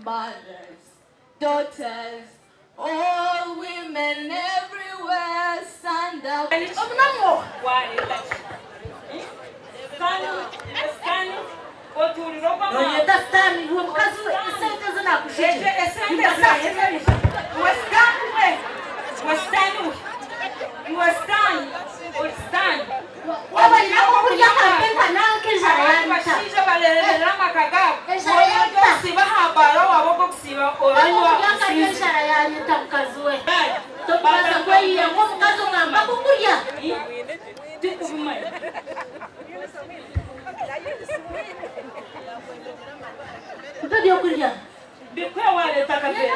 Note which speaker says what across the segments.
Speaker 1: Mothers, daughters, all women everywhere stand up.
Speaker 2: Noyenda sitaani iwe mukazi we esente ezi nakushekire Waaba oine akokurya kampe nka nanka enjara yanyita. Enjara yanyita. Akokurya nkarya enjara yanyita mukazi we. Tokubaasa kweyiya ngu omukazi okampa akokurya. Mpa ebyokurya. Nyenda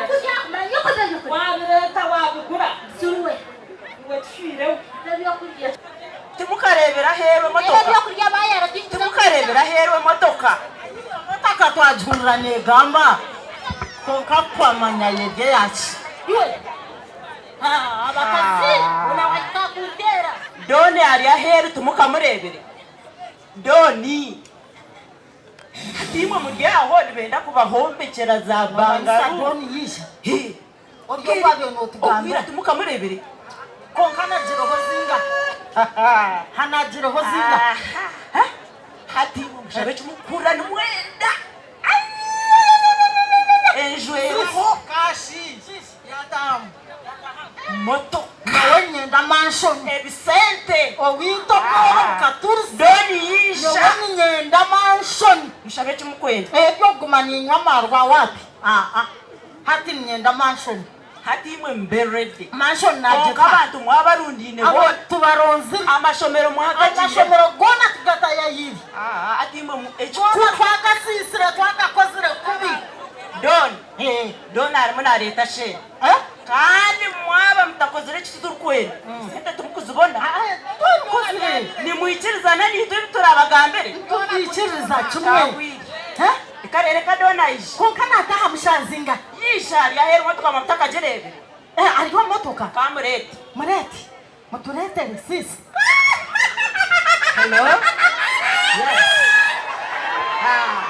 Speaker 2: kurya manya okurya ebyokurya. Nsurwe. Mpa ebyokurya.
Speaker 3: Timukareebera aheeru
Speaker 2: Reero
Speaker 3: emotoka?
Speaker 2: ebyokurya baayara tinkuza kurya.
Speaker 3: Timukareebera aheeru emotoka?
Speaker 4: Emotoka twagihurira neegamba kwonka twamanya eri eyaki.
Speaker 2: Iwe abakazi boona wahika kunteera.
Speaker 3: Dooni ari aheeru timukamureebire? Dooni. Hati imwe muri aho nibenda kubahombekyera za
Speaker 4: Noomanyisa
Speaker 3: bangaru.
Speaker 4: Dooni yaija?
Speaker 3: Hee.
Speaker 4: Ori ou waabaire nootugambira.
Speaker 3: Obwire timukamureebire?
Speaker 4: Kwonka anagireho zingahi? Hanagireho zingahi?
Speaker 3: Hati imwe mushabe eki murikuhurira nimwenda. Enju eriho. Motoka.
Speaker 4: Nyowe niinyenda manshoni.
Speaker 3: Ebisente.
Speaker 4: Owaitu obworo bukaturiza.
Speaker 3: Doni yaija.
Speaker 4: Nyowe niinyenda manshoni.
Speaker 3: Mushabe eki murikwenda.
Speaker 4: Eby'okuguma niinywa amaarwa wapi? Aa. Hati niinyenda manshoni.
Speaker 3: Hati imwe mube ready.
Speaker 4: Manshoni
Speaker 3: Kwonka
Speaker 4: naagita.
Speaker 3: abantu mwabarundaine
Speaker 4: Abo
Speaker 3: boona.
Speaker 4: tubaronzire.
Speaker 3: Amashomero mwagagiiremu.
Speaker 4: Amashomero goona tugatayayiire.
Speaker 3: Aa, hati imwe mu, ekikuru.
Speaker 4: Goona twagasiisire, twagakozire kubi.
Speaker 3: Don,
Speaker 4: Ee.
Speaker 3: Don arimu naareeta sheera.
Speaker 4: Eh?
Speaker 3: Kandi mwaba mutakozire eki turikwenda, sente timukuzibona.
Speaker 4: Aa, twabikozire.
Speaker 3: Nimwikirizana naitwe ebi turabagambire?
Speaker 4: Nitubiikiririza kimwe.
Speaker 3: Kyahwire.
Speaker 4: Eh?
Speaker 3: Reka reero ka Don aije.
Speaker 4: Kwonka naataaha mushanzinga.
Speaker 3: Yaija ari aheeru motoka mwaba mutakagireebire.
Speaker 4: Eh, ari omu motoka.
Speaker 3: Kamureete.
Speaker 4: Mureete. Mutureetere sis.
Speaker 3: Hello? Yes. Ah.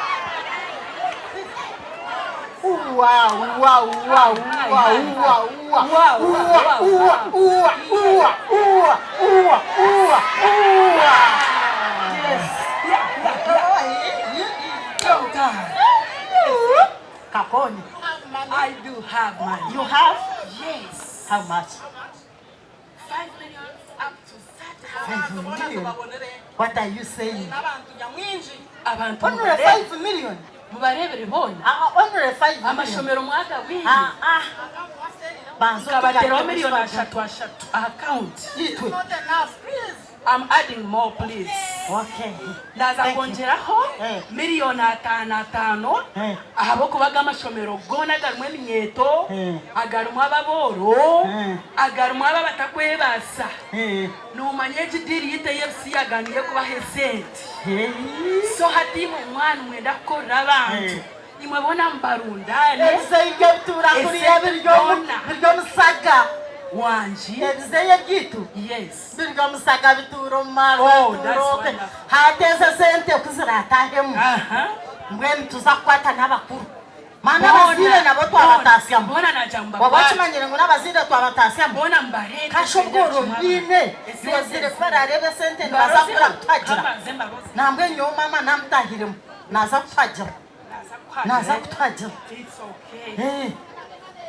Speaker 4: Uwa, uwa, uwa, uwa, uwa, uwa.
Speaker 3: Uwa,
Speaker 4: Uwa, uwa, uwa, uwa, uwa, uwa, uwa, uwa. Yes.
Speaker 3: Yeah, yeah, yeah.
Speaker 4: Kakoni.
Speaker 5: I do have money.
Speaker 4: You have?
Speaker 5: Yes.
Speaker 4: How much?
Speaker 5: 5 million up to 30.
Speaker 4: 5 million? What are you saying?
Speaker 5: Abantu
Speaker 4: Only
Speaker 5: mubarebe
Speaker 4: 5 million.
Speaker 5: mubarebere boona.
Speaker 4: Ah, ah, only 5 million.
Speaker 5: Amashomero mwagabwire.
Speaker 4: Ah, ah. Banza
Speaker 5: Nkabateraho
Speaker 4: otugaruke
Speaker 5: miliyoni
Speaker 4: muri
Speaker 5: ashatu ashatu aha account.
Speaker 4: Itwe.
Speaker 5: I'm adding more please.
Speaker 4: Okay.
Speaker 5: Naaza
Speaker 4: Thank you.
Speaker 5: kwongyeraho
Speaker 4: Eh.
Speaker 5: miriyoni ataano ataano
Speaker 4: Eh.
Speaker 5: ahabw'okuba aga amashomero goona agarimu eminyeeto,
Speaker 4: Eh.
Speaker 5: agarimu ab'abooro,
Speaker 4: Eh.
Speaker 5: agarimu abo abatakwebaasa.
Speaker 4: Eh.
Speaker 5: Noomanya egi diiri yaitu ey'ebisiyaga niyo erikubaha esente.
Speaker 4: Hey.
Speaker 5: So hati imwe mwaba nimwenda kukorera abantu,
Speaker 4: Eh.
Speaker 5: imwe boona mubarundaane.
Speaker 4: Ebizeeyi by'ebituura kuriya
Speaker 5: Esente
Speaker 4: biri omu
Speaker 5: zoona.
Speaker 4: biri omusaga.
Speaker 5: Wangi.
Speaker 4: Ebizeeyi ebyaitu
Speaker 5: Yes.
Speaker 4: biri omusaga bituura omu marwa
Speaker 5: Oh,
Speaker 4: bituura
Speaker 5: that's
Speaker 4: okwe.
Speaker 5: wonderful.
Speaker 4: Hati ezo esente ku ziraatahemu
Speaker 5: Aha.
Speaker 4: mbwenu tuza kukwata n'abakuru. Mani
Speaker 5: Boona,
Speaker 4: abazaire nabo
Speaker 5: boona,
Speaker 4: twabataasyamu.
Speaker 5: boona nagira ngu
Speaker 4: Oba
Speaker 5: mbakwate.
Speaker 4: okimanyire ngu n'abazaire twabataasyamu?
Speaker 5: Boona mubareete
Speaker 4: Kasha
Speaker 5: twine
Speaker 4: obworo
Speaker 5: kimwe
Speaker 4: mbwine
Speaker 5: abantu. Esente
Speaker 4: abazaire ku
Speaker 5: ezi.
Speaker 4: baraareeba esente nibaza
Speaker 5: Mbaroze
Speaker 4: kukura
Speaker 5: hanu.
Speaker 4: kutuhagira.
Speaker 5: Kambanze mbaroze.
Speaker 4: Nambwenu nyowe maama naamutaahiremu naaza kutuhagira. Naaza kutuhagira.
Speaker 5: It's okay.
Speaker 4: Eh,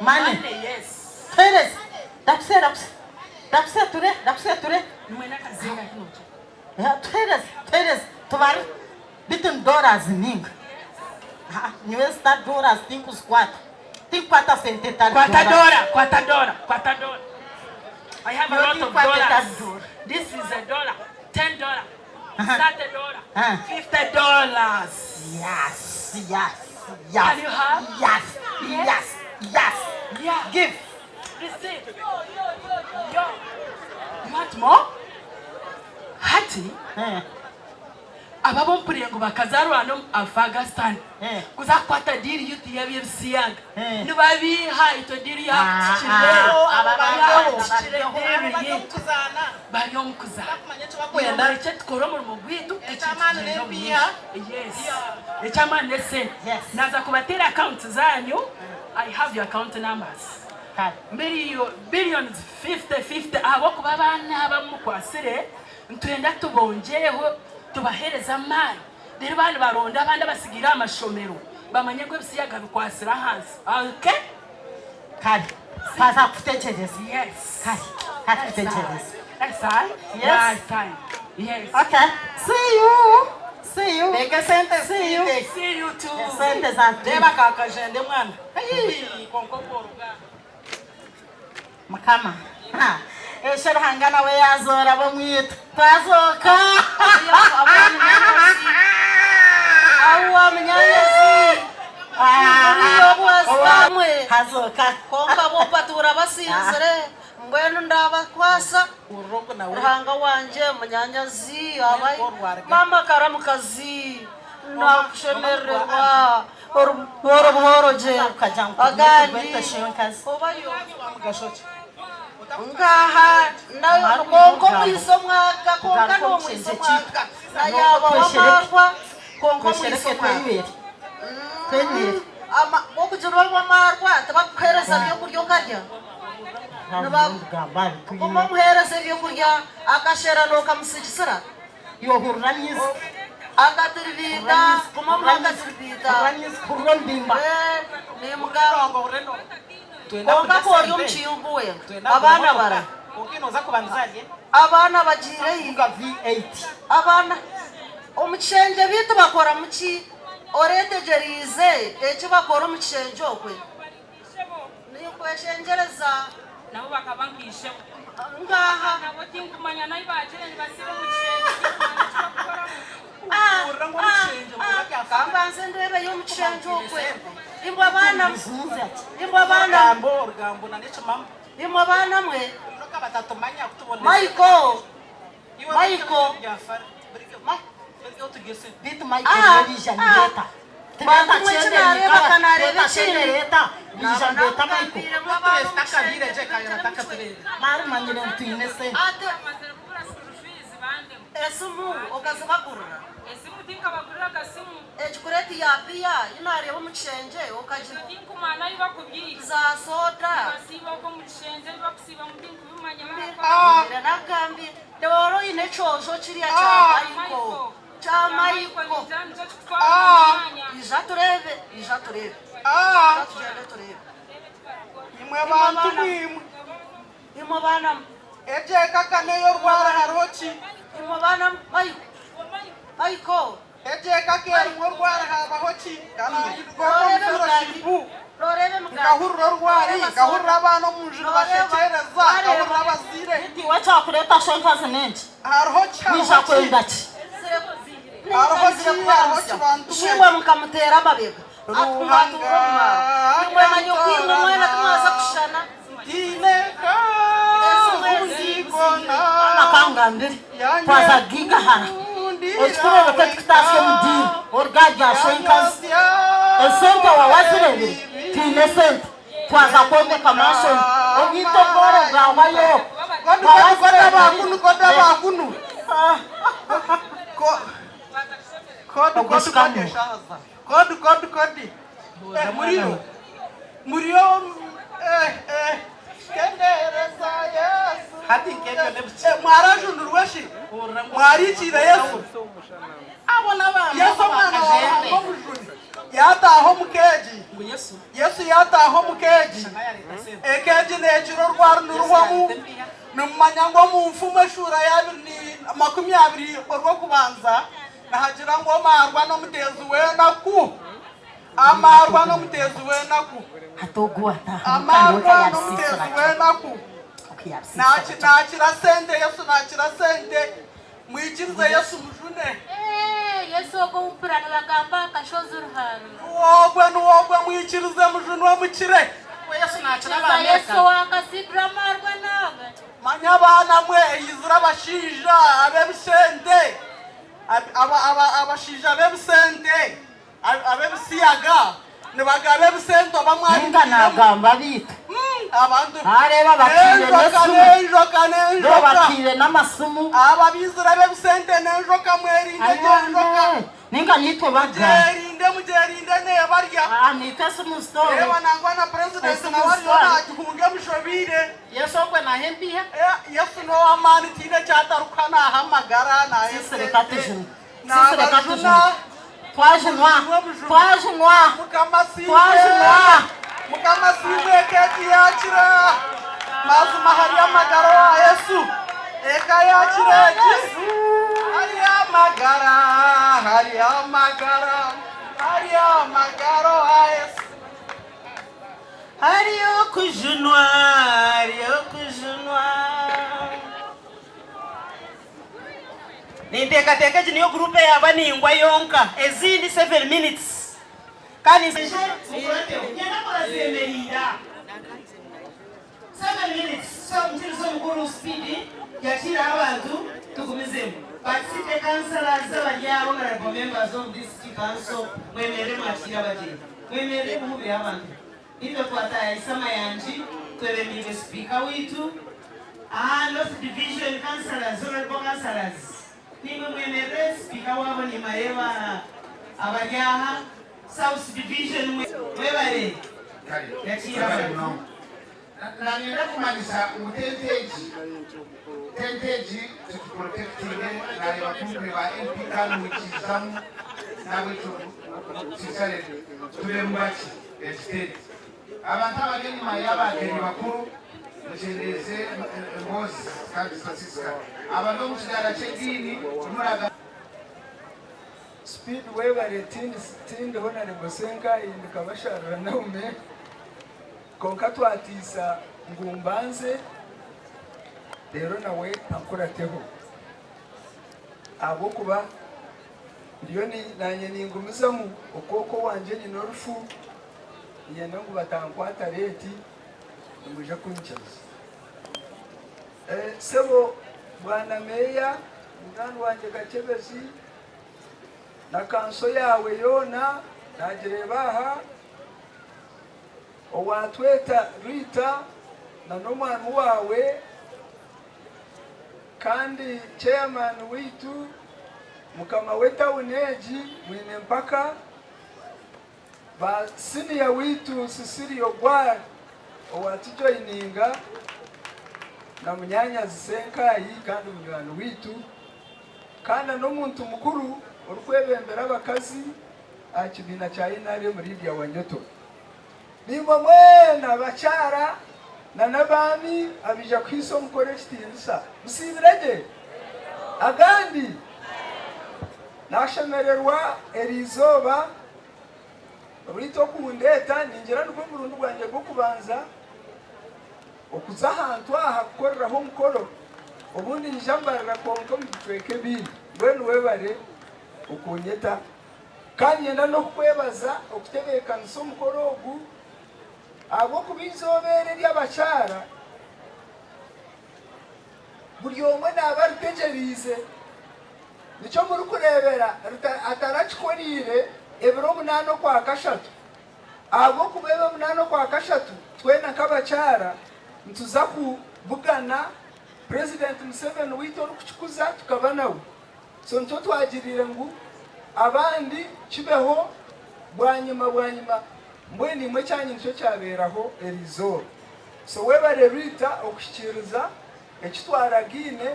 Speaker 4: Money.
Speaker 5: Money, yes.
Speaker 4: Tuheereze. Ndakuseera kusa. Ndakuseeture, ndakuseeture.
Speaker 5: Nimwenda akazinga kino ki?
Speaker 4: Eh, Tuheereze, tuheereze. Tubare. Bitu ni dollars ninga. Ah, nyowe ezitari dollars tinkuzikwata. Tinkukwata sente etari
Speaker 5: Kwata
Speaker 4: dollars.
Speaker 5: dora, kwata dora, kwata dora. I have a
Speaker 4: Nyowe
Speaker 5: lot of
Speaker 4: tinkukwata etari
Speaker 5: dollars.
Speaker 4: dola.
Speaker 5: This is a dollar, $10,
Speaker 4: Aha.
Speaker 5: $30,
Speaker 4: Ah.
Speaker 5: $50.
Speaker 4: Yes, yes, yes.
Speaker 5: Can you have?
Speaker 4: Yes,
Speaker 5: Yes.
Speaker 4: yes, yes.
Speaker 5: Yeah.
Speaker 4: Give.
Speaker 5: Receive. Yo. You want more? Hati,
Speaker 4: Eh.
Speaker 5: Abo abu mpuriire ngu bakazaarwa n'omu Afghanistan kuza kukwata diiri yaitu y'eby'ebisiyaga nibabiiha itwe diiri yaakutukire yaakutukire diiri yaitu bari omu kuzaana. Murekye tukore omurimo gwaitu ekintu kigyende omu maisho. Yes. Eky'amaani n'esente. Naaza kubateera accounts zaanyu, I have your account numbers. Billions fifty fifty ahabw'okuba abaana aba mukwatsire Nitwenda tubongyereho tubaheereze amaani reero baaba nibaronda abandi abatsigaire aha mashomero bamanye ngu ebisiyaga bikwatsire ahansi. Okay?
Speaker 4: Kare twaza kukutekyereza.
Speaker 5: Yes.
Speaker 4: Kare katukutekyereze.
Speaker 5: Yes, I.
Speaker 4: Yes.
Speaker 5: Time. Yes.
Speaker 4: Okay. See you. See you.
Speaker 6: Reka esente
Speaker 4: See you.
Speaker 6: zitwite.
Speaker 5: See you too.
Speaker 4: Esente zatwite.
Speaker 6: Reeba ka kajende mwana. Hii, kwonka obwo oruga.
Speaker 4: Mukama esho Ruhanga nawe yazoora ab'omwitu twazooka.
Speaker 7: Awa munyanyazi
Speaker 4: Hazooka.
Speaker 7: Kwonka bo batuura basinzire mbwenu ndabakwasa Ruhanga wangye munyanyazi maama karamukazi nakushemererwa Buhoro buhoro gye agandi nkaha kwonka omwisa omwaka kwonka nomwisa omwaka na yaaba w'amaarwa kwonka omwisa omwaka okugira ori w'amaarwa tibakukuheereza byokurya okarya nibaguma omuheereza ebyokurya akashera nokamusigisira.
Speaker 4: Yohurira amaizi.
Speaker 7: Akatiribiita, guma omuhe akatiribiita.
Speaker 4: Hurira amaizi, hurira orubimba.
Speaker 7: Nimugamba. Kwonka ku ori omu kiyungu wenka, abaana barahi? Abaana bagiire hi? Abaana omu kishengye beitu bakoramu ki? Oreetegyereize eki bakora omu kishengye okwe? Ninkweshengyereza.
Speaker 8: Nabo bakaba nka ishebo.
Speaker 7: Ngaaha.
Speaker 8: Nabo tinkumanya n'ahi baagiire nibasiiba omu kishengye tinkumanya eki barikukoramu.
Speaker 7: Ka mbanze ndeebeyo omu kishengye okwe. Imwe abaana mwe. Imwe abaana mwe. Imwe abaana mwe. Michael. Michael.
Speaker 4: Beitu Michael we baija nibeeta.
Speaker 7: Bantu mwe eki naareeba ka naareeba ekindi.
Speaker 4: Baija nibeeta Michael. Baarumanyire ngu twine esente.
Speaker 8: Bamazire kubura school fees bandema.
Speaker 7: Esimu okazibagurira?
Speaker 8: Esimu tinkabagurira akasimu.
Speaker 7: Ekikureti ya biya ei naareeba omu kishengye okagiha?
Speaker 8: Ebyo tinkumanya ahu bakubyiha.
Speaker 7: Za soda?
Speaker 8: Nibasiiba okwo omu kishengye ebi bakusiibamu tinkubimanya barakora.
Speaker 7: Mbwire nakugambire. Toora oine ekyojo kiriya kya Michael. Kya Michael. Ija tureebe, ija tureebe. Ija tugyende tureebe.
Speaker 6: Imwe bantu mwimwe.
Speaker 7: Imwe baana mwe.
Speaker 6: Egyo eka n'ey'orwara hariho ki?
Speaker 7: Imwe baana mwe. Michael. Michael.
Speaker 6: Egyo eka ka erimu orwari habaho ki? Nkahurira orwari, nkahurira abaana omu nju nibashekyereza, nkahurira abazaire.
Speaker 4: Iwe ekyakureeta shenkazi n'enki?
Speaker 6: Hariho ki?
Speaker 4: Waija
Speaker 6: Hariho ki?
Speaker 4: kwenda ki?
Speaker 6: Hariho ki? Hariho ki bantu mwe?
Speaker 7: Shimwe mukamuteera amabega
Speaker 6: Ruhanga Ntiine kabundi koona.
Speaker 4: Maama kangambire twaza kugigahara ekikuru oreke tukutaasya omu diini oruga aha rya shenkazi esente wawazireebire twine esente twaza kwombeka mansion obwite obworo bwahwayo
Speaker 6: Kodi kodi kodi eh muriyo muriyo eh eh kendereza Yesu
Speaker 9: Hati nk'ebyo n'ebiki?
Speaker 6: Eh, mwarajunurwe shi mwarikiire Yesu
Speaker 9: Abo n'abantu
Speaker 6: Yesu omwana wa
Speaker 9: bakajembe.
Speaker 6: Ruhanga omujuni yataaha omu keegi
Speaker 9: Ngu Yesu
Speaker 6: Yesu yataaha omu keegi
Speaker 9: shana yareeta sente.
Speaker 6: ekeegi neekira orwari
Speaker 9: Yesu
Speaker 6: niruhwamu
Speaker 9: yareeta empiiha.
Speaker 6: nimumanya ngu omu nfumu eshuura ya abiri ni 20 orw'okubanza Nihagira ngu omarwa n'omuteezi w'enaku. Amarwa n'omuteezi w'enaku.
Speaker 4: Hati ogu ataaha omu ka niwe
Speaker 6: Amarwa
Speaker 4: ka
Speaker 6: n'omuteezi
Speaker 4: yabisiisira ki?
Speaker 6: w'enaku.
Speaker 4: Oku yabisiisira ki?
Speaker 6: Naakira sente, Yesu naakira sente. Mwikirize Yesu mujune.
Speaker 2: Eeh Yesu ogwo ou mpurira nibagamba aha kashozi Ruhanga.
Speaker 6: Niwe ogwe, niwe ogwe, mwikirize mujunwe mukire.
Speaker 9: Yesu naakira
Speaker 2: Nyikiriza
Speaker 9: aba
Speaker 2: Yesu
Speaker 9: Amerika.
Speaker 2: owakasidura amarwa naga.
Speaker 6: Manya abaana mwe, eyizire abashaija ab'ebisente. Abashaija b'ebisente, ab'ebisiyaga nibagaba ebisente oba
Speaker 4: Ninga
Speaker 6: mwabitwiremu.
Speaker 4: nagamba beitu.
Speaker 6: Abantu
Speaker 4: Areeba batiire
Speaker 6: n'enjoka
Speaker 4: n'esimu.
Speaker 6: n'enjoka
Speaker 4: Reeba
Speaker 6: n'enjoka.
Speaker 4: batiire n'amasimu.
Speaker 6: Aba abaizire ab'ebisente n'enjoka mwerinde gye enjoka.
Speaker 4: Ayiwange. Ninga nitwe baga.
Speaker 6: Mugyerinde mugyerinde nebarya.
Speaker 4: Ah, nitwe esimu zitore.
Speaker 6: Reeba nangwa na president
Speaker 4: Esimu
Speaker 6: nawe ariyo
Speaker 4: zitware.
Speaker 6: nagihunga emushobiire.
Speaker 4: Yesu ogwe naha empiiha.
Speaker 6: Yesu n'owamaani tihaine eki atarikuha naaha amagara naaha
Speaker 4: Sisi reka
Speaker 6: esente
Speaker 4: tujunwe. Sisi reka tujunwe.
Speaker 6: naabajuna.
Speaker 4: Twajunwa.
Speaker 6: Omujuni w'obujuni.
Speaker 4: Twajunwa.
Speaker 6: Mukama asiimwe.
Speaker 4: Twajunwa.
Speaker 6: Mukama asiimwe eka egi yakira. Mazima hariyo amagara owa Yesu. Eka yakira egi. Hariyo amagara, hariyo amagara, hariyo amagara owa Yesu.
Speaker 3: Hariyo okujunwa, hariyo okujunwa. Ninteekateeka egi niyo guruupu eyaaba ningwa yonka, ezindi 7 minutes. Kandi mukurateho, niinyenda murazemereire aha. 7 minutes, so mukirize omukuru speed yakiireho abantu tugumizemu. But city councillors abari aha, honourable members of this city council, mwemerere mwakiire abagyenyi. Mwemerere muhubire abantu. Itwe twatayayisa amayangi twebembeirwe sipiika waitu. Aha North Division councillors, honourable councillors, naimwe mwemerere sipiika waabo nimareeba abari aha. South Division mwebare
Speaker 10: Kare,
Speaker 3: yakiira
Speaker 10: mwebare
Speaker 3: abantu.
Speaker 10: munonga. Nanyenda kumanyisa ngu tente egi, tente egi tugiprotectinge, nareeba kumpi ba MP kandi mwikiirizamu nahabwekyo twicare tubemu bakye egi tente. Abantu abari enyima y'abagenyi bakuru mukyendeeze emboozi kandi zitasiisikara. Abari omu kidaara ky'ediini timuraga.
Speaker 11: Speed webare tindi tindiho na Senkayi ndikabasharira Naume konka twatiisa ngu mbanze reero nawe ankurateho ahabw'okuba ndiyo nanye ningumizamu okwoka owangye nyine orufu niinyenda ngu batankwata reeti nimwija kunyikiriza. Sebo Bwana Meeya munywani wangye Kakyebezi na kanso yaawe yoona naagireeba aha, owaatweta Rita na n'omwami waawe kandi chairman waitu mukama w'etawuni egi mwine mpaka, ba siniya waitu Cecilio Ogwal owatujoyininga na munyaanyazi Senkayi kandi munywani waitu kandi na n'omuntu mukuru orikwebembera abakazi aha kibiina kya NRM Lydia Wanyoto. Naimwe mwena abakyara na n'abaami abaija kuhaisa omukoro ekitiinisa, musiibire gye? Agandi, Naashemererwa eri izooba rwaitu okundeeta, ningira nigwo murundi gwangye gw'okubanza okuza ahantu aha kukoreraho omukoro, obundi nyija mbarira kwonka omu bicweka ebindi. Mbwenu webare okunyeta. Kandi niinyenda n'okukwebaza okutebeekanisa omukoro ogu ahabw'okuba eizooba eri ery'abakyara buri omwe naaba aritegyereize. Nikyo murikureebera atarakikoreire ebiro munaana Okwakashatu ahabw'okuba ebiro munaana Okwakashatu twena nk'abakyara nituza kubugana Purezidenti Museveni waitu orikukikuza tukaba nawe. So nikyo twagiriire ngu abandi kibeho bwanyima bwanyima mbwenu imwe ekyanyu nikyo kyabeeraho eriizooba. So webare Rita okuhikiiriza eki twaragaine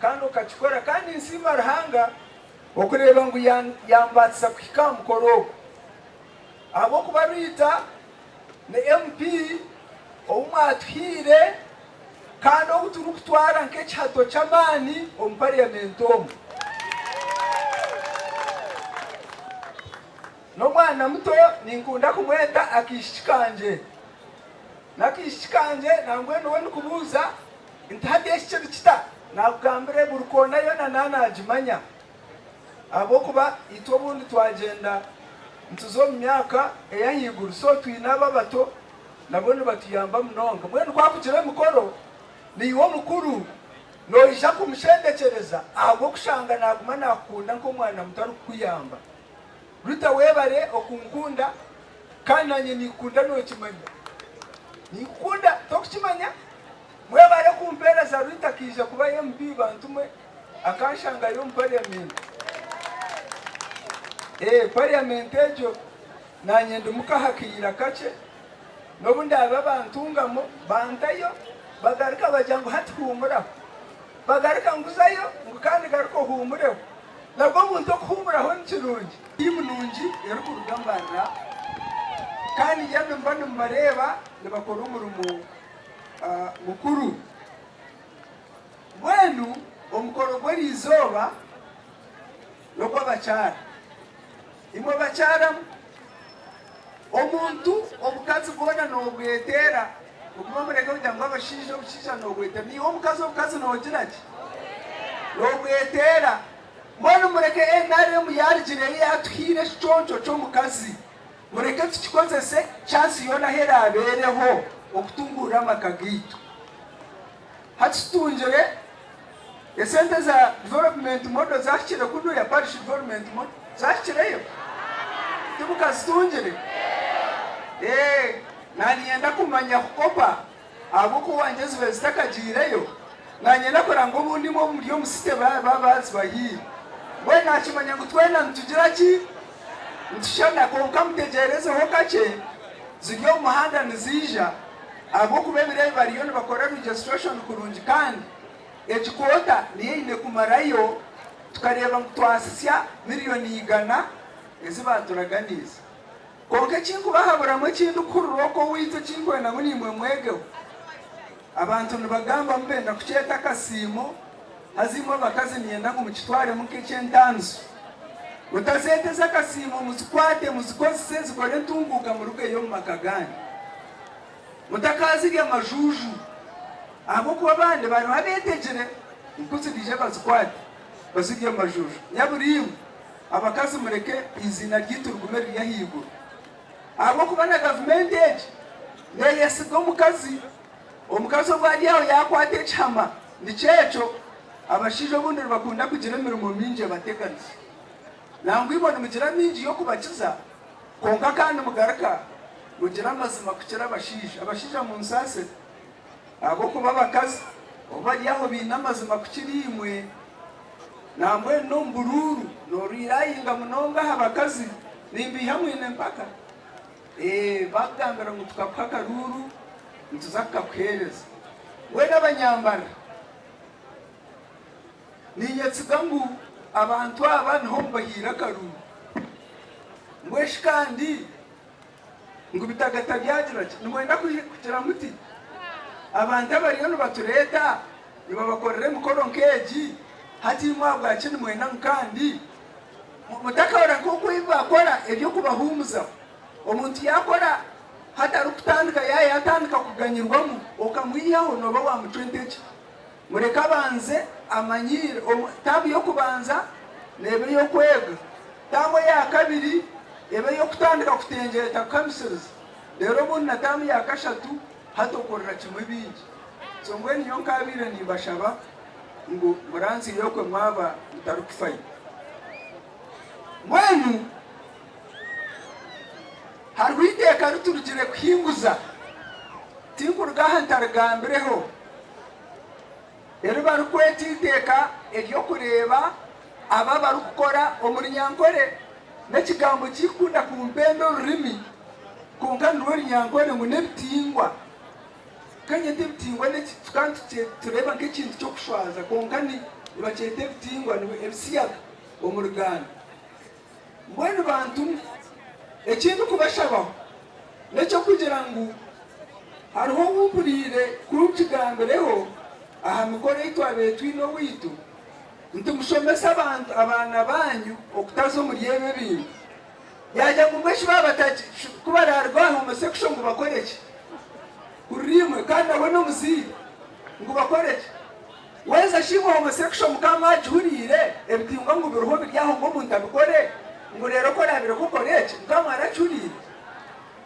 Speaker 11: kandi okakikora kandi ninsiima Ruhanga okureeba ngu yambaasisa kuhika aha mukoro ogu ahabw'okuba Rita ni MP ou mwatuhaire kandi ou turikutwara nk'ekihato ky'amaani omu parliament omu. N'omwana muto ninkunda kumweta akaishiki kangye. N'akaishiki kangye nambwenu we ndikubuuza nti hati eki kiri kita? Naakugambire buri koona yoona naanagimanya ahabw'okuba itwe obundi twagyenda nituza omu myaka ey'ahaiguru so twine abo abato nabo nibatuyamba munonga. Mbwenu ku akugira emikoro niiwe omukuru. Noija kumushendekyereza ahabw'okushanga naaguma naakukunda nk'omwana muto arikukuyamba. Rita webare okunkunda kandi nanye ninkukunda nokimanya. Ninkukunda tokukimanya? Mwebare kumpereza Rita akaija kuba MP bantumwe akanshangayo omu parliament. Eeh parliament egyo nanye ndimu kaha akaira kakye nobu ndaabe bantungamo bantayo bagaruka bagira ngu hati huumuraho bagaruka nguzayo ngu kandi garuka ohuumureho. Nabwo omuntu okuhuumuraho ni kirungi. Tiimu nungi erikuruga Mbarara kandi yemwe nimuba nimubareeba nibakora omurimo mukuru. Mbwenu omukoro gw'eriizooba n'ogw'abakyara. Imwe bakyara mwe, omuntu obukazi bwona noobweteera, mugume mureke kugira ngu abashaija obushaija noobweteera. Naiwe omukazi obukazi noogira ki? Noobweteera. Mbwenu mureke nrm yaarugireyo yaatuhaire ekiconco ky'omukazi, mureke tukikozese chance yoona ahu eraabeereho okutunguura amaka gaitu. Hati tutungire esente za development model zahikire kunuya, parish development model zahikireyo? Timukazitungire? Eeh naninyenda kumanya kukopa ahabw'okuba owangye zibaire zitakagiireyo, nanyenda kureba ngu obundi imwe omuri omu city baba bazibahaire. Mbwenu nakimanya ngu twena nitugira ki? Nitushushana kwonka mutegyerezeho kakye ziri omu muhanda niziija. Ahabw'okuba ebiro ebi bariyo nibakora registration kurungi kandi egi kwota niyo eine kumarayo tukareeba ngu twasisya miriyoni igana ezi baaturaganiize. Kwonka ekinkubahaburamu ekindikuhurira oku owaitu ekinkwenda ngu naimwe mwegeho, abantu nibagambamu benda kukyeta akasiimo haza imwe abakazi niinyenda ngu mukitwaremu nk'eky'entaaniso. Mutazeeta ez'akasiimo muzikwate muzikozese zikore entunguuka murugeyo omu maka gaanyu. Mutakaazirya amajuuju, ahabw'okuba abandi bariho abeetegire ngu ku ziriija bazikwate bazirye omu majuuju. Nyabura imwe abakazi mureke eiziina ryaitu rigume riri ahaiguru, ahabw'okuba na gavumenti egi neeyesiga omukazi. Omukazi obu ari aho yaakwata ekihama nikyo ekyo, abashaija obundi nibakunda kugira emirimo mingi ebateganisa. Nangwa imwe nimugira mingi y'okubakiza. Kwonka kandi mugaruka mugira amazima kukira abashaija. Abashaija munsaasire, ahabw'okuba abakazi obu bari aho baine amazima kukira imwe. Nambwenu n'omu buruuru noorwirayinga munonga aha bakazi, nimbiiha mwine mpaka. Ee, baakugambira ngu tukakuha akaruuru, nituza kukakuheereza. Mbwenu abanyambara, Ninyetsiga ngu abantu aba niho mubahaire akaruuru. Mbwenu shi kandi ngu bitagata byagira ki? Nimwenda kugira muti abantu abariyo nibatureeta nibabakorera emikoro nk'egi, hati imwe ahabwaki nimwenda ngu kandi mutakahurira nk'oku ebi bakora eby'okubahuumuzaho? Omuntu yaakora hati arikutandika yaaba yaatandika kuganyirwamu okamwihaho nooba waamucwa entegye. Mureke abanze amanyiire. Taamu y'okubanza neeba ey'okwega. Taamu eya kabiri eba ey'okutandika kutengyeta kukamisiriza. Reero obundi na taamu ya kashatu hati okorera kimwe bingi. So mbwenu nyowe nkaabaire nimbashaba ngu muranzire okwe mwaba mutarikufayo. Mbwenu hariho eiteeka riturugire kuhinguza, tinkuruga aha ntarigambireho. Eri barikweta eiteeka ery'okureeba abo abarikukora omu Runyankore. N'ekigambo kirikukunda kumpenda orurimi kwonka nirwo Runyankore ngu n'ebitingwa. Kanyete ebitingwa tukaba nitureeba nk'ekintu ky'okushwaza kwonka nibakyeta ebitingwa, ebisiyaga omu Ruganda. Mbwenu bantu mwe, eki ndikubashabaho n'eky'okugira ngu hariho ou mpuriire ku nkigambireho aha mikoro ei twabaire twine owaitu, nti mushomese abantu abaana baanyu okutaza omuri ebi ebintu. Yaagira ngu mbwenu shi baaba ku baraaruge aha homosexual ngu bakore ki? Hurira imwe, kandi nawe n'omuzaire, ngu bakore ki? Weeza shi imwe homosexual mukaba mwagihuriire ebitingwa ngu biriho biri aho ngu omuntu abikore ngu reero ku oraabireka okore eki mukaba mwarakihuriire?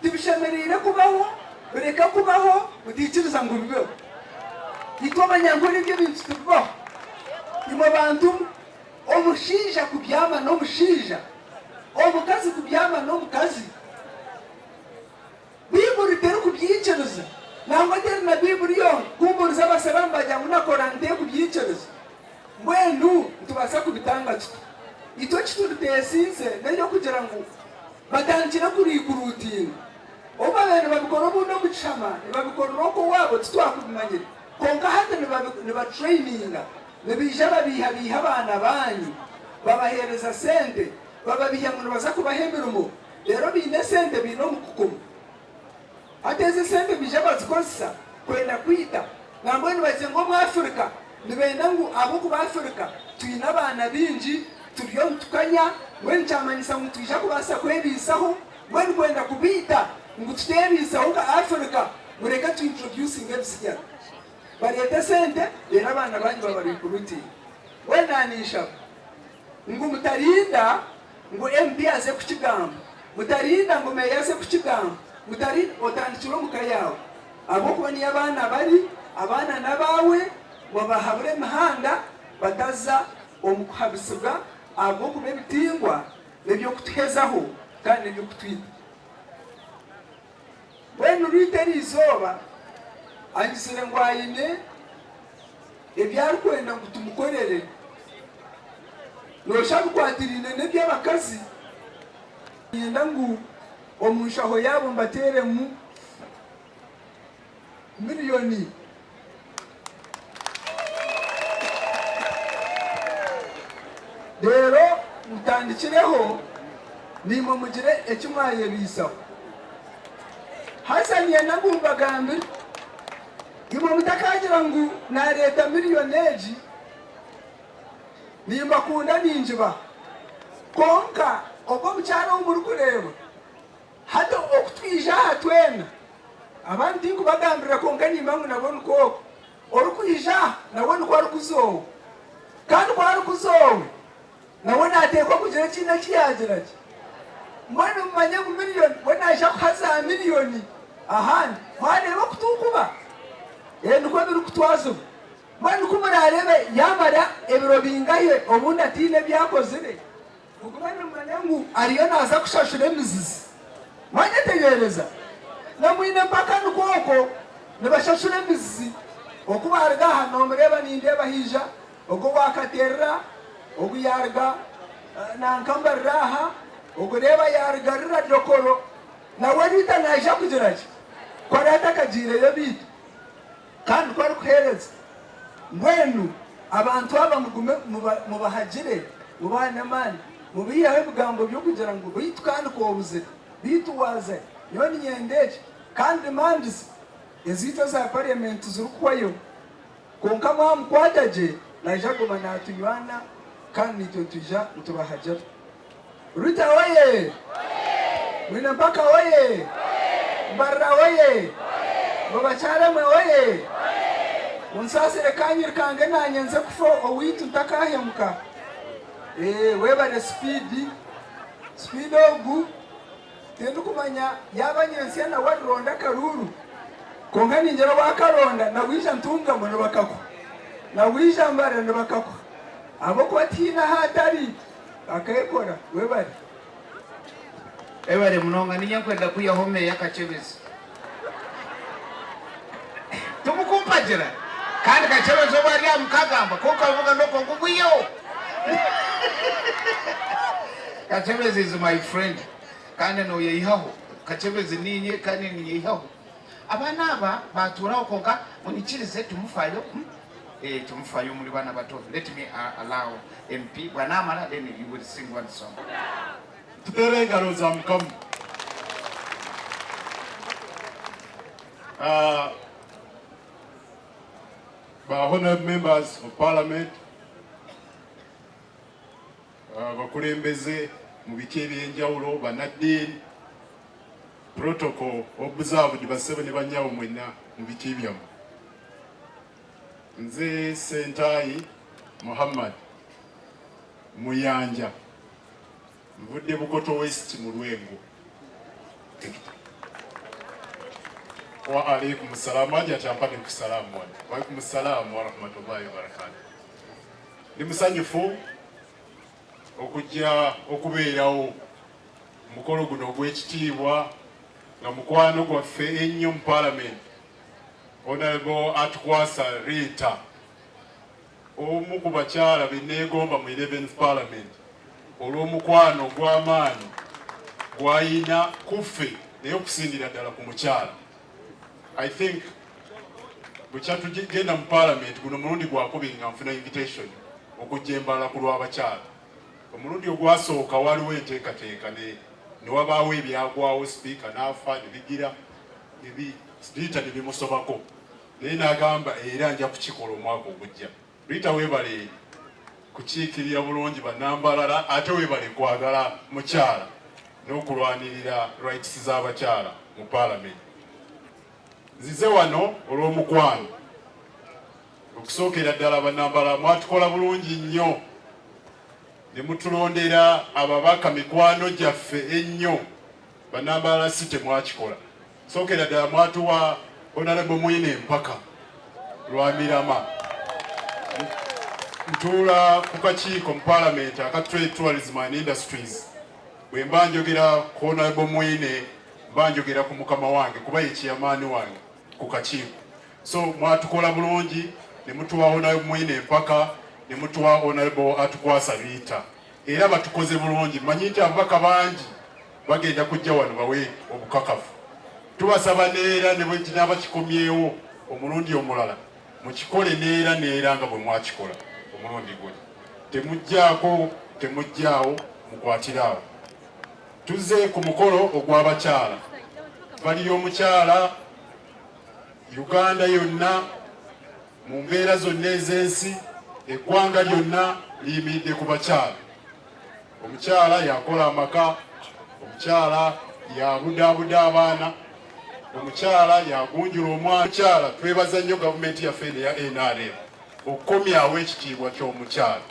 Speaker 11: Tibishemereire kubaho, bireke kubaho, mutaikiriza ngu bibeho. Itwe Abanyankore ebyo ebintu tibibaho. Imwe bantu mwe, omushaija kubyama n'omushaija, omukazi kubyama n'omukazi, Baiburi terikubyikiriza. Nangwa teri na Baiburi yonka. Ku mbuurize Abasiraamu baagira ngu na Korani terikubyikiriza. Mbwenu nitubaasa kubitanga tuta? Itwe eki turiteesinze n'ery'okugira ngu batandikire kuriikuruutinga. Obu baabaire nibabikora obundi omu kishama nibabikorera okwo owaabo titwakubimanyire. Kwonka hati nibaturaininga, nibaija babeihabeiha abaana baanyu, babaheereza sente, bababeiha ngu nibaza kubaha emirimo, reero baine esente baine omukukumu. Hati ezi esente baija bazikozesa kwenda kwita. Nambwenu bagira ngu omu Africa nibenda ngu ahabw'okuba Africa twine abaana baingi, turiyo nitukanya, mbwenu kyamanyisa ngu nitwija kubaasa kwebaisaho, mbwenu kwenda kubaita ngu tuteebaisaho nka Africa, mureke tu introducinge ebisigazi. Bareete esente reero abaana baanyu baba recruitinge. Mbwenu naninshaba ngu mutarinda ngu MP aze kukigamba, mutarinda ngu meeya aze kukigamba, mutarinda, otandikire omu ka yaawe ahabw'okuba niyo abaana bari, abaana n'abaawe, wabahabura emihanda bataza omu kuhabisibwa ahabw'okuba ebitingwa n'eby'okutuhezaho kandi n'eby'okutwita. Mbwenu rwita eri izooba angizire ngu aine ebi arikwenda ngu tumukorere. Nooshusha bikwatiraine n'eby'abakazi. Niinyenda ngu omu nshaho yaabo mbateeremu miriyoni. Reero mutandikireho, naimwe mugire eki mwayebaisaho. Haza niinyenda ngu mbagambire, imwe mutakaagira ngu naareeta miriyoni egi, nimbakunda ningibaha. Kwonka ogwo omukyara ou murikureeba hati okutwija aha twena, Abandi tinkubagambirira kwonka nimba ngu nabo nikwo okwo. Orikwija aha nawe nikwo arikuza owe. Kandi ku arikuza owe, nawe naateekwa kugira ekiine eki yaagira gye. Mbwenu mumanye ngu miriyoni, we naija kuha za miriyoni ahandi. Mwareeba oku turikuba? Ee, nikwo birikutwazibwa. Mbwenu ku muraareebe yaamara ebiro bingahi obundi ataine ebi akozire, Mugume nimumanya ngu ariyo naaza kushashura emizizi. Mwanyetegyereza? Na mwine mpaka nikwo okwo, nibashashura emizizi. Oku baaruga aha noomureeba nindeeba haija ogwo owa Katerera, ogu yaaruga nanka Mbarira aha, ogu reeba yaaruga rira Dokolo. Nawe Rita naija kugira ki? Ku araabe atakagiireyo beitu. Kandi ku arikuheereza. Mbwenu abantu aba mugume mubahagire, mubahe n'amaani, mubaiheho ebigambo by'okugira ngu beitu kandi kw'obuzire, beitu waaza, nyowe niinyenda eki, kandi demands ezaitu eza parliament tizirikuhwayo. Kwonka mwamukwata gye, naija kuguma naatunywana kandi naitwe nitwija nitubahagira. Rita oye! Mwine mpaka oye! Mbarira oye! Mwe bakyara mwe oye! Munsaasire kanyiri kange nanye nze kufa owaitu ntakahemuka. Eeh webare speed. Speed ogu tindikumanya yaaba nyentsya nawe arironda akaruuru kwonka ningira wakaronda nawe ija Ntungamo nibakakuha nawe ija Mbarira nibakakuha ahabw'okuba tihaine ahu atari. Akeekora webare.
Speaker 10: Webare munonga ninye nkwenda kwihaho meeya Kakyebezi timukumpagira kandi Kakyebezi obu ari aha mukagamba kwonka avuga nokwo ngu mwiheho Kakyebezi is my friend kandi noyeyihaho Kakyebezi ninye kandi ninyeyihaho abaana aba batuuraho kwonka munyikirize timufayo. Eeh temufayo muri baana bato let me allow MP bwanamara then you will sing one song.
Speaker 12: Tuteere engaro za Mukama. Ba Honourable Members of Parliament, abakulembeze mu biti eby'enjawulo, bannaddiini, protocol observed, bassebo ne bannyabo mwenna mu biti byammwe. Nze Ssentaayi Muhammad Muyanja nvudde Bukoto West mu Lwengo. Wa alaikum salaam Hajati ampadde ku salaamu wano. Wa alaikum salaam wa rahmatullahi wa barakatuh. Ndi musanyufu okujja okubeerawo mukolo guno ogw'ekitiibwa nga mukwano gwaffe ennyo mu palamenti Honorable Atukwasa Rita omu ku bakyala be neegomba mu 11th parliament olw'omukwano ogw'amaanyi gw'ayina ku ffe naye okusingira ddala ku mukyala. I think bukya tugenda mu parliament guno mulundi gwakubiri nga nfuna invitation okujja embala ku lw'abakyala. Omulundi ogwasooka waliwo enteekateeka ne ne wabaawo ebyagwawo sipiika n'afa ne bigira Rita ne bimusobako. Naye n'agamba era nja kukikola omwaka ogujja. Rita weebale kukiikirira bulungi bannambalala ate weebale kwagala mukyala n'okulwanirira rights z'abakyala mu palamenti. Nzize wano olw'omukwano. Okusookera ddala bannambalala mwatukola bulungi nnyo ne mutulondera ababaka mikwano gyaffe ennyo. Bannambalala si temwakikola. Sookera ddala mwatuwa Honorable Mwine Mpaka Lwamirama. Ntuula ku kakiiko mu Parliament aka Trade, Tourism and Industries. Bwe mba njogera ku Honorable Mwine mba njogera ku mukama wange kuba ye chairman wange ku kakiiko. So mwatukola bulungi ne mutuwa Honorable Mwine Mpaka ne mutuwa Honorable Atukwasa Rita. Era batukoze bulungi. Mmanyi nti ababaka bangi bagenda kujja wano bawe obukakafu. Tubasaba neera ne bwe kinaaba kikomyewo omulundi omulala mukikole neera neera nga bwe mwakikola omulundi guli. Temugyaako, temuggyaawo, mukwatire awo. Tuzze ku mukolo ogw'abakyala. Baliyo omukyala Uganda yonna mu mbeera zonna ez'ensi, eggwanga lyonna liyimiridde ku bakyala. Omukyala yakola amaka, omukyala yabudaabuda abaana, omukyala yagunjula omwana. Omukyala twebaza nnyo gavumenti yaffe eno eya NRM okukomyawo ekitiibwa ky'omukyala,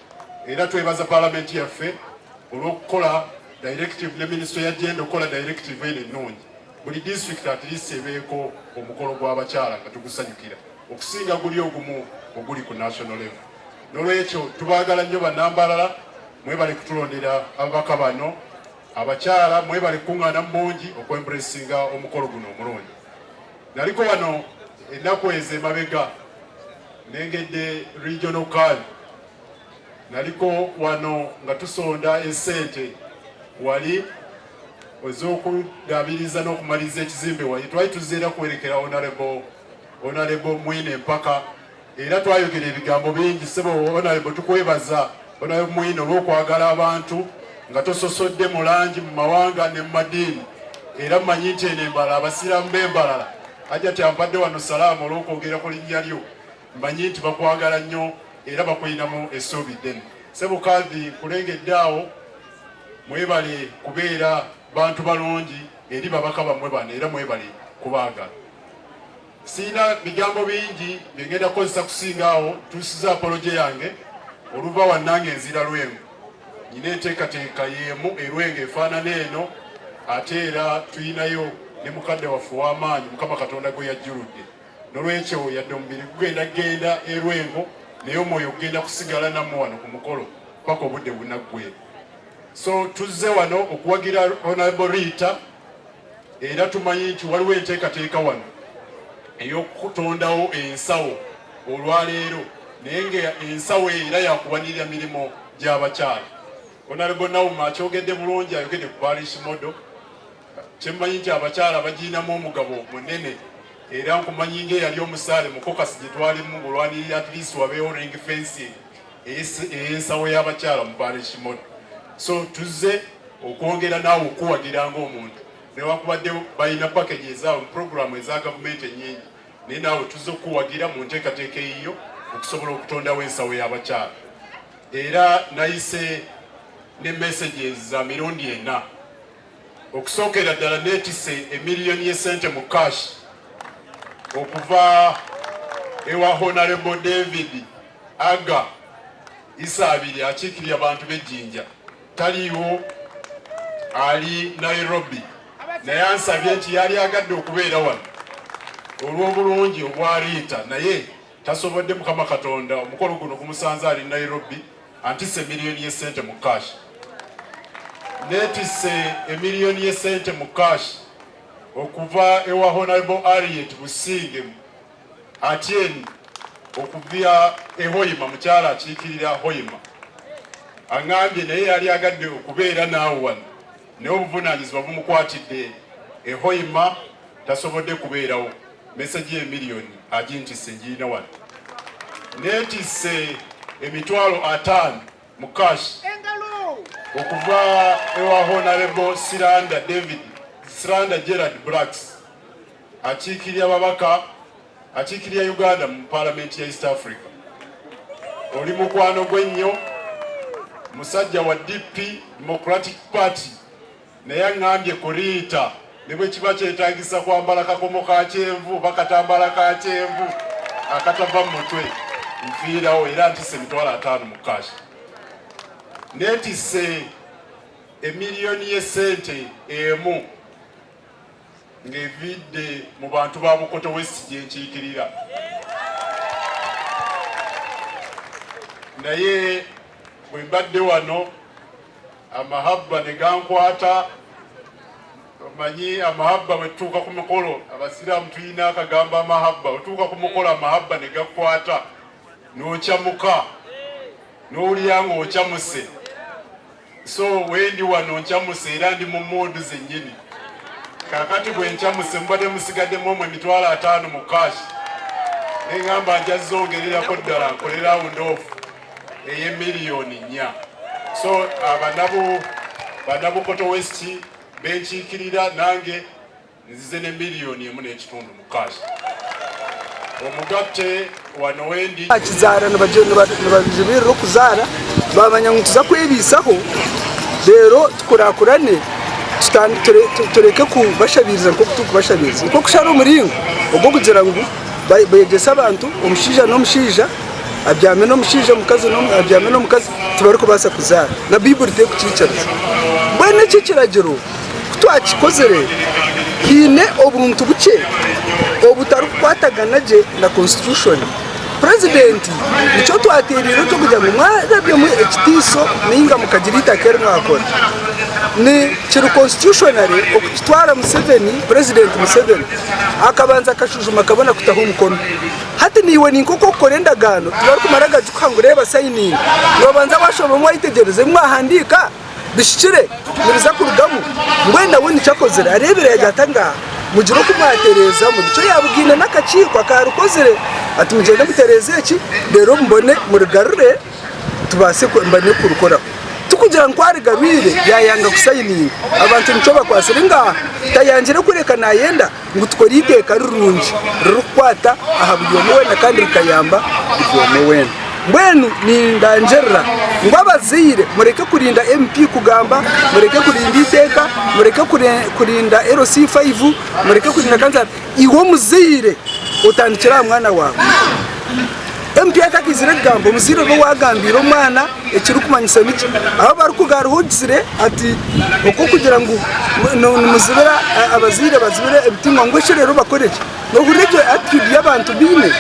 Speaker 12: era twebaza palamenti yaffe olw'okukola directive ne minisitule ya gender okukola directive eno ennungi. Buli disitulikiti at least ebeeko omukolo gw'abakyala nga tugusanyukira okusinga guli ogumu oguli ku national level. N'olwekyo tubaagala nnyo bannambalala, mwebale kutulondera ababaka bano. Abakyala mwebale kukuŋŋaana mu bungi okwemburesinga omukolo guno omulungi. Naliko wano ennaku ezo emabega nengedde regional card, naliko wano nga tusonda esente wali ez'okuddaabiriza n'okumaliriza ekizimbe wali. Twali tuzze era kuwerekera Honorable Mwine Mpaka. Era twayogera ebigambo bingi. Ssebo Honorable, tukwebaza Honorable Mwine olw'okwagala abantu nga tososodde mu langi, mu mawanga ne mu madiini. Era mmanyi nti eno Embalala, abasiraamu b'Embalala, Hajati ampadde wano salaamu olw'okwogera ku linnya lyo, mmanyi nti bakwagala nnyo era bakulinamu essuubi ddene. Ssebo Kadhi, nkulengedde awo, mwebale kubeera bantu balungi eri babaka bammwe bano era mwebale kubaagala. Sirina bigambo bingi bye ngenda kukozesa kusinga awo. Ntuusiza apology yange oluva wannange nzira Lwengo. Nyina enteekateeka y'emu e Lwengo efaanana eno, ate era tulinayo ne mukadde waffe ow'amaanyi Mukama Katonda gwe yajjuludde. N'olwekyo yadde omubiri gugenda kugenda e Lwengo, naye omwoyo gugenda kusigala nammwe wano ku mukolo paka obudde bunaggweera. So tuzze wano okuwagira Honorable Rita. Era tumanyi nti waliwo enteekateeka wano ey'okutondawo ensawo olwaleero, naye nga ensawo eyo era yakuwanirira mirimu gy'abakyala. Honorable Nauma akyogedde bulungi, ayogedde ku parish model. Kyemmanyi nti abakyala bagirinamu omugabo munene, era nkumanyi ng'eyali omusaale mu kokasi gye twalimu ng'olwanirira at least wabeewo ring fencing ey'ensawo y'abakyala mu parish model. So tuzze okwongera naawe okukuwagira ng'omuntu, newankubadde balina package ezaabwe mu puroguramu eza gavumenti ennyingi, naye naawe tuzze okukuwagira mu nteekateeka eyiyo okusobola okutondawo ensawo y'abakyala. Era nayise ne messages za mirundi ena. Okusookera ddala neetise emiliyoni y'essente mu cash okuva ewa Honorable David Aga Isaabiri akiikirira abantu b'Ejjinja. Taliiwo, ali Nairobi, naye ansabye nti yali agadde okubeera wano. olw'obulungi obwa Riita naye tasobodde Mukama Katonda omukolo guno gumusanze ali Nairobi antisse emiliyoni y'essente mu cash. Neetisse emiliyoni y'essente mu cash okuva ewa Honourable Harriet Businge Atien okuva e Hoima, mukyala akiikirira Hoima angambye naye yali agadde okubeera naawe wano naye obuvunaanyizibwa bumukwatidde e Hoima tasobodde kubeerawo. Meseji y'emiliyoni agintisse ngirina wano. Neetisse emitwalo ataano mu cash okuva ewa Honorable Siranda David Siranda Gerard Blacks akiikirira ababaka akiikirira Uganda mu Palamenti ya East Africa. Oli mukwano gwe nnyo, musajja wa DP Democratic Party, naye aŋŋambye kuriita ne bwe kiba kyetaagisa kwambala kakomo ka kyenvu oba katambala ka kyenvu akatava mu mutwe nfiirawo era ntisse 500,000 mu kashi. Neetisse emiliyoni y'essente emu ng'evidde mu bantu ba Bukoto West gye nkiikirira. Naye bwe mbadde wano amahabba ne gankwata. Omanyi amahabba bwe tutuuka ku mikolo, Abasiraamu tulina akagambo amahabba, otuuka ku mukolo amahabba ne gakukwata n'okyamuka n'owulira ng'okyamuse. So wendi wano nkyamuse era ndi mu muudu zennyini. Kaakati bwe nkyamuse mubadde musigaddemu omwo 50,000 mu cash, ne ŋŋamba nja zongererako ddala nkole round off ey'emiliyoni nnya. So abanabu Banabukoto West benkiikirira nange nzize ne miliyoni 1.5 mu cash. Omugatte wano wendi.
Speaker 11: Bakizaara nibajubirira okuzaara bamanya ngu nituza kwebiisaho reero tukurakurane tureke kubashabiiriza nk'oku turikubashabiiriza. Nikwo kushara omuringo ogw'okugira ngu begyese abantu omushaija n'omushaija abyame n'omushaija omukazi abyame n'omukazi tibarikubaasa kuzaara na Baiburi terikukiikiriza. Mbwenu eki ekiragiro ku twakikozire haine obuntu bukye obutarikukwatagana gye na constitution. Purezidenti nikyo twateereire eky'okugira ngu mwarabyemu ekitiiso nainga mukagira eitaka eri mwakora. Ni kiri constitutionally okukitwara Museveni, Purezidenti Museveni akabanza akashwijuma akabona kutaho omukono. Hati naiwe ni nk'oku orikukora endagaano tibarikumara gagikuha ngu reeba sayininga, noobanza waashomamu wayetegyereza ebi mwahandiika. Bihikire nibiza kurugamu. Mbwenu nawe nikyo akozire, areebire yaagira ati, Ngaaha, mugire oku mwatereezamu. Nikyo yaabugaine n'akakiiko akaarukozire ati, Mugyende mutereeze eki, reero mubone murigarure tubaase mbone kurikoraho. Tikugira ngu ku arigarwire yaayanga kusayininga. Abantu nikyo bakwatsire. Ngaaha, tayangire kureka naayenda ngu tukore eiteeka rirungi ririkukwata aha buri omwe weena kandi rikayamba buri omwe weena. Mbwenu nindangirira ngu abazaire mureke kurinda MP kugamba, mureke kurinda eiteeka, mureke kurinda LC5, mureke kurinda kansara, iwe omuzaire otandikire aha mwana waawe. MP atakaizire kugamba, omuzaire obe waagambiire omwana ekirikumanyisa niki. Ahu barikuga hariho ogizire ati okw'okugira ngu nimuzibira abazaire bazibire ebitingwa ngu eki reero bakore ki? Nohurira egyo attitude y'abantu baine?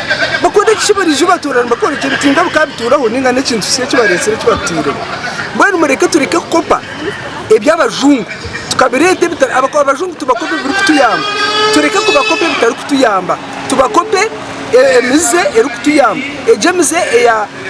Speaker 11: Bakore ki bariija batuura nibakora ki? Ebitingwa bikaba bituuraho ninga n'ekintu kisya eki bareetsire eki batutaireho? Mbwenu mureke tureke kukopa eby'abajungu tukabireeta ebitari abajungu tubakope ebirikutuyamba tureke kubakopa ebitarikutuyamba tubakope emize erikutuyamba. Egyo emize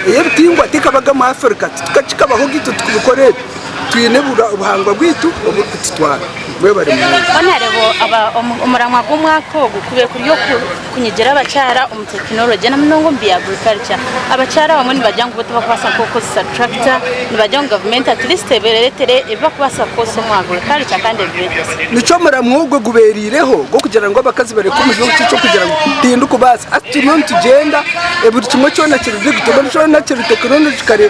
Speaker 11: ey'ebitingwa tekabaga omu Africa tikikabaho itwe tukubikora ebyo. Twine obuhangwa bwaitu oburikututwara. Mwebare munonga.
Speaker 13: Honourable omuramwa gw'omwaka ogu kubaire kuri okunyigira abakyara omu tekinologye na munonga omu bya agriculture. Abakyara abamwe nibagira ngu bo tibakubaasa nk'okukozesa tractor, nibagira ngu gavumenti at least ebareetere ebi bakubaasa kukozesa omu agriculture kandi ebibeegyese.
Speaker 11: Nikyo omuramwa ogwo gubereireho gw'okugira ngu abakazi bareke omuze ogu ky'okugira ngu tindikubaasa. Hati turiyo nitugyenda buri kimwe kyona kiri digital, buri kyona kiri technologically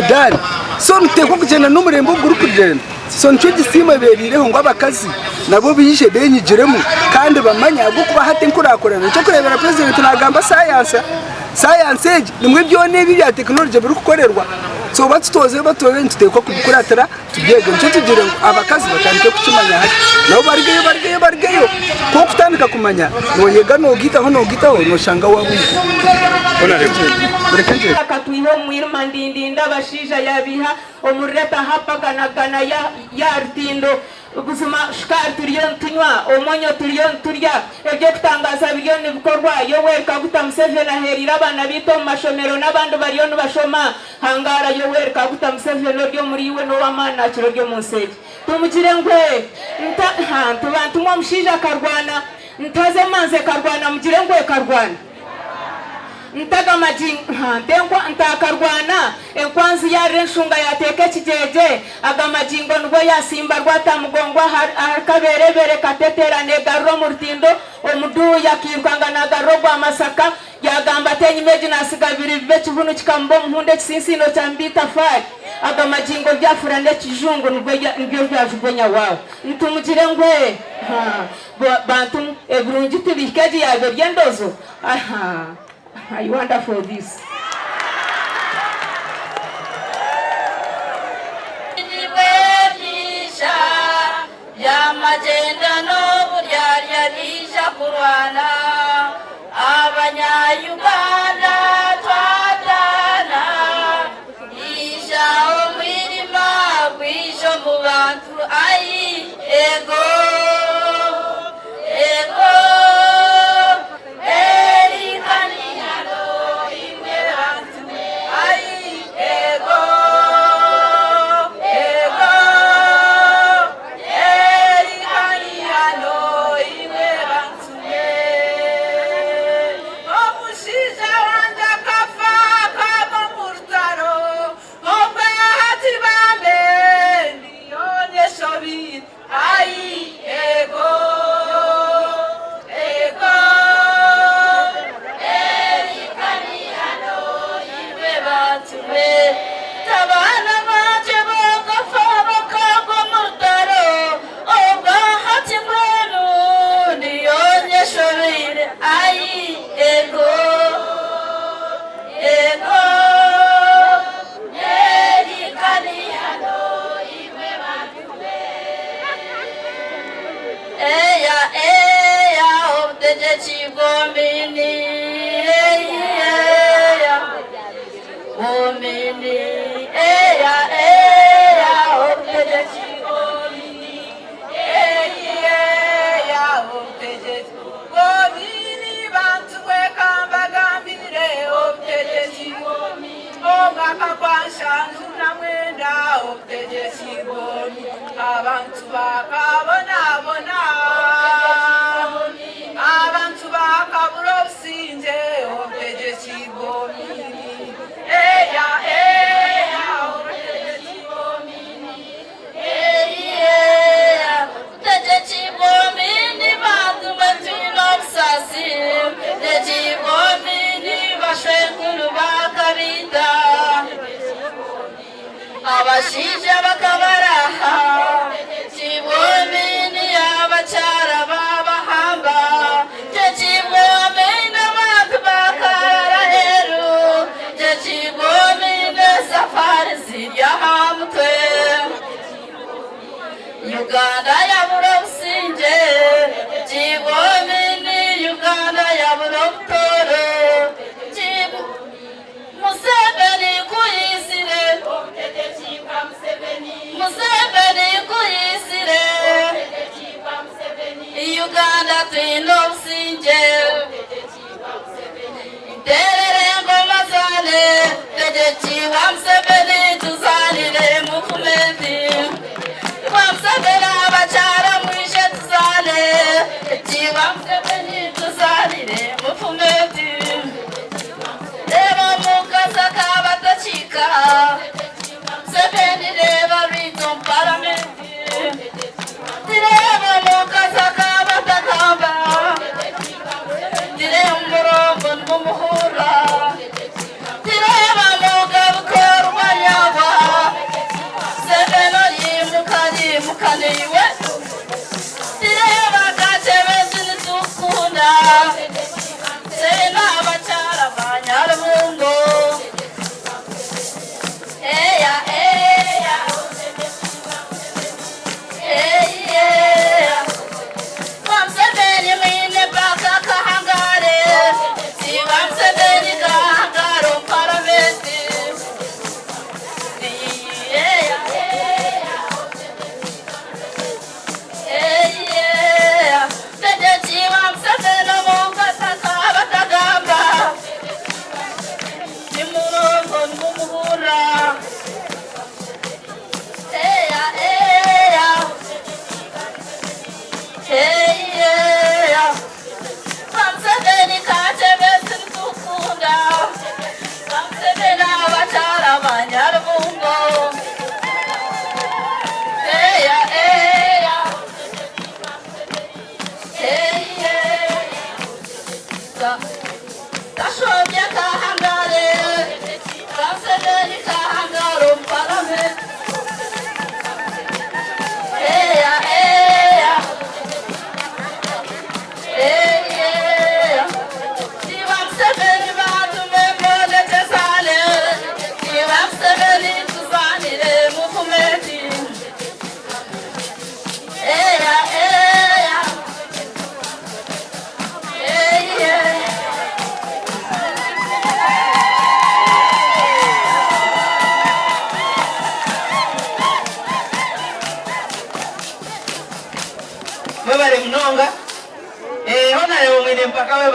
Speaker 11: done. So nituteekwa kugyenda n'omurembe ogu gurikugyenda. So nikyo gisiimu ebereireho ngu abakazi nabo baije benyigiremu kandi bamanye ahabw'okuba hati enkurakurana eky'okureebera purezidenti naagamba sayansa, sayansa egi nimwo byona ebi ebya tekinologye birikukorerwa. So batutooza ebi batutooza nituteekwa kubikuratira tubyege. Nikyo tugire ngu abakazi batandike kukimanya hati. Nabo barugeyo barugeyo barugeyo. Ku okutandika kumanya noyega nogaitaho nogaitaho noshanga waaba omukugu. Mureke ngyende.
Speaker 1: Akatwiha omu mwirima ndindindi abashaija yaabiiha omu rureta hapaganagana ya rutindo. Buzima shukaari turiyo nitunywa, omwonyo turiyo niturya, eby'okutangaaza biriyo nibikorwa, Yoweri Kaguta Museveni aheereire abaana baitu omu mashomero n'abandi bariyo nibashoma. Hangaara Yoweri Kaguta Museveni ori omuri iwe n'ow'amaani naakira ori omu nsi egi. Tumugire ngu nta ha ntuba ntumwe omushaija akarwana, ntaza emanzi ekarwana mugire ngu ekarwana. Ntaga magingo ntaakarwana, enkwanzi yaarira enshunga yaateeka ekigyegye, aga magingo nibwo yaasimba Rwatamugongo ahari Kabeerebeere Kateteera neegarura omu rutindo, omuduuyi akairukanga naagarura ogwa Masaka, yaagamba ati enyima egi naatsiga biri bibi ekibunu kikamuba omuhunda ekitsintsiino kyamuba eitafaari, aga magingo ryafura n'ekijungu nibyo ryajugwenya waawe. Ntumugire ngu Bantu ebirungi tibihika egi yaaba eri endozo ahaa I wonder for this.
Speaker 14: Nibwebisha by'amagyenda n'oburyarya biija kurwana Abanya Uganda twataana Ija omwirima gwija omu bantu ai Ego ego Erikaniano imwe bantu mwe ai Ego ego Erikaniano imwe bantu mwe Omushaija wangye akafa akagwa omu rutaro Obwe hati bambe ndiyo nyeshobi Ai ego ego Erikaniano imwe bantu mwe Tabaana bangye bakafa bakagwa omu rutaro Obwa hati mbwenu ndiyo nyeshobeire Ai ego ego Erikaniano imwe bantu mwe Eya eya obutegyeki bwomini Eya bwomini Eya eya obutegyeki bwomini Eya obutegyeki bwomini Bantu mwe kambagambire obutegyeki bwomini Omwaka gwa nshanju na mwenda obutegyeki bwomini Abantu bakabonabona Abantu bakabura obusingye obutegyeki bwomini Eya eya obutegyeki bwomini Eya obutegyeki bwomini Bantu mwe twine obusaasi Obutegyeki bwomini Bashwenkuru bakabiita Abashaija bakabaraha Kibwomini abakyara babahamba Kyekibwomini abantu bakarara aheru Kyekibwomini esafari ziri aha mutwe Uganda yabura obusingye Kibwomini Uganda yabura obutooro Museveni kuyizire Museveni kuyizire Uganda twine obusingye Nterera engoma zaane Tegyeki bwa Museveni tuzanire muvumenti Bwa Museveni abakyara mwije tuzaane Tegyeki bwa Museveni tuzanire muvumenti Reeba omukazi akaba atakiika Museveni reeba rwija omu paramenti Tireeba omukazi akaba atagamba Tireeba omurongo nimumuhurra Tireeba mugaruka orwanyagwa Museveni oyimuka nyimuka niiwe Tireeba Kakyebezi nitukukunda Twena abakyara ba Nyarubungo.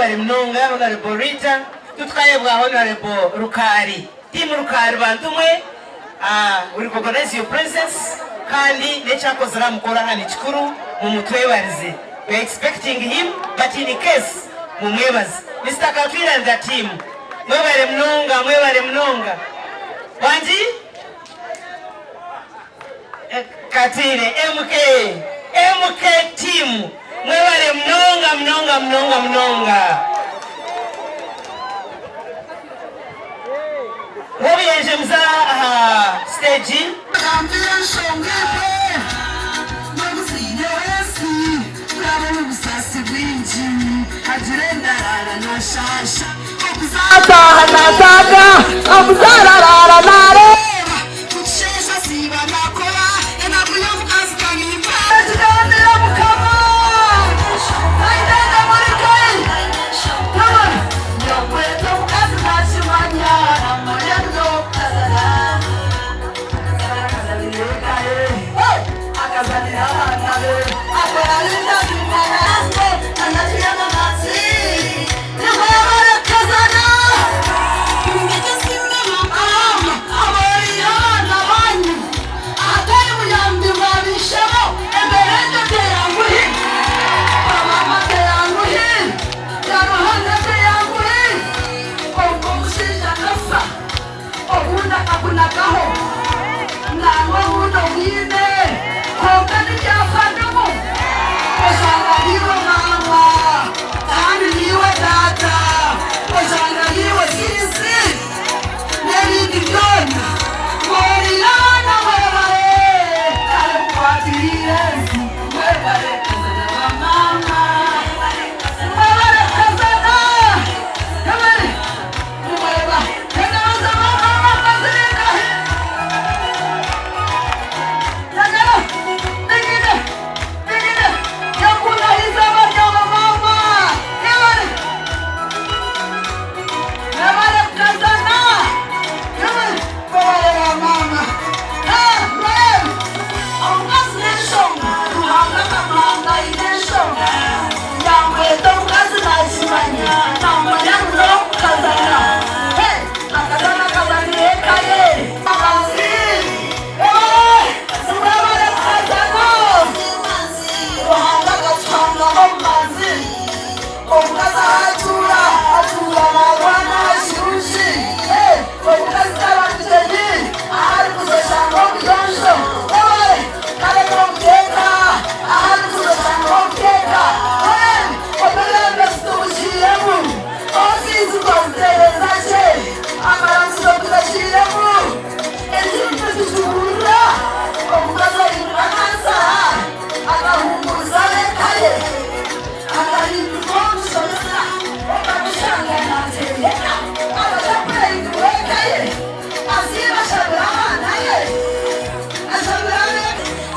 Speaker 3: Mwebare munonga Honourable Rita. Tutukayebwa Honourable Rukaari. Team Rukaari bantu mwe, we recognize your presence kandi n'ekyakozire aha mukoro aha nikikuru mumutwebarize. We are expecting him but in case mumwebaze. Mister Katwire and the team mwebare munonga mwebare munonga. Wangi? Katwire MK MK team mwebare munonga munonga munonga munonga. Wobuyenje muza aha stage.
Speaker 15: Gambira enshonga emwe n'omuzaire w'ensi kuraba omu busaasi bwingi agira endarara nashaasha okuza
Speaker 16: Ataaha naataaga, omuzaire araara naareeba.
Speaker 15: Kukisheesha asiiba naakora enaku y'omukazi kanimba.
Speaker 16: Ekigambira Mukama nainenda muri kai.
Speaker 15: Yokweta omukazi nakimanya namanya n'okukazana. Akazanira eka ye, akazanira abaana be, akora bingi abimanya.
Speaker 16: Obundi akakunagaho, nangwa obundi omwine, kwonka n'ebyafa ndimu. Oshanga niiwe maama, kandi niiwe taata, oshanga niiwe siisi, n'ebindi byona. Mworiraana mwebare, kare mukwatiriire ensi, mwebare kazana ba maama, mwebare kazana, mwebare.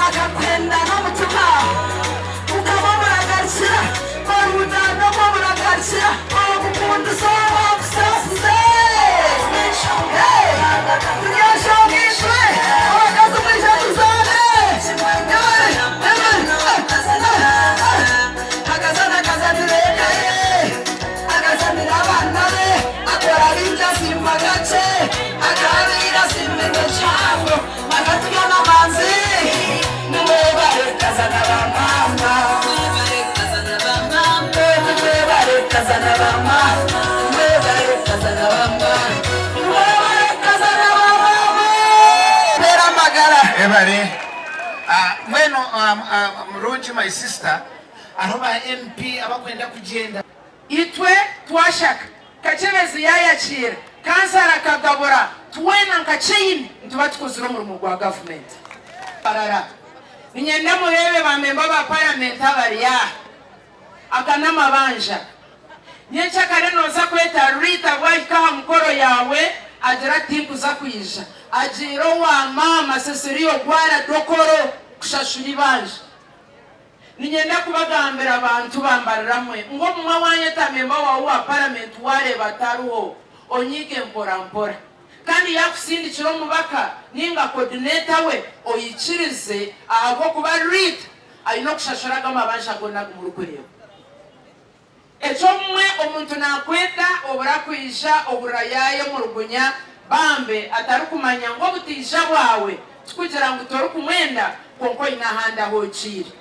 Speaker 15: Akakwenda n'omutima ukaba omuragarukira orundana omu omuragarukira okukundisa owakusaasize. Turi enshonga itwe abakazi mwije tuzaane. Akazana akazanira eka ye, akazanira abaana be, akora bingi asiima kakye, akabiire asiimirwe kihango. Akatuya n'amanzi nimwebare kazana ba mama nimwebare kazana ba mama nimwebare kazana ba mama nimwebare kazana ba mama
Speaker 10: Mbeera amagara. Ebare mbwenu murungi my sister hariho ba MP abakwenda kugyenda.
Speaker 17: Itwe twashaka, Kakyebezi yaayakiira, kansara akagabura, twena nka chain nituba tukozire omurimo gwa gavumenti. Mbarara. Niinyenda mureebe ba memba ba paramenti abari aha. Aga n'amabanja. Nyencakare nooza kweta Rita bwahika aha mukoro yaawe agira ati tinkuza kwija. Agiire owa maama Cecilia Ogwara Dokolo kushashura eibanja. Niinyenda kubagambira bantu ba Mbarara mwe, ngu obumwe waanyeta memba waawe wa paramenti waareeba atariho, onyiige mpora mpora. Kandi yaakusindikira omubaka nainga kodineeta we, oikirize ahabw'okuba Rita aine okushashura ago amabanja goona agu murikureeba. Eky'obumwe omuntu naakweta obura kwija ohurira yaayemurugunya bambe atarikumanya ngu obutaija bwawe tikugira ngu torikumwenda kwonka oine ahandi ahu ogiire.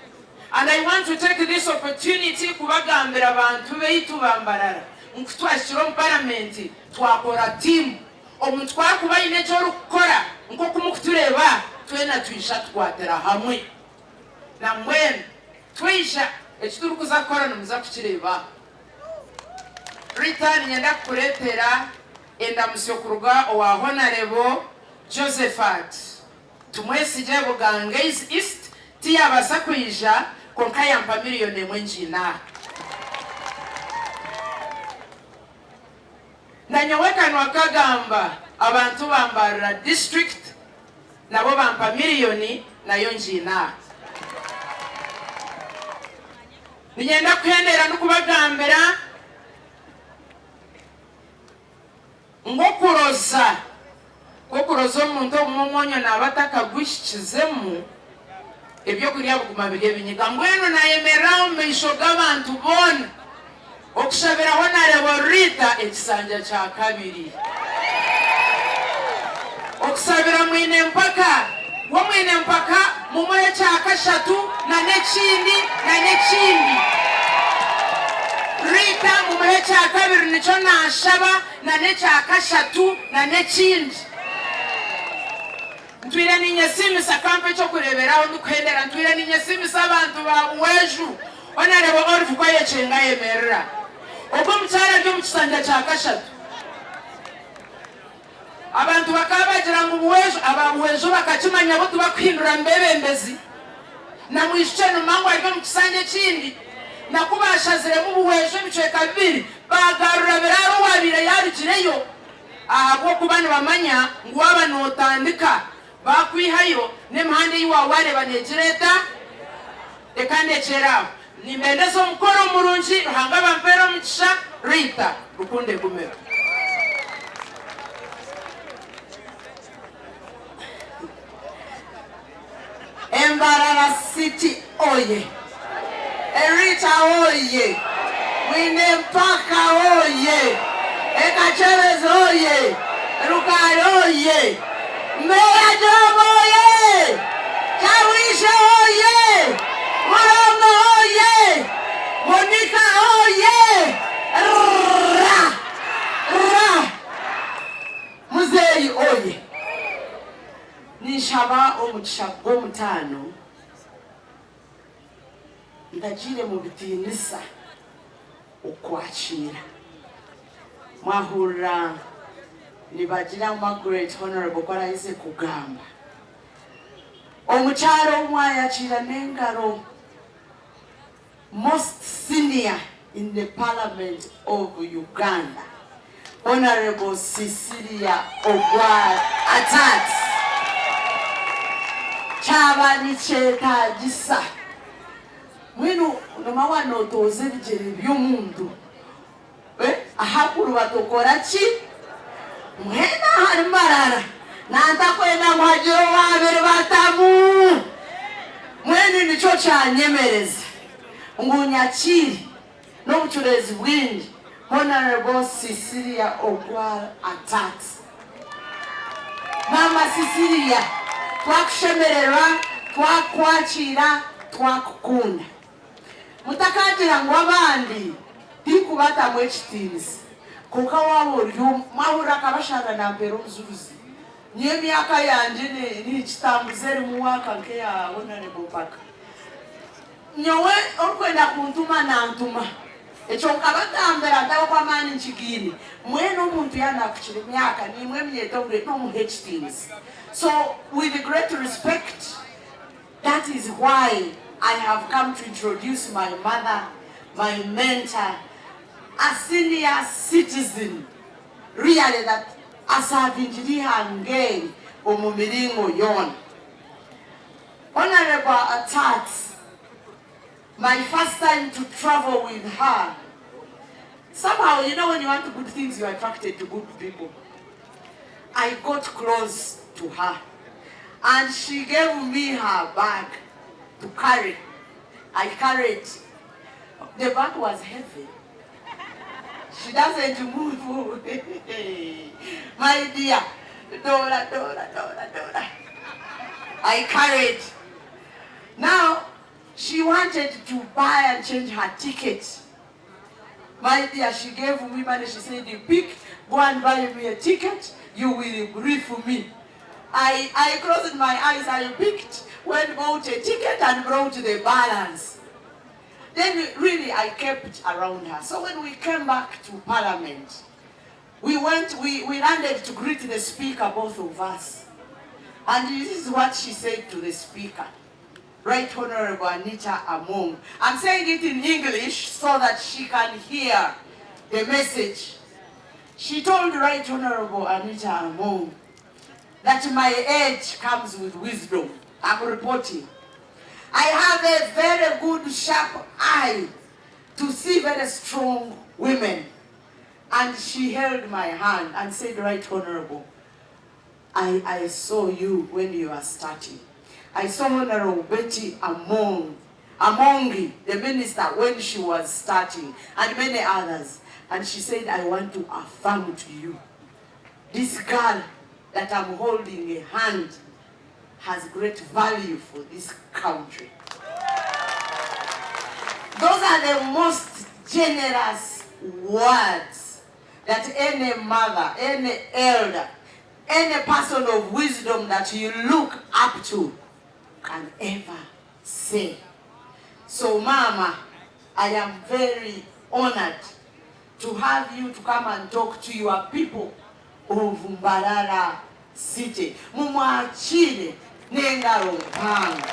Speaker 17: And I want to take this opportunity kubagambira bantu baitu ba Mbarara ngu kutwahikire omu paramenti twakora tiimu. Omuntu ku arikuba aine eki orikukora nk'oku mukutureeba twena twija tukwatira hamwe. Na mbwenu twija eki turikuza kukora nimuza kukireeba. Rita niinyenda kukureetera endamutsyo kuruga owa Honarebo Josephat Tumwesigye Bugangaizi East tiyabaasa kwija kwonka yampa miriyoni emwe ngiine aha. Na nyowe kanwa kagamba abantu ba Mbarara district nabo bampa miriyoni nayo ngiine aha. Niinyenda kuhendera n'okubagambira ngu okuroza kw'okuroza omuntu obumwe omwonyo naaba atakaguhikizemu, ebyokurya biguma biri ebinyiga. Mbwenu nayemerera aha omu maisho g'abantu boona okushabiraho Narebo Rita ekisanja kya kabiri. Okusabira Mwine Mpaka, we Mwine Mpaka mumuhe ekya kashatu na n'ekindi na n'ekindi. Rita mumuhe ekya kabiri nikyo naashaba na n'ekya kashatu na n'ekindi. Ntwire ninyesiimisa kampe eky'okureeberaho ndikuhendera ntwire ninyesiimisa abantu ba Buweju Honourable Olive ku ayekyenga ayemerera. Ogwo omukyara ari omu kisanja kya kashatu. Abantu bakaba bagira ngu Buweju, aba Buweju bakakimanya bo tibakuhindura mu bebembezi. Na mwishiki enuma ngu ari omu kisanja ekindi. Na ku bashaziremu Buweju ebicweka bibiri, bagarura Biraaro owabaire yarugireyo. Ahabw'okuba nibamanya ngu waaba nootandika baakwihayo, n'emihanda ei waawareeba neegira eta? Reka ndekyere aho. Nimbendeza omukoro murungi, Ruhanga abampeere omugisha. Rita, rukundo egumeho.
Speaker 16: Embarara City oye! Erita oye! Mwine Mpaka oye! Ekakyebezi oye! Rukari oye! Meeya Job oye! Kyabwishe oye! Murongo oye! Monica oye! Ra! Ra! Muzeeyi oye!
Speaker 17: Ninshaba omugisha gw'omutaano ntagiire mu bitiinisa okukwakiira. Mwahurira nibagira Margaret Honourable ku araheze kugamba, omukyara ou mwayakiira n'engaro most senior in the parliament of Uganda Honourable Cecilia Ogwal Atat kyaba nikyetagisa mbwenu noma waaba notooza ebigyere by'omuntu Ahakuruba tokora ki? Mbwenu ahari Mbarara nantakwenda ngu hagire owaabiribatamu. Mbwenu nikyo kyanyemereza ngu nyakiire n'obucureezi bwingi Honourable Cecilia Ogwal Atat. Maama Cecilia, twakushemererwa, twakukwakiira, twakukunda. Mutakaagira ngu abandi tinkubatamu ekitiinisa. Kwonka waaba ori omwe, mwahurira akabasharira nampeera obujurizi. Nyowe emyaka yangye nikitambuza erimu waaka nk'eya Honourable Mpaka. Nyowe orikwenda kuntuma nantuma. Ekyo nkabagambira nti ahabw'okuba amaani nkigaine. Mbwenu omuntu yaaba naakukira emyaka, naimwe emyeta n'omuha ekitiinisa. So with great respect, That is why I have come to introduce my mother, my mentor, a senior citizen really that aservingire eihanga eri omu miringo yoona. Honourable Atat, my first time to travel with her, somehow you know when you want good things you are attracted to good people. I got close to her and she gave me her bag to carry. I carried. The bag was heavy.
Speaker 16: She doesn't move my dear Dora Dora Dora Dora I carried Now she wanted to buy and change her ticket My dear she gave me money she said pick go and buy me a ticket you will grief me I, I closed my eyes I picked went bought a ticket and brought the balance Then really I kept around her. So when we came back to parliament, we went, we, we landed to greet the speaker, both of us. And this is what she said to the speaker. Right Honorable Anita Among. I'm saying it in English so that she can hear the message. She told Right Honorable Anita Among that my age comes with wisdom. I'm reporting. I have a very good sharp eye to see very strong women. And she held my hand and said, Right Honorable, I, I saw you when you are starting. I saw Honorable Betty Among, Amongi, the minister, when she was starting, and many others. And she said, I want to affirm to you, this girl that I'm holding a hand has great value for this country. Those are the most generous words that any mother, any elder, any person of wisdom that you look up to can ever say. So mama, I am very honored to have you to come and talk to your people of Mbarara City. Mumwakiire n'engaro mpango.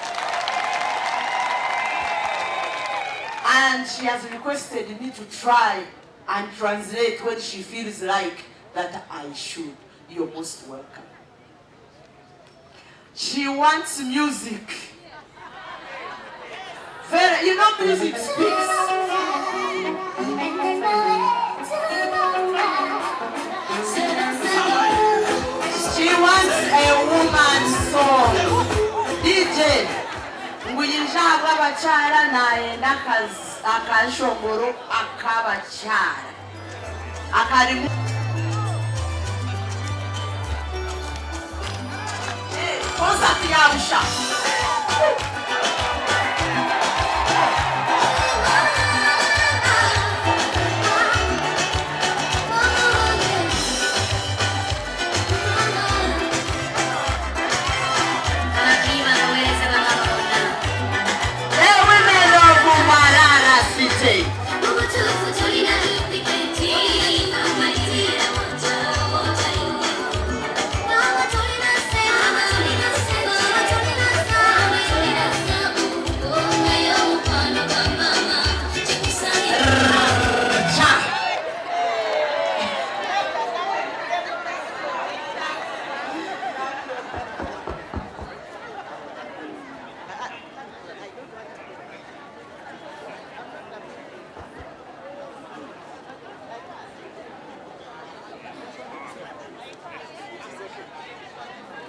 Speaker 16: And she has requested me to try and translate when she feels like that I should. You're most welcome. She wants music. Very, you know music speaks. She wants a woman's song. DJ, ngu yija ahabw'abakyara nayenda akashongoro ak'abakyara. Akarimu. Concert ya busha. The women of Mbarara City.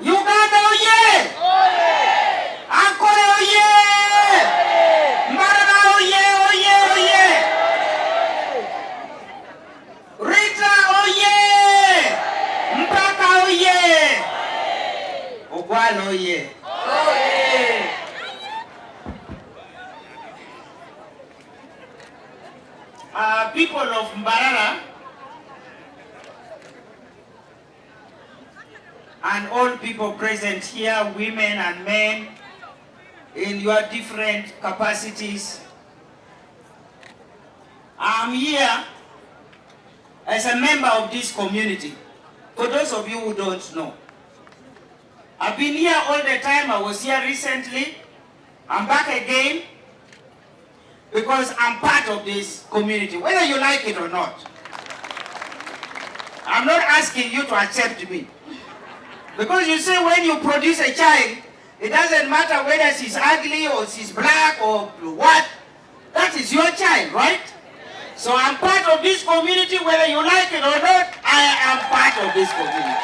Speaker 18: Uganda oye! Ankole oye! Mbarara oye oye oye! Rita oye! Mpaka oye! Ogwal oye! Uh, people of Mbarara and all people present here, women and men, in your different capacities. I'm here as a member of this community. For those of you who don't know, I've been here all the time. I was here recently. I'm back again because I'm part of this community, whether you like it or not. I'm not asking you to accept me. Because you see, when you produce a child, it doesn't matter whether she's ugly or she's black or what. That is your child, right? So I'm part of this community, whether you like it or not, I am part of this community.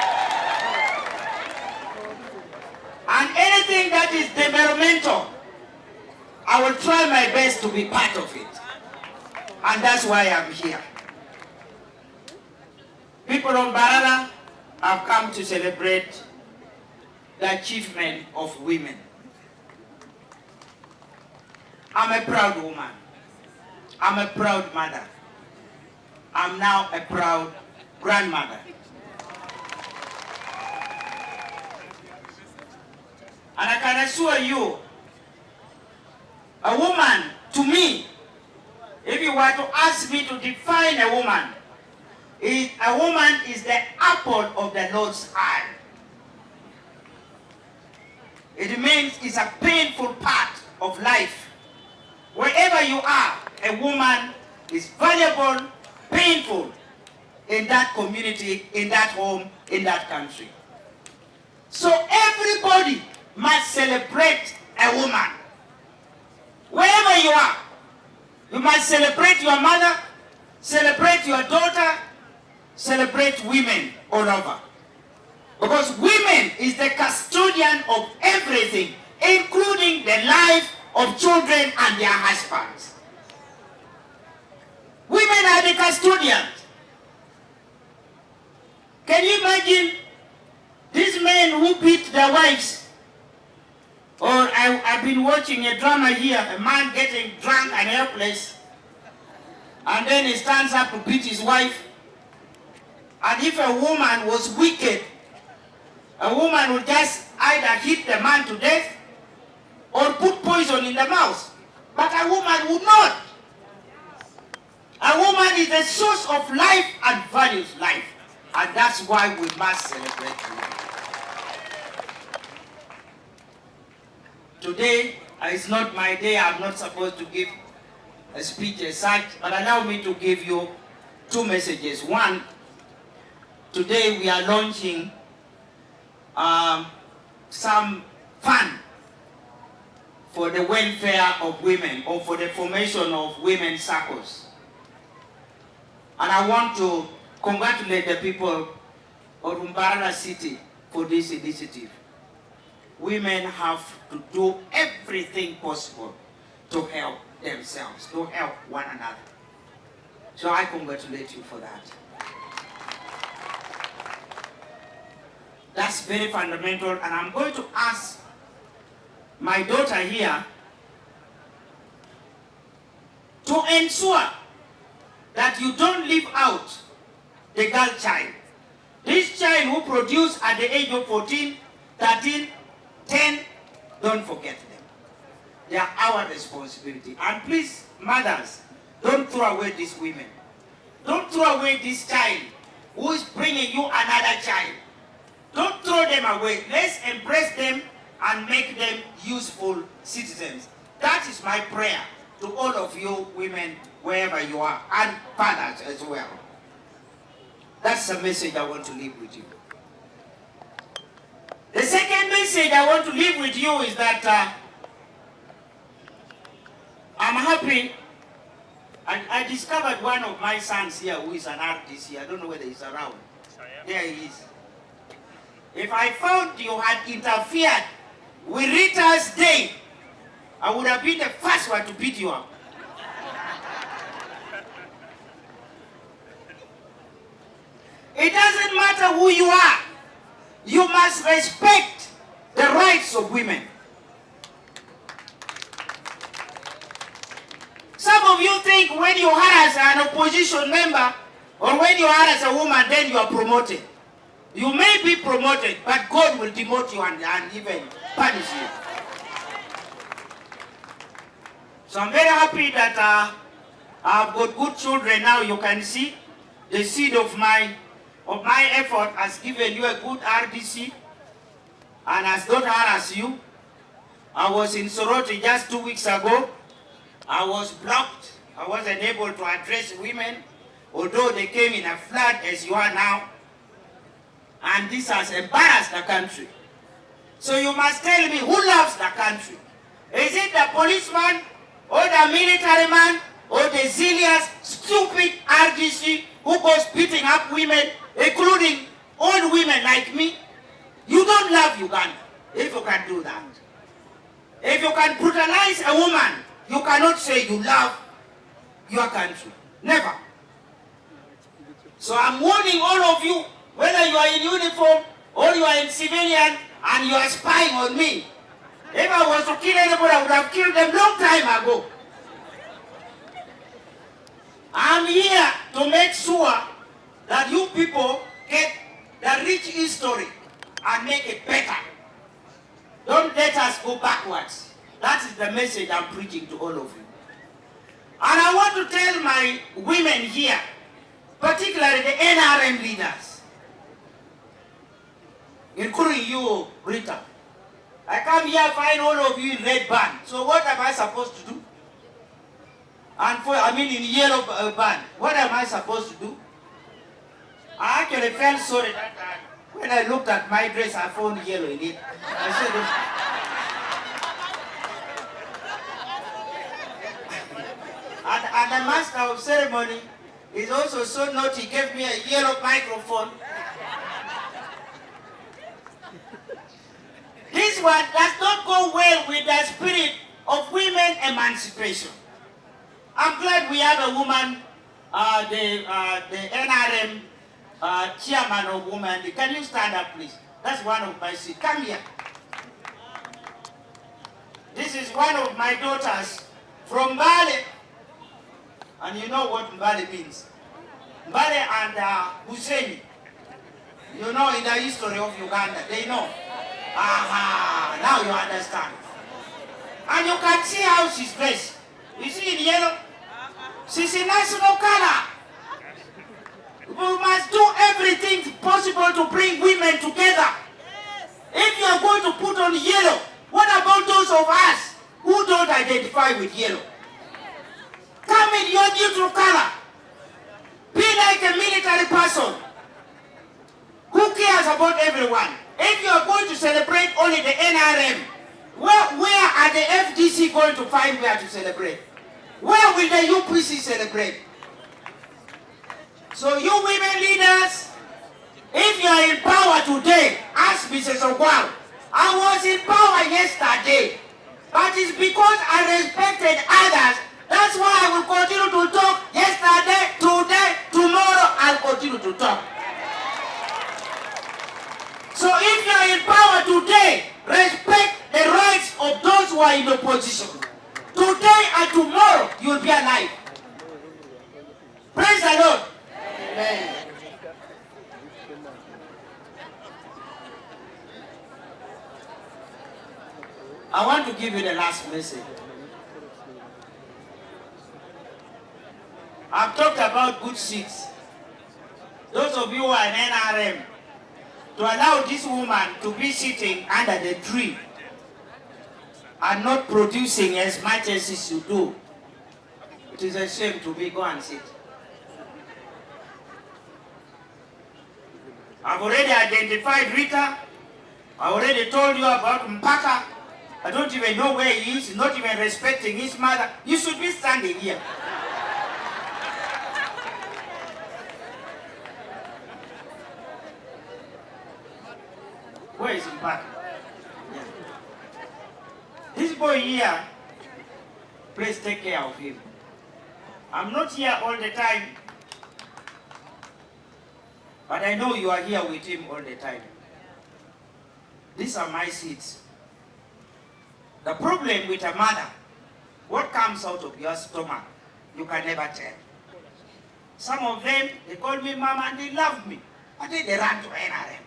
Speaker 18: And anything that is developmental, I will try my best to be part of it. And that's why I'm here. People of Mbarara have come to celebrate the achievement of women. I'm a proud woman. I'm a proud mother. I'm now a proud grandmother. And I can assure you, a woman, to me, if you were to ask me to define a woman, is, a woman is the apple of the Lord's eye. It means it's a painful part of life. Wherever you are, a woman is valuable, painful in that community, in that home, in that country. So everybody must celebrate a woman. Wherever you are, you must celebrate your mother, celebrate your daughter, celebrate women all over. Because women is the custodian of everything, including the life of children and their husbands. Women are the custodians. Can you imagine these men who beat their wives? Or I, I've been watching a drama here, a man getting drunk and helpless, and then he stands up to beat his wife. And if a woman was wicked, a woman would just either hit the man to death or put poison in the mouth. But a woman would not. A woman is the source of life and values life. And that's why we must celebrate women. Today is not my day. I'm not supposed to give a speech as such, but allow me to give you two messages. One, today we are launching um, some fund for the welfare of women or for the formation of women's circles. And I want to congratulate the people of Mbarara City for this initiative. Women have to do everything possible to help themselves, to help one another. So I congratulate you for that. That's very fundamental, and I'm going to ask my daughter here to ensure that you don't leave out the girl child. This child who produced at the age of 14, 13, 10, don't forget them. They are our responsibility. And please, mothers, don't throw away these women. Don't throw away this child who is bringing you another child. Don't throw them away. Let's embrace them and make them useful citizens. That is my prayer to all of you women, wherever you are, and fathers as well. That's the message I want to leave with you. The second message I want to leave with you is that I'm happy. And I discovered one of my sons here who is an RDC. I don't know whether he's around. There he is. If I found you had interfered with Rita's day, I would have been the first one to beat you up. It doesn't matter who you are. You must respect the rights of women. Some of you think when you harass an opposition member or when you harass a woman, then you are promoted. You may be promoted, but God will demote you and even punish you. So I'm very happy that I've got good children now. You can see the seed of my effort has given you a good RDC and has not harassed you. I was in Soroti just 2 weeks ago. I was blocked. I wasn't able to address women, although they came in a flood as you are now. And this has embarrassed the country. So you must tell me who loves the country. Is it the policeman or the military man or the zealous, stupid RDC who goes beating up women, including old women like me? You don't love Uganda if you can do that. If you can brutalize a woman, you cannot say you love your country. Never. So I'm warning all of you, whether you are in uniform or you are in civilian and you are spying on me, if I was to kill anybody, I would have killed them long time ago. I'm here to make sure that you people get the rich history and make it better. Don't let us go backwards. That is the message I'm preaching to all of you. And I want to tell my women here, particularly the NRM leaders, including you, Rita. I come here, find all of you in red band. So what am I supposed to do? And for, I mean in yellow band. What am I supposed to do? I actually felt sorry that time. When I looked at my dress, I found yellow in it. I said, and, and the master of ceremony is also so naughty, gave me a yellow microphone. This one does not go well with the spirit of women emancipation. I'm glad we have a woman, uh, the, uh, the NRM uh, chairman of women. Can you stand up, please? That's one of my seats. Come here. This is one of my daughters from Mbale. And you know what Mbale means. Mbale and uh, Hussein. You know in the history of Uganda, they know. Aha, now you understand. And you can see how she's dressed. You see in yellow? She's in national color. We must do everything possible to bring women together. If you are going to put on yellow, what about those of us who don't identify with yellow? Come in your neutral color. Be like a military person who cares about everyone. If you are going to celebrate only the NRM, where, where are the FDC going to find where to celebrate? Where will the UPC celebrate? So you women leaders, if you are in power today, ask Mrs. Ogwal. I was in power yesterday, but it's because I respected others. That's why I will continue to talk yesterday, today, tomorrow, I'll continue to talk. So if you are in power today, respect the rights of those who are in opposition. Today and tomorrow, you'll be alive. Praise the Lord. Amen. I want to give you the last message. I've talked about good seeds. Those of you who are in NRM, to allow this woman to be sitting under the tree and not producing as much as she should do, it is a shame to be. Go and sit. I've already identified Rita. I already told you about Mpaka. I don't even know where he is, not even respecting his mother. You should be standing here. Where is Mpaka? Yeah. This boy here, please take care of him. I'm not here all the time, but I know you are here with him all the time. These are my seeds. The problem with a mother, what comes out of your stomach, you can never tell. Some of them, they call me mama and they love me. But then they run to NRM.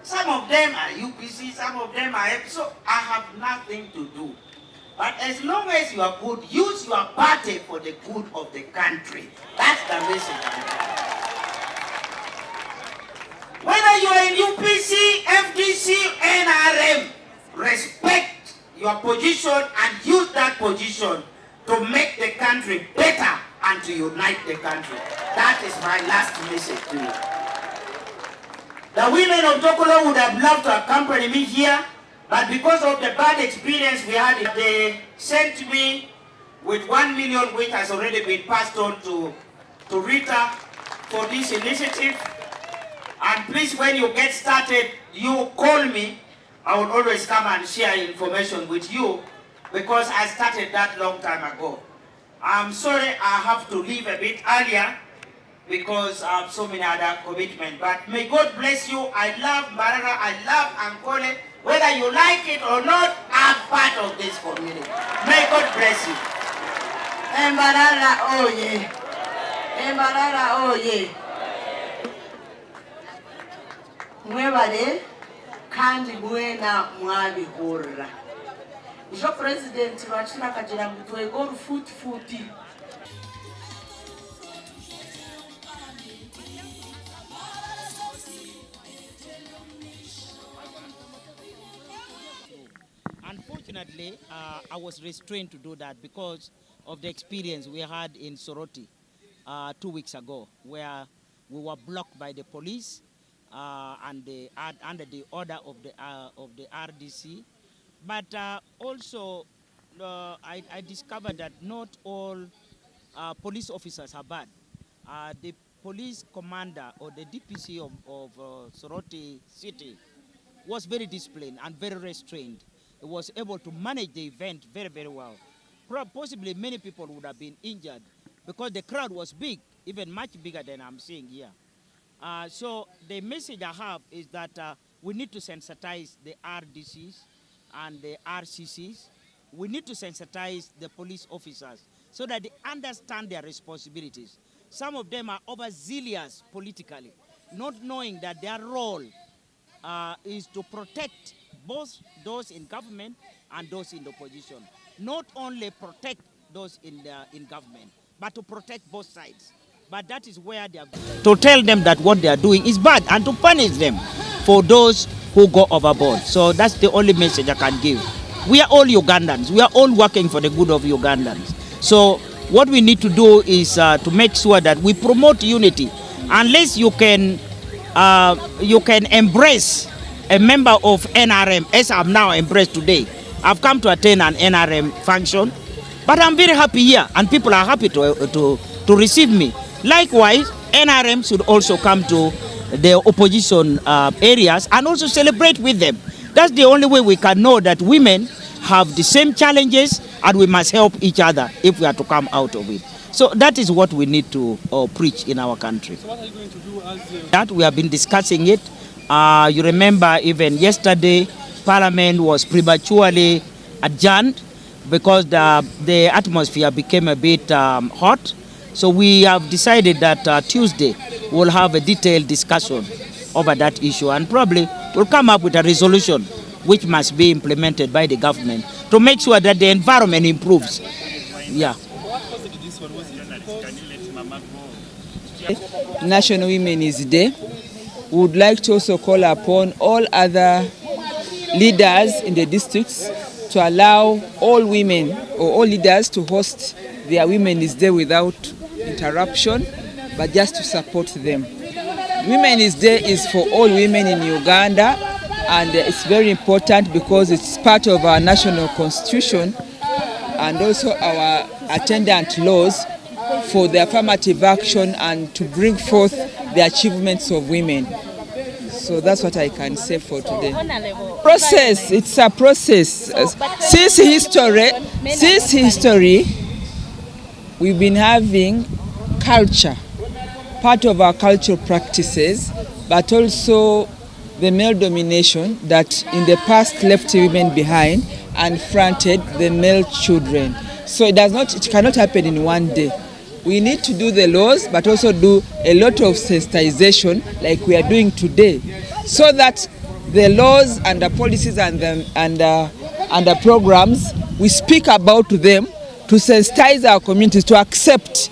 Speaker 18: Some of them are UPC, some of them are F. So I have nothing to do. But as long as you are good, use your party for the good of the country. That's the message. Whether you are in UPC, FDC, NRM, respect your position and use that position to make the country better and to unite the country. That is my last message to you. The women of Dokolo would have loved to accompany me here, but because of the bad experience we had, they sent me with 1 million, which has already been passed on to, to Rita for this initiative. And please, when you get started, you call me. I will always come and share information with you because I started that long time ago. I'm sorry I have to leave a bit earlier because I have so many other commitments. But may God bless you. I love Mbarara. I love Ankole. Whether you like it or not, I'm part of this community. May God bless you.
Speaker 16: Mbarara oye! Mbarara oye! Mwebare kandi mwena mwabihurira. Ijo Purezidenti Rwakina akagira ngu twege orufutifuti.
Speaker 18: Unfortunately, uh, I was restrained to do that because of the experience we had in Soroti uh, two weeks ago, where we were blocked by the police uh, and the, under the order of the, uh, of the RDC. But uh, also, uh, I, I discovered that not all uh, police officers are bad. Uh, the police commander or the DPC of, of uh, Soroti City was very disciplined and very restrained. He was able to manage the event very, very well. Possibly many people would have been injured because the crowd was big, even much bigger than I'm seeing here. Uh, so the message I have is that uh, we need to sensitize the RDCs and the RCCs. We need to sensitize the police officers so that they understand their responsibilities. Some of them are overzealous politically, not knowing that their role uh, is to protect both those in government and those in the opposition. Not only protect those in, the, in government, but to protect both sides. But that is where they are. To tell them that what they are doing is bad and to punish them for those who go overboard. So that's the only message I can give. We are all Ugandans. We are all working for the good of Ugandans. So what we need to do is uh, to make sure that we promote unity. Unless you can, uh, you can embrace a member of NRM, as I'm now embraced today. I've come to attend an NRM function, but I'm very happy here, and people are happy to, uh, to, to receive me. Likewise, NRM should also come to the opposition uh, areas and also celebrate with them. That's the only way we can know that women have the same challenges and we must help each other if we are to come out of it. So that is what we need to uh, preach in our country. So what are you going to do as That we have been discussing it. Uh, you remember even yesterday, Parliament was prematurely adjourned because the, the atmosphere became a bit um, hot. So we have decided that uh, Tuesday we'll have a detailed discussion over that issue and probably we'll come up with a resolution which must be implemented by the government to make sure that the environment improves. Yeah.
Speaker 19: National Women's Day. We would like to also call upon all other leaders in the districts to allow all women or all leaders to host their Women's Day without interruption, but just to support them. Women's Day is for all women in Uganda, and it's very important because it's part of our national constitution and also our attendant laws for the affirmative action and to bring forth the achievements of women. So that's what I can say for today. Process, it's a process. Since history, since history, we've been having culture, part of our cultural practices, but also the male domination that in the past left women behind and fronted the male children. So it does not, it cannot happen in one day. We need to do the laws, but also do a lot of sensitization like we are doing today, so that the laws and the policies and the, and, uh, and the programs, we speak about them to sensitize our communities to accept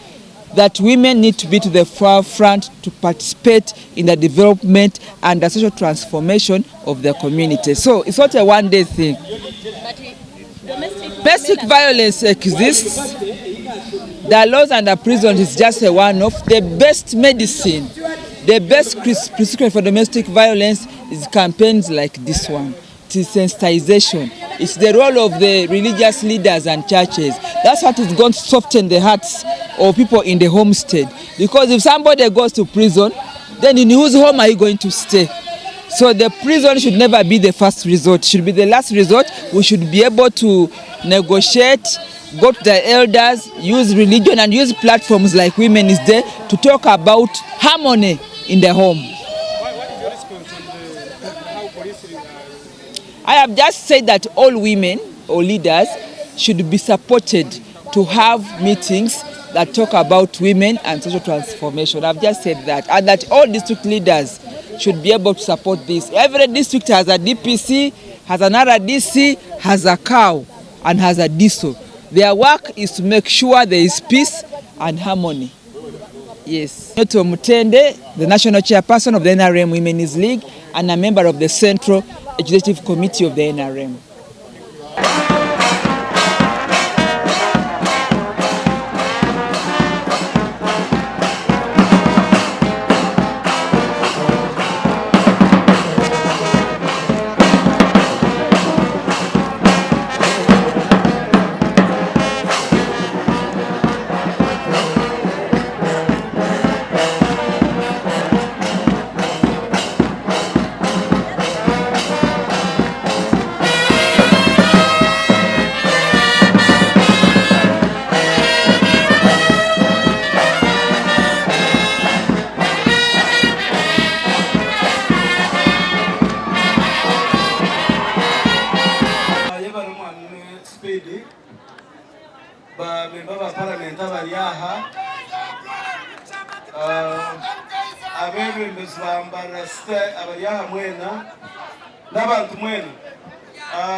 Speaker 19: that women need to be to the forefront to participate in the development and the social transformation of the community. So it's not a one day thing. Domestic violence exists. The laws and the prison is just a one off. The best medicine, the best prescription for domestic violence is campaigns like this one. It is sensitization. It's the role of the religious leaders and churches. That's what is going to soften the hearts of people in the homestead. Because if somebody goes to prison, then in whose home are you going to stay? So the prison should never be the first resort, it should be the last resort. We should be able to negotiate go to the elders, use religion and use platforms like Women's Day to talk about harmony in the home. I have just said that all women or leaders should be supported to have meetings that talk about women and social transformation. I've just said that. And that all district leaders should be able to support this. Every district has a DPC, has an RDC, has a cow, and has a diesel. Their work is to make sure there is peace and harmony. Yes. Nyoto Mutende, the national chairperson of the NRM Women's League and a member of the Central Executive Committee of the NRM.
Speaker 20: Yebare mwami Speed, ba memba ba paramenti abari aha, abebembezi ba Mbarara City abari aha mwena n'abantu mwena.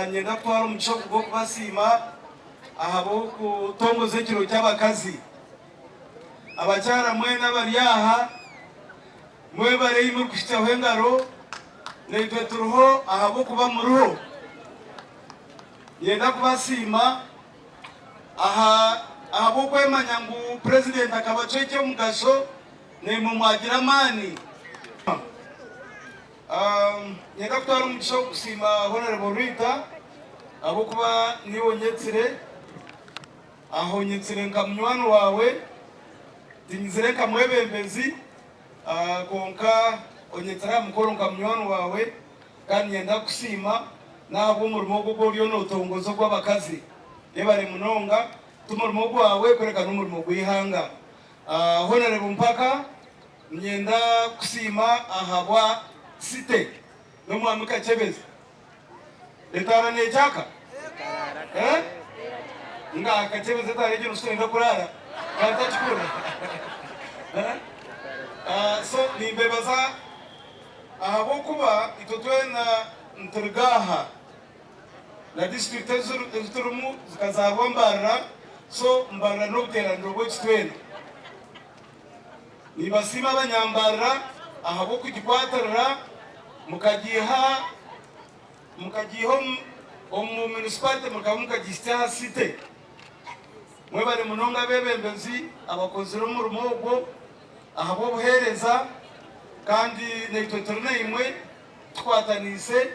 Speaker 20: Niinyenda kutwara omugisha ogu gw'okubasiima ahabw'okutongoza ekiro ky'abakazi. Abakyara mwena abari aha mwebare ei murikuhitsyaho engaro, naitwe turiho ahabw'okuba muriho. Niinyenda kubasiima aha ahabw'okwemanya ngu Purezidenti akabacwa eky'omugasho naimwe mwagira amaani. Niinyenda kutwara omugisha ogu kusiima Honourable Rita ahabw'okuba niiwe onyetsire. Aha onyetsire nka munywani waawe, tinyizire nka mwebembezi, kwonka onyetsire aha mukoro nka munywani waawe, kandi niinyenda kukusiima n'ahabw'omurimo ogu ogu oriyo nootongoza ogw'abakazi. Yebare munonga, ti murimo gwawe kureka n'omurimo gw'eihanga. Honourable Mpaka, niinyenda kukusiima ahabwa City n'Omwami Kakyebezi. Etaara nekyaka? Eh? Nga Kakyebezi etaara egyo noshusha oyenda kuraara kandi takikura. Eh? Ah, so nimbebaza ahabw'okuba itwe twena nituruga aha na disiturikiti ezi turimu zikazaarwa Mbarara, so Mbarara n'obuteeraniro bwaitu twena. Nimbasiima abanyambarara ahabw'okugikwatirira mukagiiha mukagiiha omu municipality mukaba mukagihitsya aha city. Mwebare munonga abeebembezi abakozire omurimo ogwo ahabw'obuheereza kandi naitwe turi naimwe tukwataniise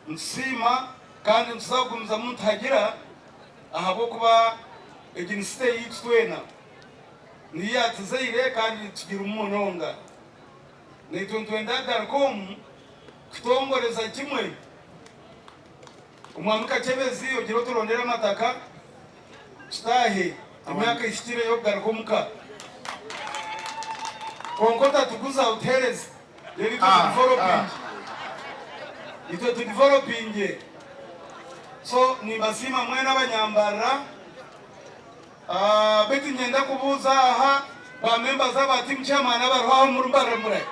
Speaker 20: nitusiima kandi nituza kugumizamu nituhagira ahabw'okuba egi ni city yaitu twena. Niyo yaatuzaire kandi nitugirimu munonga. Naitwe nitwenda kugaruka omu kutongoreza kimwe. Omwami Kakyebezi ogire oturondere amataka tutaahe. Emyaka ehikire ey'okugaruka omuka. Kwonka otatuguza otuheereze reero itwe tudivolopingye. Itwe tudivolopingye. So nimbasiima mwena abanyambarira. Beitu niinyenda kubuuza aha ba members aba team chairman abariho aha omuri Mbarara murahi?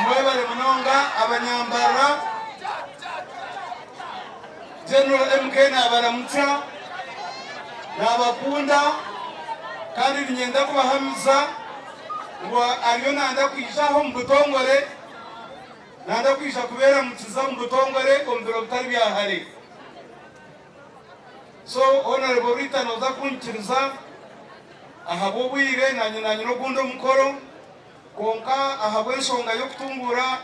Speaker 20: Mwebare munonga abanyambarara. General MK nabaramutsa, nabakunda kandi niinyenda kubahamiza ngu ariyo nanda kwija aha omu butongore. Nanda kwija kubeeramukiza omu butongore omu biro bitari bya hare. So Honourable Rita nooza kunyikiriza ahabw'obwire nanye nanyine ogundi omukoro kwonka ahabw'enshonga y'okutunguura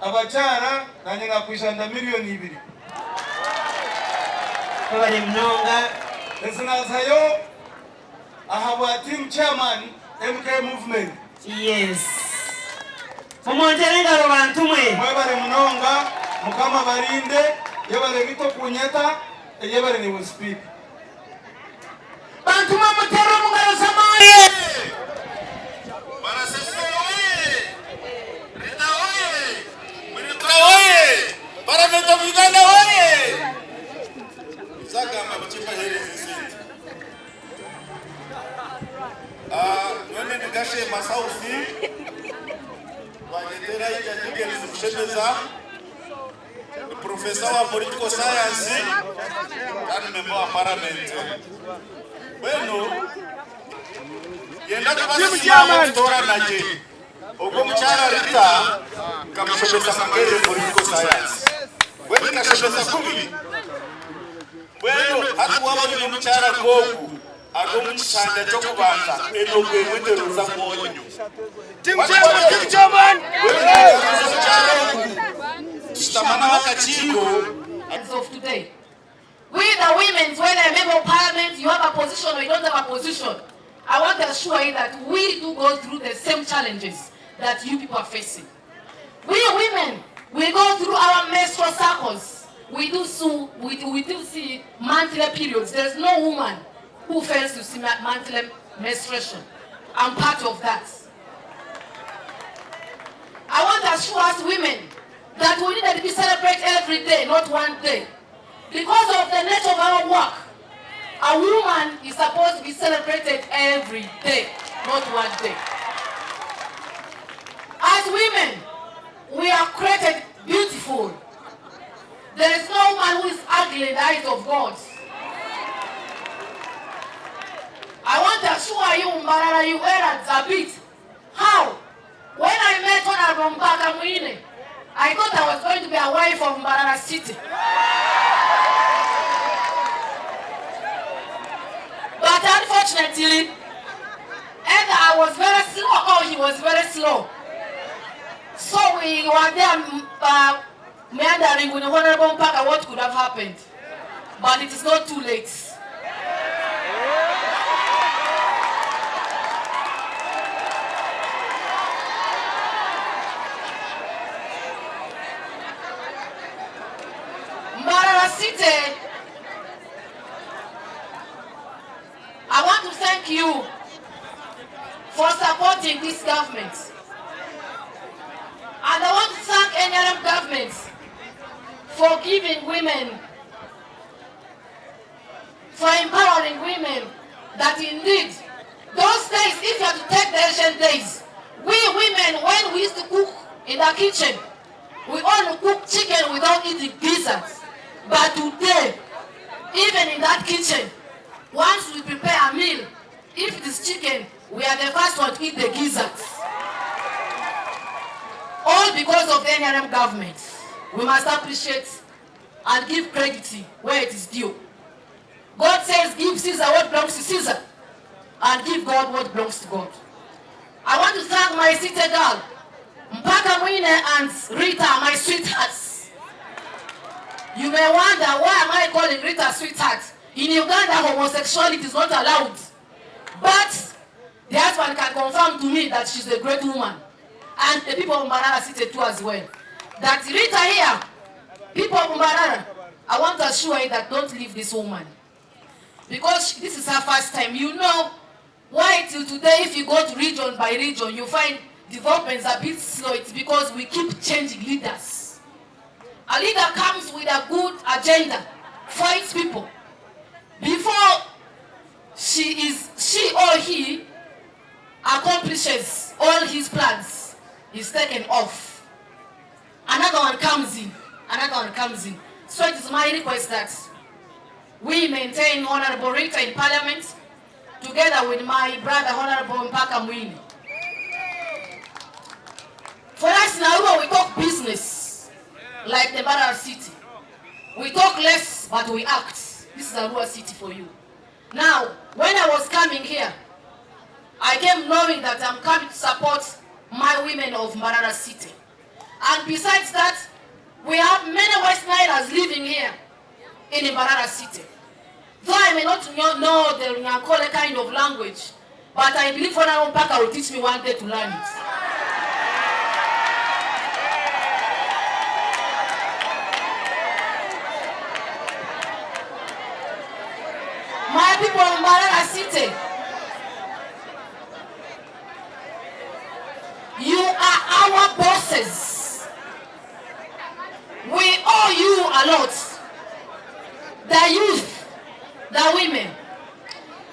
Speaker 20: abakyara nanye nakwija nda miriyoni ibiri.
Speaker 3: Webare munonga.
Speaker 20: Ezi nazihayo ahabwa team chairman MK movement.
Speaker 3: Yes.
Speaker 18: Mumwongyere engaro bantu mwe.
Speaker 20: Mwebare munonga mukama abarinde yebare Rita okunyeta yebare niiwe speaker.
Speaker 17: Bantu mwe muterre omu ngaro z'amaani.
Speaker 21: Parliament of Uganda oye! Nzagamba biki mbahereza esente. Ah, nyowe ndi Gashema South, twanyeta Elijah Gideon Mushemeza, ndi professor wa political science kandi member wa parliament. Mbwenu yenda kubasiima ahabw'okutoorana gye. Ogwo omukyara Rita nkamushomesa Makerere Political Science. Mbwenu nkashomesa kubi? Mbwenu hati waaba oine omukyara nk'ogu ari omu kishanja ky'okubanza enogo emwe teroza mwonyo. Mbwenu omukyara ogu tushutama nawe akakiiko.
Speaker 22: Of today. We the women, whether a member of parliament, you have a position or you don't have a position, I want to assure you that we do go through the same challenges that you people are facing. We women, we go through our menstrual cycles. We do so, we, we do see monthly periods. There's no woman who fails to see monthly menstruation. I'm part of that. I want to assure us women that we need to be celebrate every day, not one day. Because of the nature of our work, a woman is supposed to be celebrated every day, not one day. As women, we are created beautiful. There is no woman who is ugly in the eyes of God. I want to assure you, Mbarara, you erred a bit. How? When I met Honorable Mpaka Mwine, I thought I was going to be a wife of Mbarara City. But unfortunately, either I was very slow or he was very slow. So we were there uh, meandering with Honorable Mpaka what could have happened. But it is not too late. Mbarara City, I want to thank you for supporting this government. And I want to thank NRM government for giving women, for empowering women, that indeed, those days, if you are to take the ancient days, we women, when we used to cook in the kitchen, we only cook chicken without eating gizzards. But today, even in that kitchen, once we prepare a meal, if it is chicken, we are the first one to eat the gizzards. All because of the NRM government. We must appreciate and give credit where it is due. God says, give Caesar what belongs to Caesar and give God what belongs to God. I want to thank my city girl, Mpaka Mwine and Rita, my sweethearts. You may wonder, why am I calling Rita sweetheart? In Uganda, homosexuality is not allowed. But the husband can confirm to me that she's a great woman. And the people of Mbarara City too as well. That Rita here, people of Mbarara, I want to assure you that don't leave this woman. Because this is her first time. You know why till today, if you go to region by region, you find developments a bit slow. It's because we keep changing leaders. A leader comes with a good agenda for its people. Before she is, she or he accomplishes all his plans, he's taken off. Another one comes in, another one comes in. So it is my request that we maintain Honorable Rita in Parliament together with my brother Honorable Mpaka Mwini. For us in Arua, we talk business like the Mbarara City. We talk less, but we act. This is Arua City for you. Now, when I was coming here, I came knowing that I'm coming to support my women of Mbarara City. And besides that, we have many West Nilers living here in Mbarara City. Though I may not know the Runyankole kind of language, but I believe Honorable Mpaka will teach me one day to learn it. people of Mbarara City, you are our bosses. We owe you a lot. The youth, the women.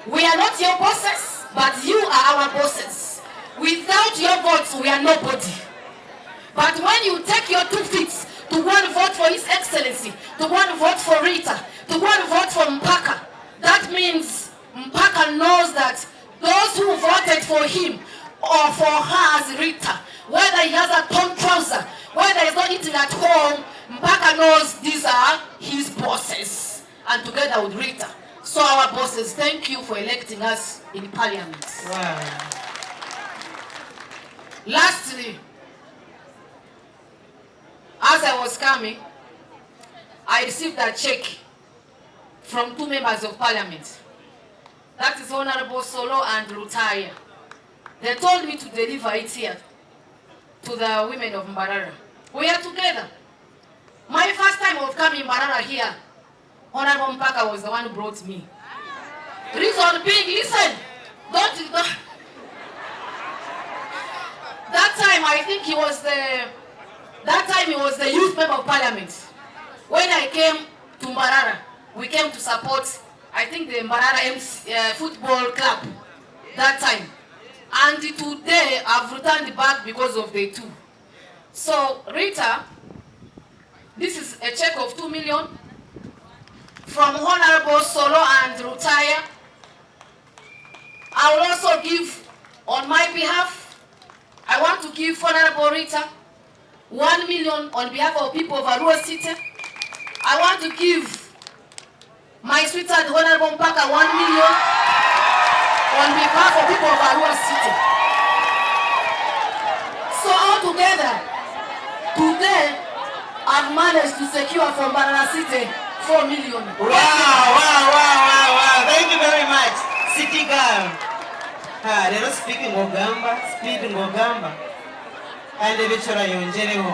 Speaker 22: We are not your bosses, but you are our bosses. Without your votes, we are nobody. But when you take your two feet to go and vote for His Excellency, to go and vote for Rita, to go and vote for Mpaka, that means Mpaka knows that those who voted for him or for her as Rita, whether he has a torn trouser, whether he's not eating at home, Mpaka knows these are his bosses. And together with Rita. So our bosses, thank you for electing us in parliament.
Speaker 3: Wow.
Speaker 22: Lastly, as I was coming, I received a check from two members of parliament. That is Honorable Solo and Lutaya. They told me to deliver it here to the women of Mbarara. We are together. My first time of coming Mbarara here, Honorable Mpaka was the one who brought me. Reason being, listen, don't, don't. That time I think he was the, that time he was the youth member of parliament. When I came to Mbarara, we came to support, I think the Mbarara MC, football club that time. And today I've returned back because of the two. So Rita, this is a check of 2 million from Honorable Solo and Rutaya. I will also give, on my behalf, I want to give Honorable Rita 1 million on behalf of people of Arua City. I want to give my sweetheart Honorable Mpaka 1 million on behalf of people of Arua City. So all together, today, I've managed to secure from Mbarara City 4 million.
Speaker 18: Wow, wow, wow, wow, wow. Thank you very much. City girl. Ha, rero speak ngogamba, speed ngogamba. Kandi ebyo orayongyereho.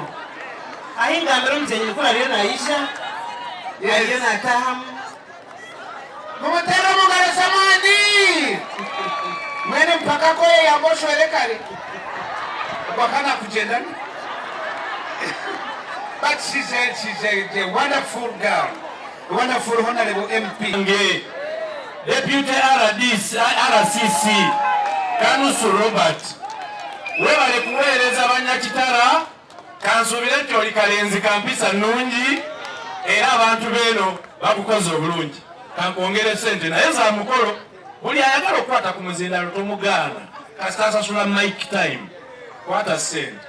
Speaker 18: Ahi ngambira omugyenyi mukuru ariyo naija, ariyo natahamu.
Speaker 10: Mumutere omungaro z'amaani! Mbwenu mpaka ku oyeyamba oshwere kare. Ogwo ka nakugyenda ni. But she's a, she's a, a wonderful girl. A wonderful honorable MP.
Speaker 5: Nge Deputy RDC, RCC Kanusu Robert webale kuweereza bannakitara kansuubire nti oli kalenzi ka mpisa nnungi era abantu beeno bakukoze obulungi kankwongere sente naye za mukolo buli ayagala okukwata ku muzindaalo tomugaana kasita asasula mic time kwata sente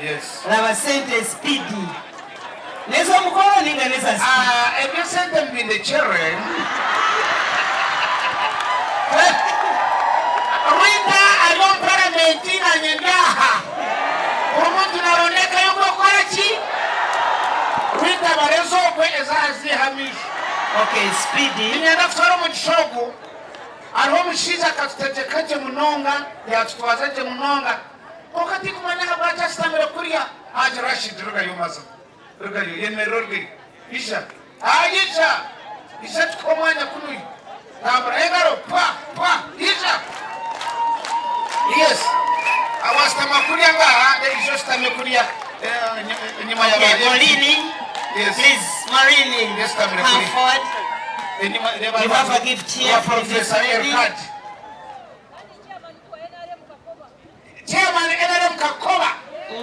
Speaker 10: Yes.
Speaker 3: Raba sente speed. Nez'omukolo ninga neza speed.
Speaker 10: Ah, ebyo sente mbindekere. Rita ari omu paramenti nanye ndi aha. Buri muntu naronda eka y'okukora ki? Rita bareza okwe ezaaha ziiha amaisho.
Speaker 3: Okay, speedy.
Speaker 10: Niinyenda kutwara omugisha ogu. Hariho omushaija akatutegyeka gye munonga, yaatutwaza gye munonga. Kwonka tinkumanya ahabwaki ashutamire kuriya. Agira Rashid rugayo mazima. Rugayo, yemerera orugeyo. Ija. Aa ija! Ija tukuhe omwanya kunuya. Tambura engaro pa pa ija! Yes. Waashutama kuriya ngaha, then ija oshutame kuriya enyima ya ba
Speaker 3: Okay,
Speaker 10: MP.
Speaker 3: Maureen,
Speaker 10: Yes.
Speaker 3: please, Maureen,
Speaker 10: Yes, tambire
Speaker 3: come
Speaker 10: kuriya.
Speaker 3: forward.
Speaker 10: Enyima reeba
Speaker 3: You have a gift here
Speaker 10: rwa
Speaker 3: from this
Speaker 10: Professor
Speaker 3: lady.
Speaker 10: Elkadi. Chairman NRM Kakoba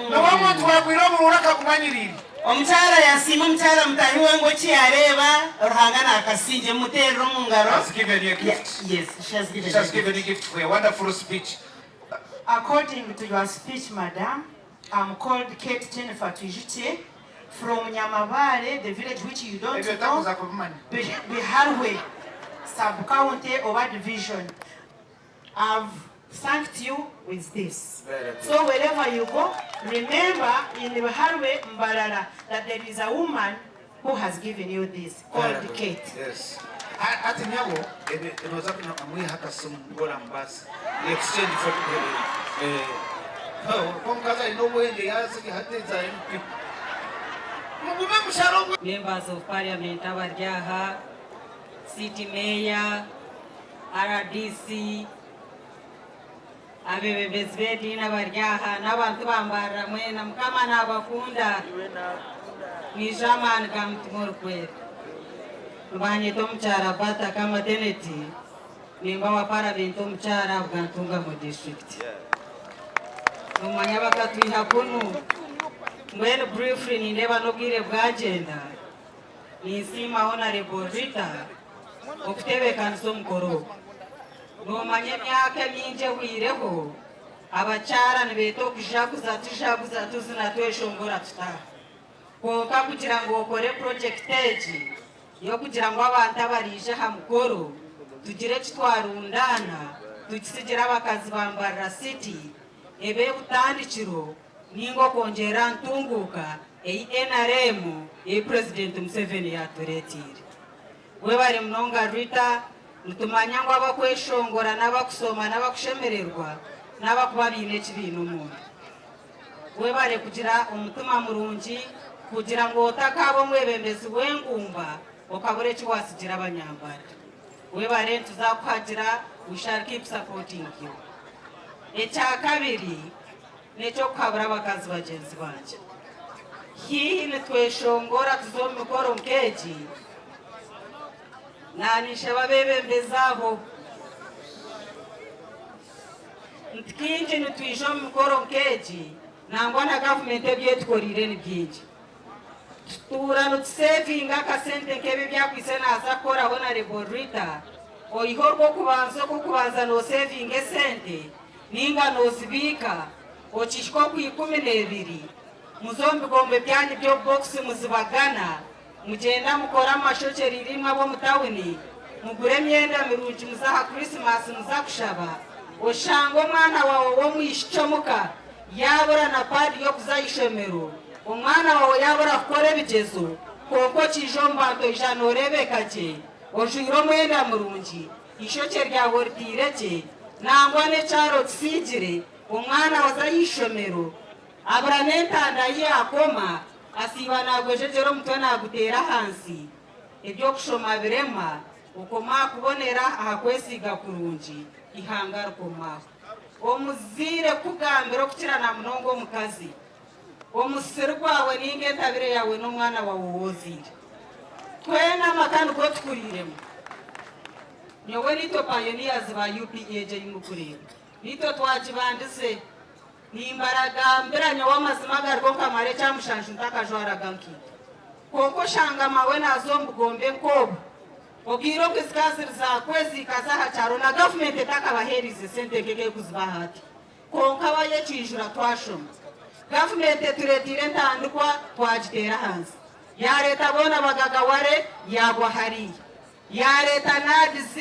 Speaker 10: niwe muntu wagwire oburuuru akagumanyiriire.
Speaker 3: Omukyara yasiima omukyara mutahi we ngu eki yareeba Ruhanga nakasingye mumuteerere omu ngaro.
Speaker 10: Has given you a gift.
Speaker 3: Yes, she has given
Speaker 10: She has
Speaker 3: you a
Speaker 10: given you
Speaker 3: gift.
Speaker 10: gift for a wonderful speech.
Speaker 8: According to your speech, madam, I'm called Kate Jennifer Twijukye from Nyamabale, the village which you don't
Speaker 10: Ebyo
Speaker 8: know,
Speaker 10: takuza kubimanya.
Speaker 8: Biharwe, sub-county or division. I've thanked you with this.
Speaker 10: Very good.
Speaker 8: So wherever you go, remember in Biharwe, Mbarara, that there is a woman who has given you this, called
Speaker 10: Very good.
Speaker 8: Kate.
Speaker 10: Yes. Hati nyabo, enoza kumwiha akasimu ngora mubasi. Exchange for omukazi alina obwenge yaziga hati eza MP. Mugume mushare obwe.
Speaker 23: Members of Parliament abari aha,
Speaker 7: City Mayor, rdc, abeebembezi b'ediini abari aha n'abantu ba Mbarara mwena, Mukama naabakunda. Mwije amaani ga Mutima Orikwera. Nibanyeta Omukyara Bata Kamateneti, nimba wa Paramenti omukyara ahabwa Ntungamo District. Nomanya bakatwiha kunu. Mbwenu briefly nindeeba n'obwire bwagyenda. Ninsiima Honourable Rita okutebeekanisa omukoro ogu. Noomanya emyaka emingi ehweireho, abakyara nibeeta okujaguza tujaguza tuzina tweshongora tutaaha. Kwonka kugira ngu okore purojekiti egi y'okugira ngu abantu abaraije aha mukoro tugire eki twarundaana tugisigire abakazi ba Mbarara City ebe butandikiro Ninga okwongyerera aha ntunguuka ei nrm ei Purezidenti Museveni yaatureeteire. Webare munonga Rita, nitumanya ngu abakweshongora n'abakusooma n'abakushemererwa n'abakuba baine eki baine omunda. Webare kugira omutima murungi kugira ngu otakaaba omwebembezi w'engumba okabura eki watsigira abanyambarira. Webare nituzakuhagira, we shall keep supporting you. Ekyakabiri, N'eky'okuhabura abakazi bagyenzi bangye. Haihi nitweshongora tuza omu mikoro nk'egi, naninshaba abeebembezi abo nti kaingi nitwija omu mikoro nk'egi nangwa na gavumenti ebi etukoreire ni bingi. Tutuura nitusevinga akasente nk'ebi ebi akwaitse naaza kukoraho na Rita, oihe orw'okubanza okw'okubanza noosevinga esente, Nainga noozibiika, okihika okwa 12, muze omu bigombe byanyu by'obubokisi muzibagana, mugyenda mukore amashokye riiri imwe ab'omu tawuni, mugure emyenda mirungi muze aha Krisimaasi muza kushaba, oshange omwana waawe w'omwishiki omuka yaabura na paadi y'okuza aha ishomero, omwana waawe yaabura kukora ebigyezo, kwonka okiija omu bantu oija nooreebeka gye, ojwaire omwenda murungi, Eishokye ryawe oriteire gye, nangwa n'ekyaro okisiigire, omwana waza aha ishomero, abura n'entanda ahi yaakoma, asiiba naagwejegyera omutwe naaguteera ahansi, eby'okushoma birema, okoma aha kubonera aha kwesiiga kurungi, eihanga rikoma aho. Omuzaire kukugambira okukira na munonga omukazi, omusiri gwawe nainga entabire yaawe n'omwana waawe ou ozaire. Twena amaka nigo tukuriiremu. Nyowe naitwe pioneers ba UPE egyo ei murikureeba naitwe twagibandize. Nimbaragambira nyowe amazima agariho nkamara ekyamushanju ntakajwaraga nkaito. Kwonka oshanga maawe naaza omu bugombe nk'obu, obwire obwe zikaba ziri za kwezi ikaza aha kyaro na gavumenti etakabaheeriize sente nk'eki erikuzibaha hati. Kwonka bayekiijura twashoma. Gavumenti etureeteire entandikwa twagiteera ahansi. Yaareeta boona bagagaware yaagwa hariya. Yaareeta NAADS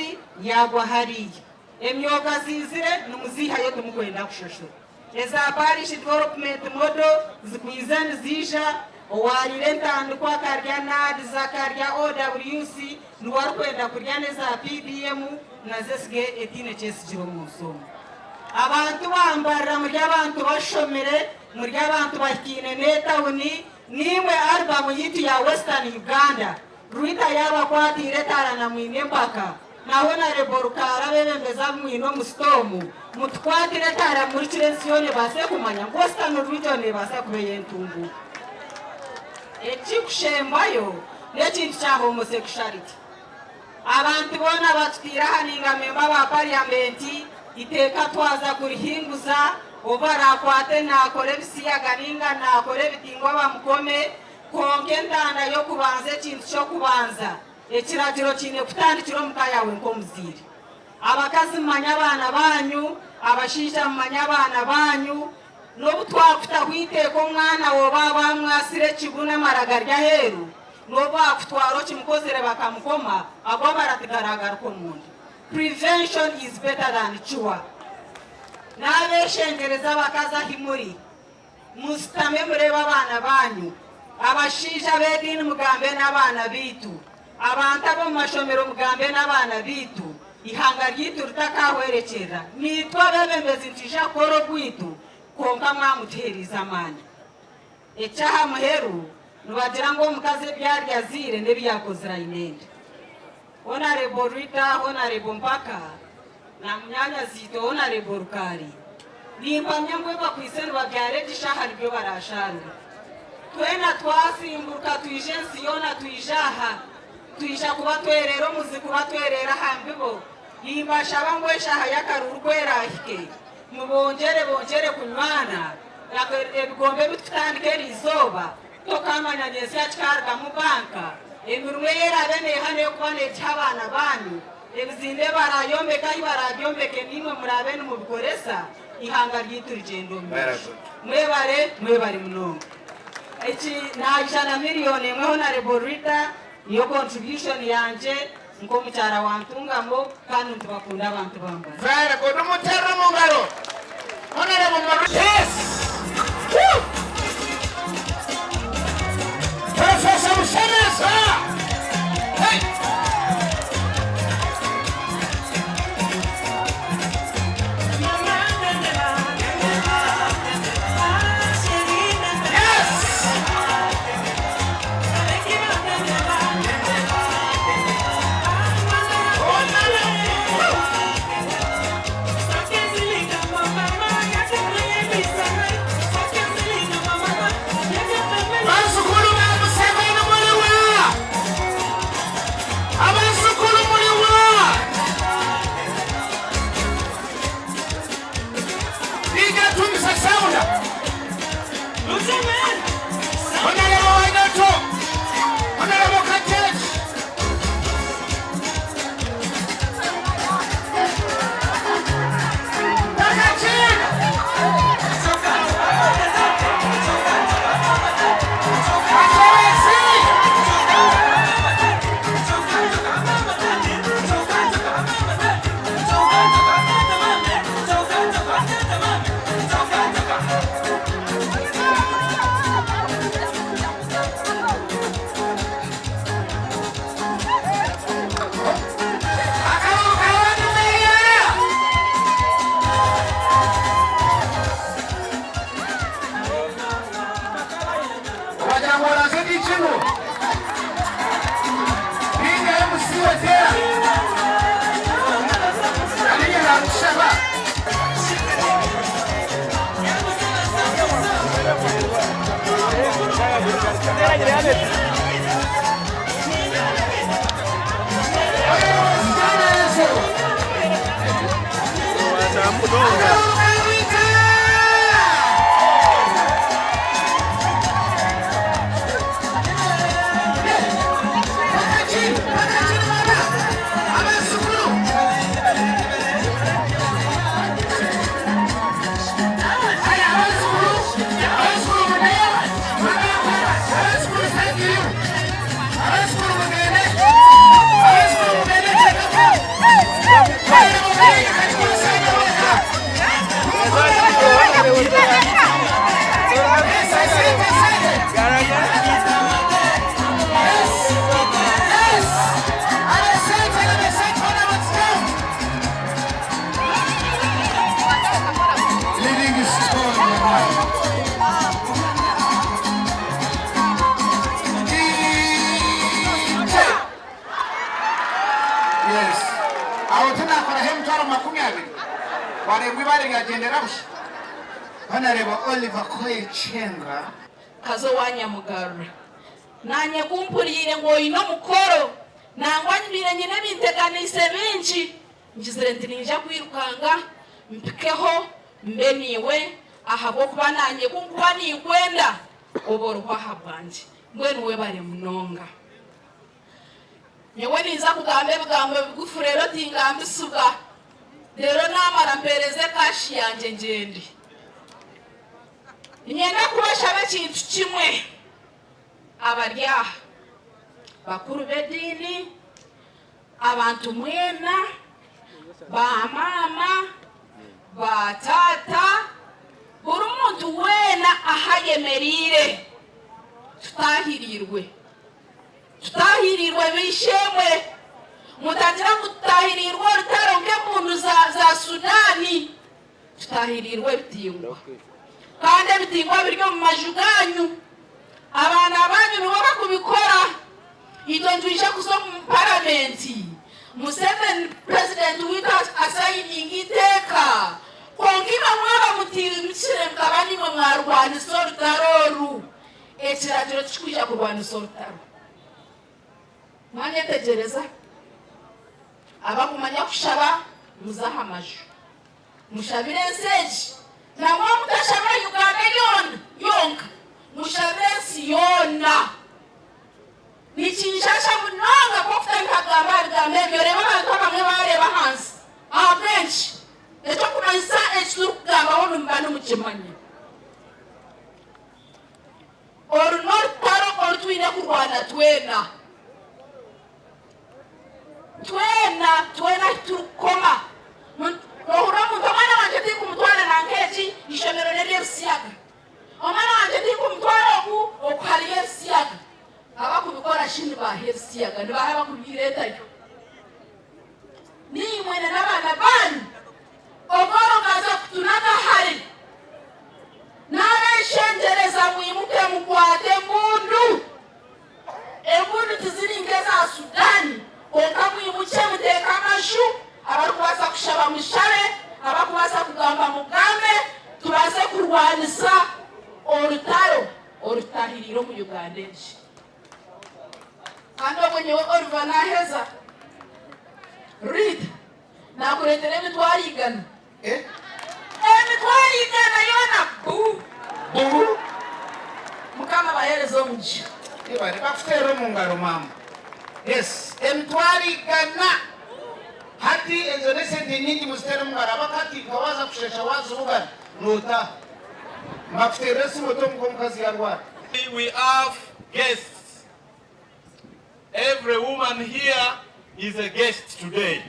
Speaker 7: yaagwa hariya. Emyoga ziizire nimuziihayo timukwenda kushashura. Eza Parish Development Model zikwize niziija, owaariire entandikwa akarya NAADS akarya OWC niwe arikwenda kurya n'eza PDM nazo esige etaine eki esigire omu nsi omu. Abantu bambarira muri abantu bashomire, muri abantu bahikaine n'etawuni, Niimwe album yitu ya Western Uganda Rwita yabakwatiire etaara na mwine empaka na Honarebo Rukaara abebembezi abu mwine omu sitomu mutukwatire etaara mumurikire ensi yoona ebaase kumanya ngu Western Region nebaasa kuba eyentunguuka. Ekikushembayo nekintu kya homosexuality. Abantu boona abatutiire aha ninga memba ba parliament iteeka twaza kurihinguza obu arakwate nakora ebisiyaga ninga nakora ebitingwa bamukome kwonka entanda yokubanza ekintu kyokubanza ekiragiro kiine kutandikira omuka yaawe nkomuzaire. Abakazi mumanye abaana banyu, abashaija mumanye abaana banyu nobu twakutaho iteeka omwana wawe baaba bamwasire ekibunu amara gari aheeru N'obu baakutwara okimukozire bakamukoma, ago amara tigaragaruka omunda. Prevention is better than cure. Naabeshengyereza abakazi ahi muri, musitame mureebe abaana baanyu. Abashaija ab'ediini mugambe n'abaana baitu. Abantu ab'omu mashomero mugambe n'abaana baitu. Eihanga ryaitu ritakahwerekyerera. Naitwe abeebembezi nitwija kukora ogwaitu, kwonka mwamutuheereize amaani. Eky'aha muheru, nibagira ngu omukazi ebi arya azaire n'ebi yaakozire aine enda. Honarebo Rita, Honarebo Mpaka na munyaanyazi-itwe Honarebo Rukaari, nimpamya ngu ebi bakwaitse nibabyara egi shaaha nibyo baraashaarure. Twena twasimburuka twija ensi yoona twija aha, twija kubatwerera omuzigu batwerera aha mbibo. Nimbashaba ngu eshaaha y'akaruuru ku eraahike, mubongyere bongyere kunywana. Ebigombe ebi tukutandika eri izooba, tokaamanya nyentsya kikarugamu banka. Emirimo ei eraabe neeha n'ey'okuba neegiha abaana baanyu. Ebizimbe baraayombeke ahi baraabyombeke naimwe muraabe nimubikoresa, eihanga ryaitu rigyende omu maisho. Mwebare, mwebare munonga. Eki naija na miriyoni emwe Honarebo Rita, niyo contribution yangye nk'omukyara wa Ntungamo kandi nitubakunda abantu ba Mbarara.
Speaker 10: Very good. Mumuterere omu ngaro. Honorable Marie.
Speaker 5: Yes! Woo! Professor Mushemeza! Hey! Bazzukulu ba Museveni muliwa? Abazzukulu muliwa? DJ Tumisa Sound. Honorable Wainoto. Honorable Katech. Wagira ngu oraza ekikinu. Ninga MC Wetera. Alinya narukushaba.
Speaker 10: Living stone. DJ. Yes. Aho tunakoraho emitwaro 20. Wareeba ibare ryagyendera busha. Honorable Oliver Koyechenga.
Speaker 22: Kaza owa Nyamugarura. Naanye ku mpuriire ngu oine omukoro, nangwa nybaire nyine ebinteganiise bingi, ngizire nti niinyija kwirukanga mpikeho mbe naiwe ahabw'okuba naanye ku nkuba ninkwenda oba oriho ahabwangye. Mbwenu webare munonga. Nyowe ninza kugamba ebigambo bigufu reero tingambisibwa, reero naamara mpeereze kaashi yangye ngyende. Niinyenda kubashaba ekintu kimwe abari aha, bakuru b'ediini, abantu mwena, bamaama, baataata, buri muntu weena ahu ayemereire, tutaahiriirwe. Tutaahiriirwe b'eishe-emwe. Mutagira ngu tutaahiriirwe orutaro nk'empundu za, za Sudan. Tutaahiriirwe ebitingwa. Kandi ebitingwa biri omu maju gaanyu. Abaana baanyu nibo barikubikora. Itwe nitwija kuza omu paramenti. Museveni purezidenti waitu asayininga eiteeka kwonka imwe mwaba mutaimukire mukaba niimwe mwarwanisa orutaro oru, ekiragiro tikikwija kurwanisa orutaro. Mwanyetegyereza? Abakumanya kushaba muze aha maju mushabire ensi egi. Nangwa mutashabira Uganda yoona yonka, mushabire ensi yoona. Nikinshasha munonga ku okutandika kugamba aha bigambo ebyo reero abantu abamwe baareeba ahansi. Ahabw'enki? Eky'okumanyisa eki turikugambaho nimuba nimukimanya. Oru n'orutaro oru twine kurwana twena. Twena, twena ahu turikukoma. Noohurira omuntu, omwana wangye tinkumutwara nanka eki, eishomero n'ery'ebisiyaga. Omwana wangye tinkumutwara oku, oku hariyo ebisiyaga. Abakubikora shi nibaaha ebisiyaga? Nibaaha abakubireetayo? Niimwe na n'abaana baanyu. Omworo gaaza kutunaga hare. Naabeshengyereza mwimuke mukwate embundu. Embundu tiziri nk'eza Sudan, kwonka mwimukye muteeke amaju, abarikubaasa kushaba mushabe, abarikubaasa kugamba mugambe, tubaase kurwanisa orutaro orutahiriire omu Uganda egi. Kandi obwo nyowe Oliver naaheza, Rita naakureetera emitwaro igana. Emitwaro igana yoona bu.
Speaker 10: Bu.
Speaker 22: Mukama abahereze omugisha.
Speaker 10: Yebare bakuteera omu ngaro maama. Yes emitwaro igana hati ezo nesente nyingi muziteere omu ngaro abakati nka waza kushesha wazibugana notaha mbakuterera esimu oti omuka omukazi yarwara.
Speaker 5: We have guests. Every woman here is a guest today.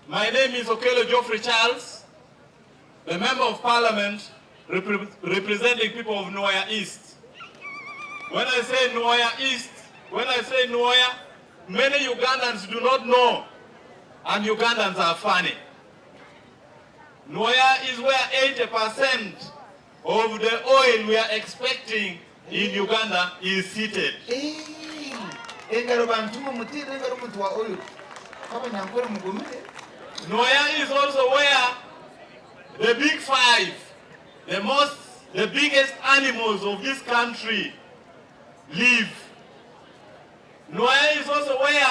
Speaker 5: My name is Okello Geoffrey Charles, the Member of Parliament repre representing people of Nwoya East. When I say Nwoya East, when I say Nwoya, many Ugandans do not know, and Ugandans are funny. Nwoya is where 80% of the oil we are expecting in Uganda is seated.
Speaker 10: Engaro bantu mutire engaro omuntu wa oil. Abanyankore mugumire.
Speaker 5: Nwoya is also where the big five, the most, the biggest animals of this country live. Nwoya is also where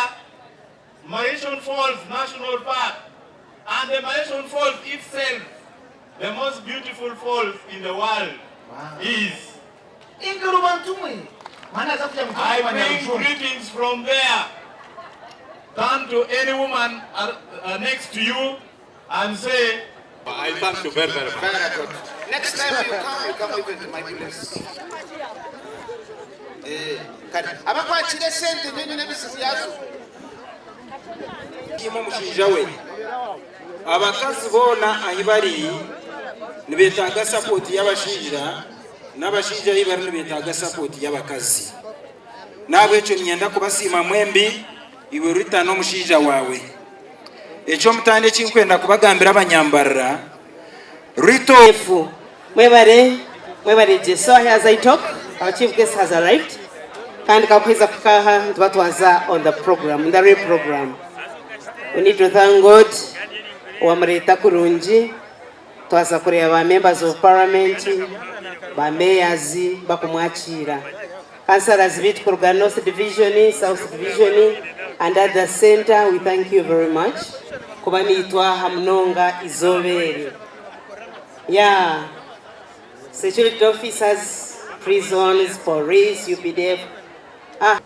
Speaker 5: Murchison Falls National Park and the Murchison Falls itself, the most beautiful falls in the world, is.
Speaker 10: Engaro bantu mwe. Mwana aza kuja
Speaker 5: I bring greetings from there. Turn to any woman next to you and say, I thank you very, very much.
Speaker 10: Very good. Next time you come, you come even to my place. Eh, kare abakwakira esente nyonyi n'ebisizi byazo.
Speaker 2: Kimu omushaija we. Abakazi boona ahi bari nibetaaga sapooti y'abashaija n'abashaija ahi bari nibetaaga sapooti y'abakazi. N'ahabw'ekyo niinyenda kubasiima mwembi, iwe Rita n'omushaija waawe. Eky'omutaano eki nkwenda kubagambira abanyambarira, Rita
Speaker 3: Efu Mwebare mwebare gye. So as I talk, our chief guest has arrived. Kandi kakuheza kuhika aha nituba twaza on the program, in the real program. We need to thank God owamureta kurungi. Twaza kureeba ba members of parliament, ba mayors bakumwakiira. Councillors baitu kuruga North Division, South Division and other center, we thank you very much kuba naitwe aha munonga eizooba eri. Yeah, security officers, prisons, police, UPDF. Ah.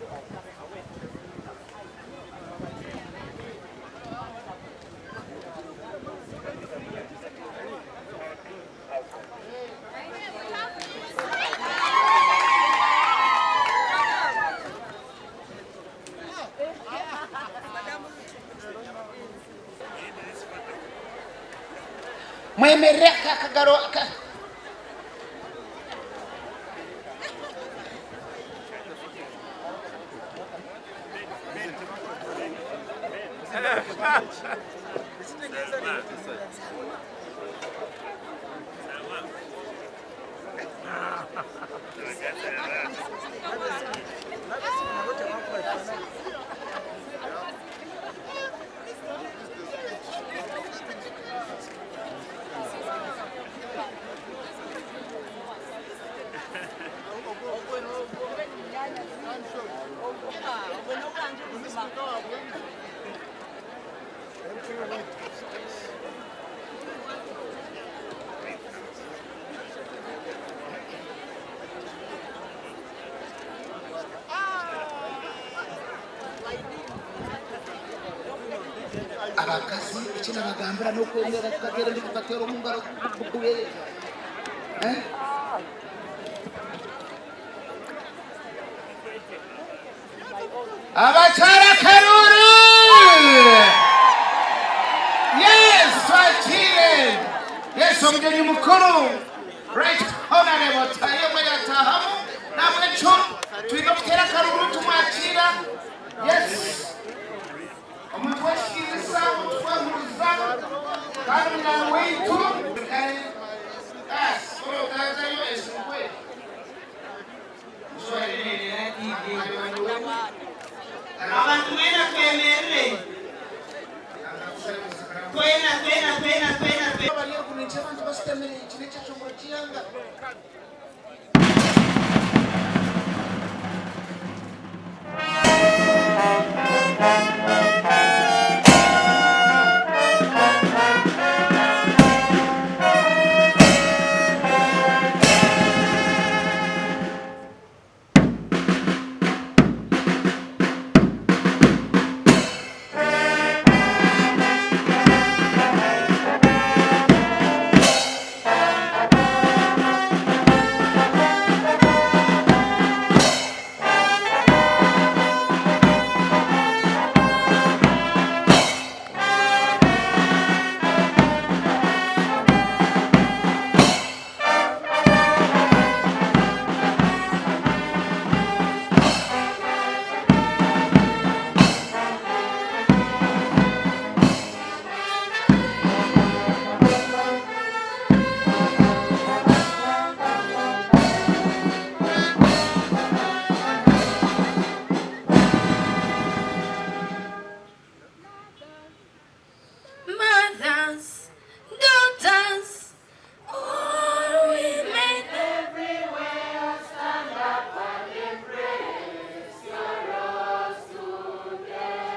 Speaker 10: Mwemerere aka akagaro aka. Abakazi eki nabagambira n'okwemerera tukateera emikono tukateera omu ngaro eh? Abakyara akaruru! Yes, twakiire. Yes, omugyenyi mukuru Right Honorable Tayebwa yatahamu. Nahabwekyo twine okuteera akaruru tumwakiira. Yes, omuntu w'ekitiinisa, omuntu twehuriza kandi munywani waitu. Kare, basi, orotazayo esimu egi.
Speaker 3: Abantu mwena twemerere. Twena twena twena twena twena.
Speaker 14: Mothers, daughters, all women everywhere stand up and embrace your rose today.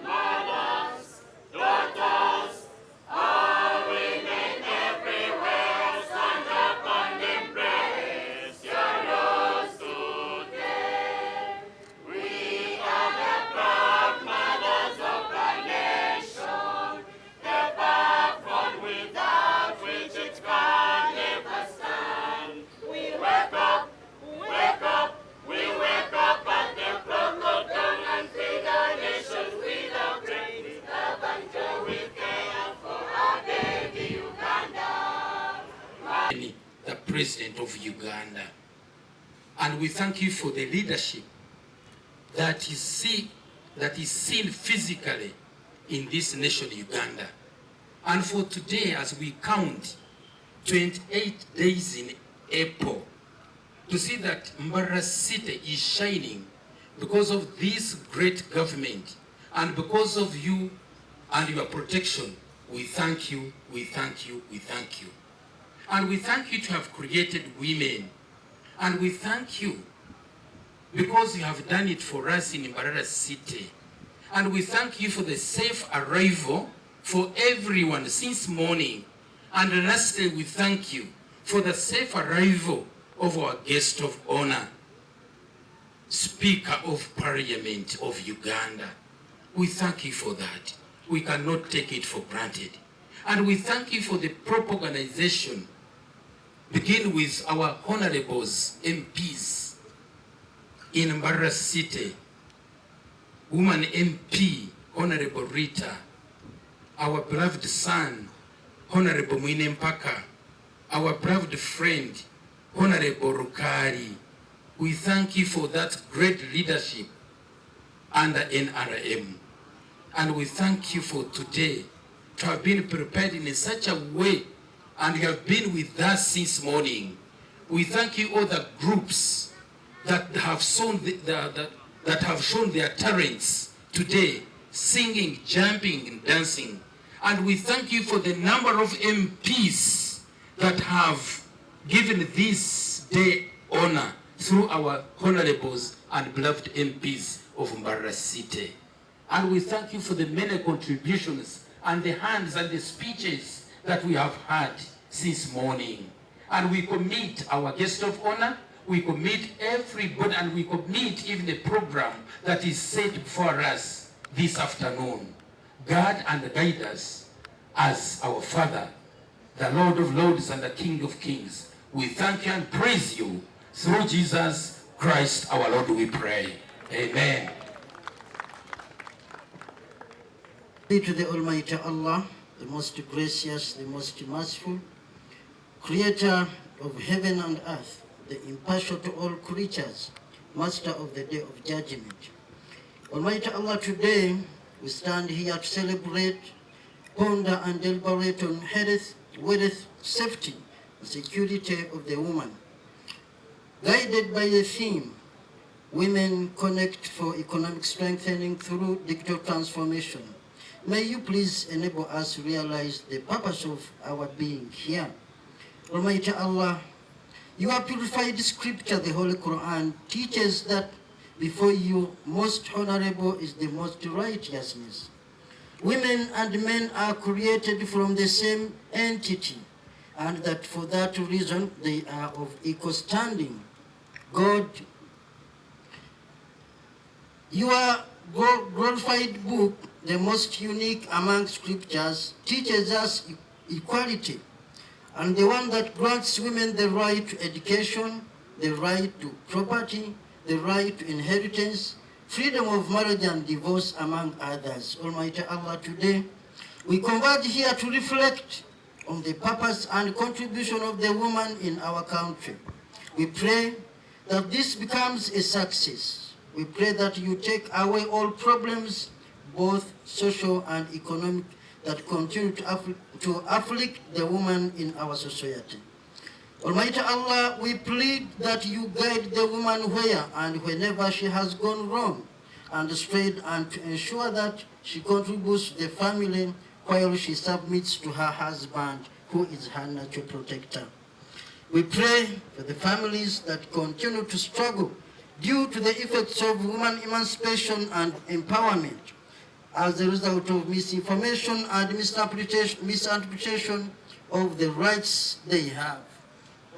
Speaker 14: Mothers, daughters, all women everywhere stand up and embrace your rose today. We are the proud mothers of the nation, the backbone without which it can never stand. We wake up, wake up, we wake up at the crack of dawn and feed our nation with our brains, with love and joy. We care for our baby Uganda.
Speaker 4: The President of Uganda. And we thank you for the leadership that is, see, that is seen physically in this nation, Uganda. And for today, as we count 28 days in April, to see that Mbarara City is shining because of this great government and because of you and your protection, we thank you, we thank you, we thank you. And we thank you to have created women. And we thank you because you have done it for us in Mbarara City. And we thank you for the safe arrival for everyone since morning. And lastly, we thank you for the safe arrival of our guest of honor, Speaker of Parliament of Uganda. We thank you for that. We cannot take it for granted. And we thank you for the proper organization. Begin with our honorables MPs in Mbarara City, Woman MP, Honorable Rita, our beloved son, Honorable Mwine Mpaka, our beloved friend, Honorable Rukari. We thank you for that great leadership under NRM. And we thank you for today to have been prepared in such a way and you have been with us since morning. We thank you all the groups that have shown, the, that have shown their talents today, singing, jumping, and dancing. And we thank you for the number of MPs that have given this day honor through our honorables and beloved MPs of Mbarara City. And we thank you for the many contributions and the hands and the speeches that we have had since morning. And we commit our guest of honor, we commit everybody, and we commit even the program that is set for us this afternoon. Guard and guide us as our Father, the Lord of Lords and the King of Kings. We thank you and praise you. Through Jesus Christ our Lord we pray. Amen.
Speaker 6: Be to the Almighty Allah, the most gracious, the most merciful, creator of heaven and earth, the impartial to all creatures, master of the day of judgment. Almighty Allah, today we stand here to celebrate, ponder and deliberate on health, wealth, safety, and security of the woman. Guided by the theme, Women Connect for Economic Strengthening Through Digital Transformation. May you please enable us to realize the purpose of our being here. Almighty Allah, your purified scripture, the Holy Quran, teaches that before you, most honorable is the most righteousness. Women and men are created from the same entity, and that for that reason they are of equal standing. God, your glorified book, the most unique among scriptures, teaches us equality, and the one that grants women the right to education, the right to property, the right to inheritance, freedom of marriage and divorce, among others. Almighty Allah, today we converge here to reflect on the purpose and contribution of the woman in our country. We pray that this becomes a success. We pray that you take away all problems, both social and economic, that continue to, to afflict the woman in our society. Almighty Allah, we plead that you guide the woman where and whenever she has gone wrong and strayed, and to ensure that she contributes to the family while she submits to her husband, who is her natural protector. We pray for the families that continue to struggle due to the effects of woman emancipation and empowerment as a result of misinformation and misinterpretation of the rights they have.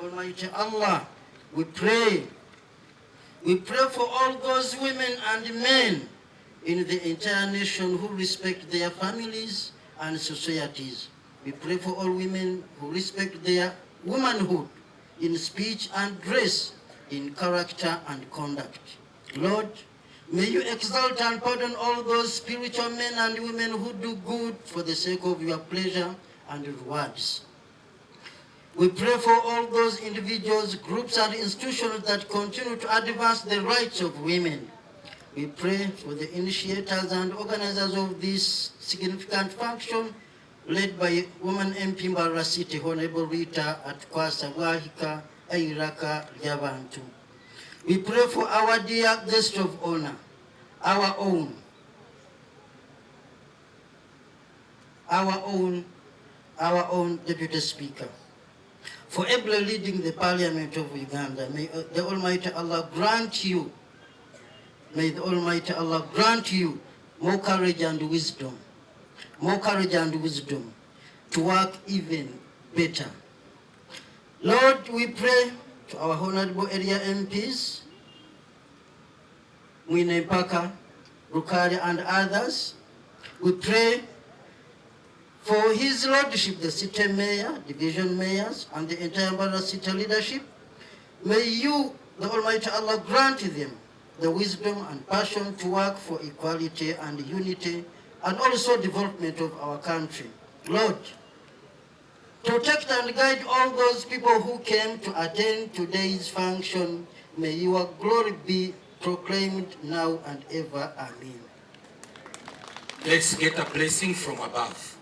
Speaker 6: Almighty Allah, we pray. We pray for all those women and men in the entire nation who respect their families and societies. We pray for all women who respect their womanhood in speech and dress, in character and conduct. Lord, may you exalt and pardon all those spiritual men and women who do good for the sake of your pleasure and rewards. We pray for all those individuals, groups, and institutions that continue to advance the rights of women. We pray for the initiators and organizers of this significant function led by Woman MP Mbarara City, Honorable Rita Atukwasa Wahika Airaka Lyabantu. We pray for our dear guest of honor, our own, our own, our own Deputy Speaker, for ably leading the Parliament of Uganda. May the Almighty Allah grant you, may the Almighty Allah grant you more courage and wisdom, more courage and wisdom to work even better. Lord, we pray to our honorable area MPs, Mwine Mpaka, Rukari and others. We pray for His Lordship, the city mayor, division mayors, and the entire Mbarara city leadership. May you, the Almighty Allah, grant them the wisdom and passion to work for equality and unity and also development of our country. Lord, protect and guide all those people who came to attend today's function. May your glory be proclaimed now and ever. Amen.
Speaker 4: Let's get a blessing from above.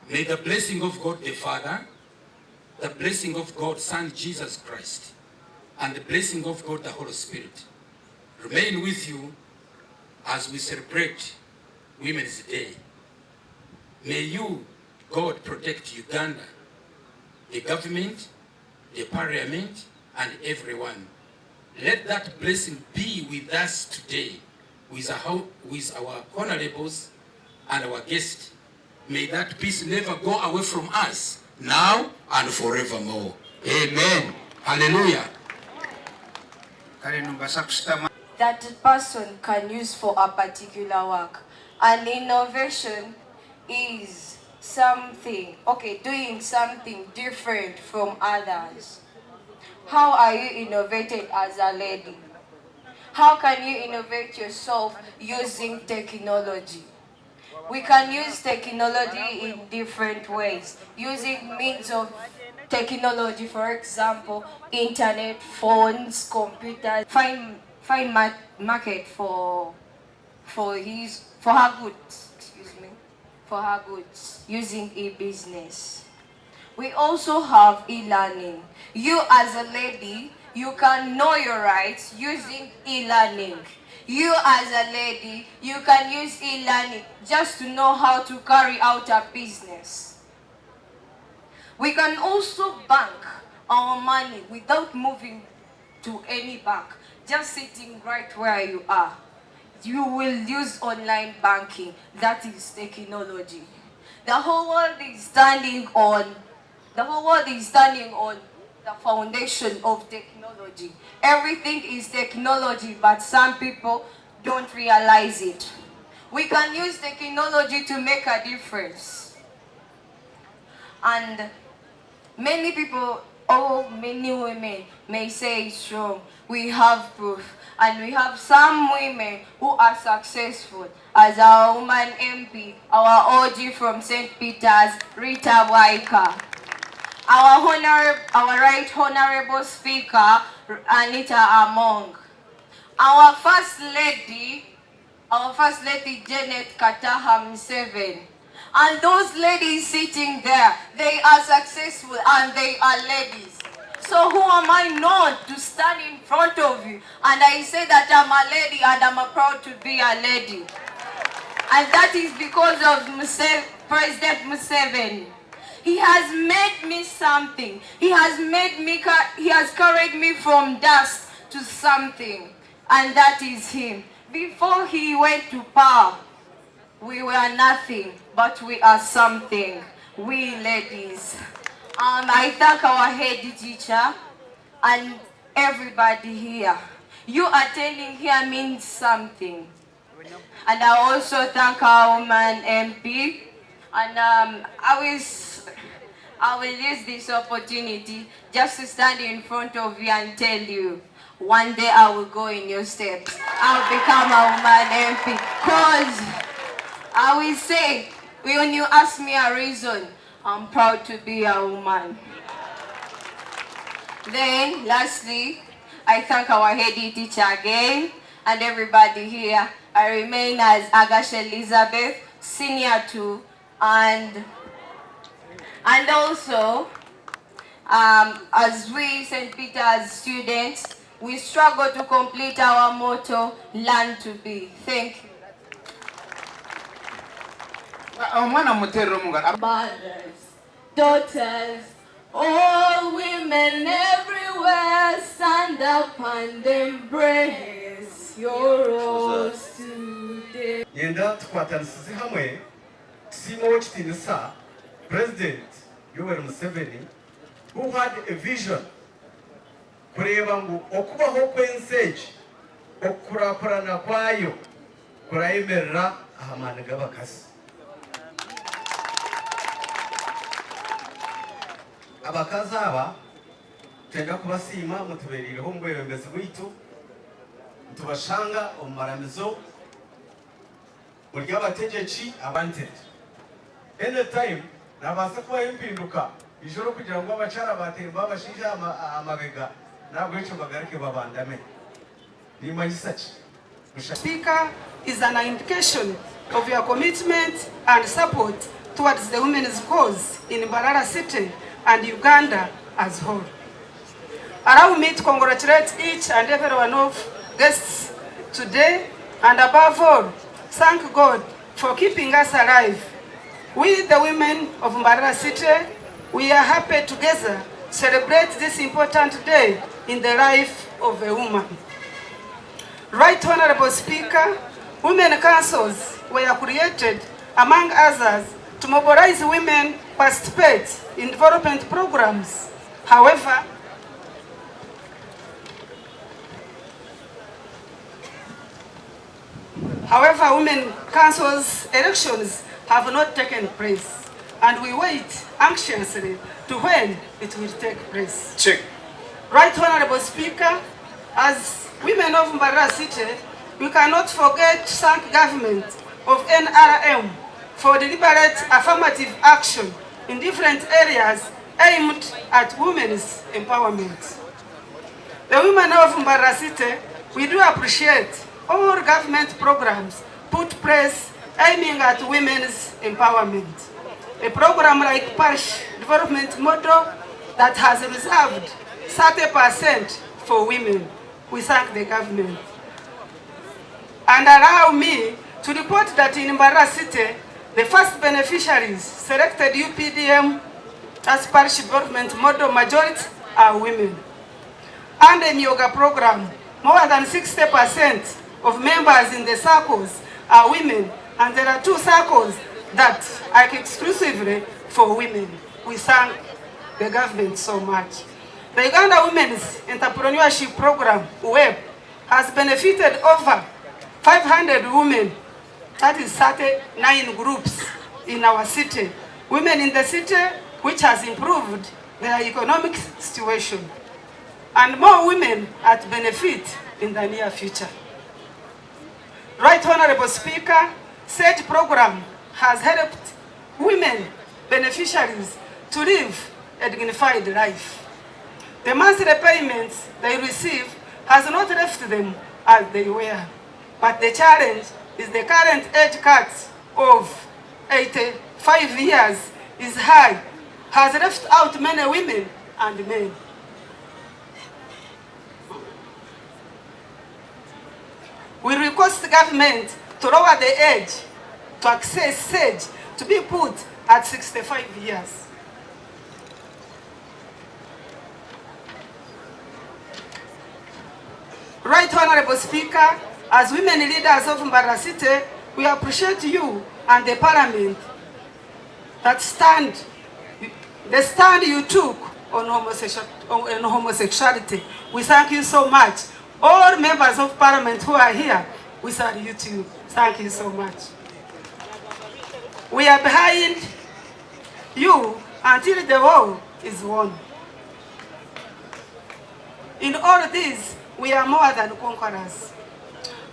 Speaker 4: May the blessing of God the Father, the blessing of God Son Jesus Christ, and the blessing of God the Holy Spirit remain with you as we celebrate Women's Day. May you, God, protect Uganda, the government, the parliament, and everyone. Let that blessing be with us today, with our, with our honorables and our guests. May that peace never go away from us, now and forevermore. Amen. Hallelujah.
Speaker 10: Kale nimbaasa kushutama.
Speaker 9: that a person can use for a particular work. An innovation is something, okay, doing something different from others. How are you innovated as a lady? How can you innovate yourself using technology? We can use technology in different ways, using means of technology, for example, internet, phones, computers, find, find market for, for, his, for her goods, excuse me, for her goods, using e-business. We also have e-learning. You as a lady, you can know your rights using e-learning. You as a lady, you can use e-learning just to know how to carry out a business. We can also bank our money without moving to any bank, just sitting right where you are. You will use online banking. That is technology. The whole world is standing on the whole world is standing on the foundation of technology. Everything is technology, but some people don't realize it. We can use technology to make a difference. And many people, oh, many women may say it's wrong. We have proof. And we have some women who are successful, as our woman MP, our OG from St. Peter's, Rita Bwaika. Our, honorable, our Right Honorable Speaker, Anita Among. Our First Lady, our First Lady Janet Kataha Museveni. And those ladies sitting there, they are successful and they are ladies. So who am I not to stand in front of you? And I say that I'm a lady and I'm proud to be a lady. And that is because of Muse President Museveni. He has made me something. He has made me, he has carried me from dust to something. And that is him. Before he went to power, we were nothing, but we are something. We ladies. Um, I thank our head teacher and everybody here. You attending here means something. And I also thank our woman MP. And um, I, will, I will use this opportunity just to stand in front of you and tell you, one day I will go in your steps. I'll become a woman MP. Because I will say, when you ask me a reason, I'm proud to be a woman. Then, lastly, I thank our head teacher again and everybody here. I remain as Agasha Elizabeth, senior two, and, and also, um, as we St. Peter's students, we struggle to complete our motto, learn to be. Thank you.
Speaker 10: Omwana muterera omungaro.
Speaker 14: Mothers, daughters, all women everywhere, stand up and embrace your roles today.
Speaker 12: Nyenda tukwatanisize hamwe tusiime Owekitiinisa Purezidenti Yoweri Museveni who had a vision kureeba ngu okubaho kw'ensi egi, okukurakurana kwayo kurayemerera aha maani g'abakazi. Abakazi aba nitwenda kubasiima mutubereireho omu bwebembezi bwaitu, nitubashanga omu maramizo muri abategyeki abanted. Any time nihabaasa kubaho empinduka ijo orikugira ngu abakyara baatemba abashaija aha mabega n'ahabw'ekyo bagaruke babandame. Nimanyisa ki?
Speaker 23: Speaker is an indication of your commitment and support towards the women's cause in Mbarara City and Uganda as whole. Allow me to congratulate each and every one of guests today and above all, thank God for keeping us alive. We, the women of Mbarara City, we are happy together celebrate this important day in the life of a woman. Right Honorable Speaker, women councils were created, among others, to mobilize women participate in development programs. However, However, women councils elections have not taken place and we wait anxiously to when it will take place.
Speaker 2: Check.
Speaker 23: Right Honorable Speaker, as women of Mbarara City, we cannot forget to thank government of NRM for deliberate affirmative action in different areas aimed at women's empowerment. The women of Mbarara City, we do appreciate all government programs put place aiming at women's empowerment. A program like Parish Development Model that has reserved 30% for women. We thank the government. And allow me to report that in Mbarara City, the first beneficiaries selected UPDM as parish development model majority are women. And the Emyooga program, more than 60% of members in the circles are women, and there are two circles that are exclusively for women. We thank the government so much. The Uganda Women's Entrepreneurship Program, UWEP, has benefited over 500 women, that is 39 groups in our city. Women in the city, which has improved their economic situation. And more women are to benefit in the near future. Right Honorable Speaker, said program has helped women beneficiaries to live a dignified life. The monthly payments they receive has not left them as they were. But the challenge is the current age cut of 85 years is high, has left out many women and men. We request government to lower the age to access SAGE to be put at 65 years. Right Honorable Speaker, as women leaders of Mbarara City, we appreciate you and the Parliament that stand, the stand you took on, homosexual, on homosexuality. We thank you so much. All members of Parliament who are here, we salute you. Thank you so much. We are behind you until the war is won. In all this, we are more than conquerors.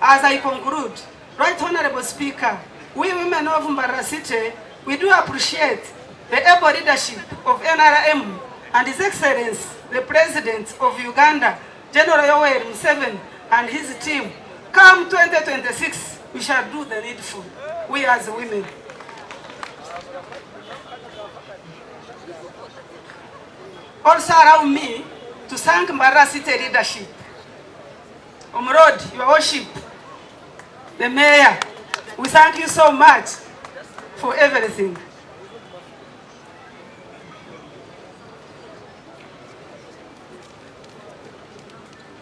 Speaker 23: As I conclude, Right Honorable Speaker, we women of Mbarara City, we do appreciate the able leadership of NRM and His Excellency, the President of Uganda, General Yoweri Museveni and his team. Come 2026, we shall do the needful, we as women. Also allow me to thank Mbarara City leadership. Omurod, your worship, the mayor, we thank you so much for everything.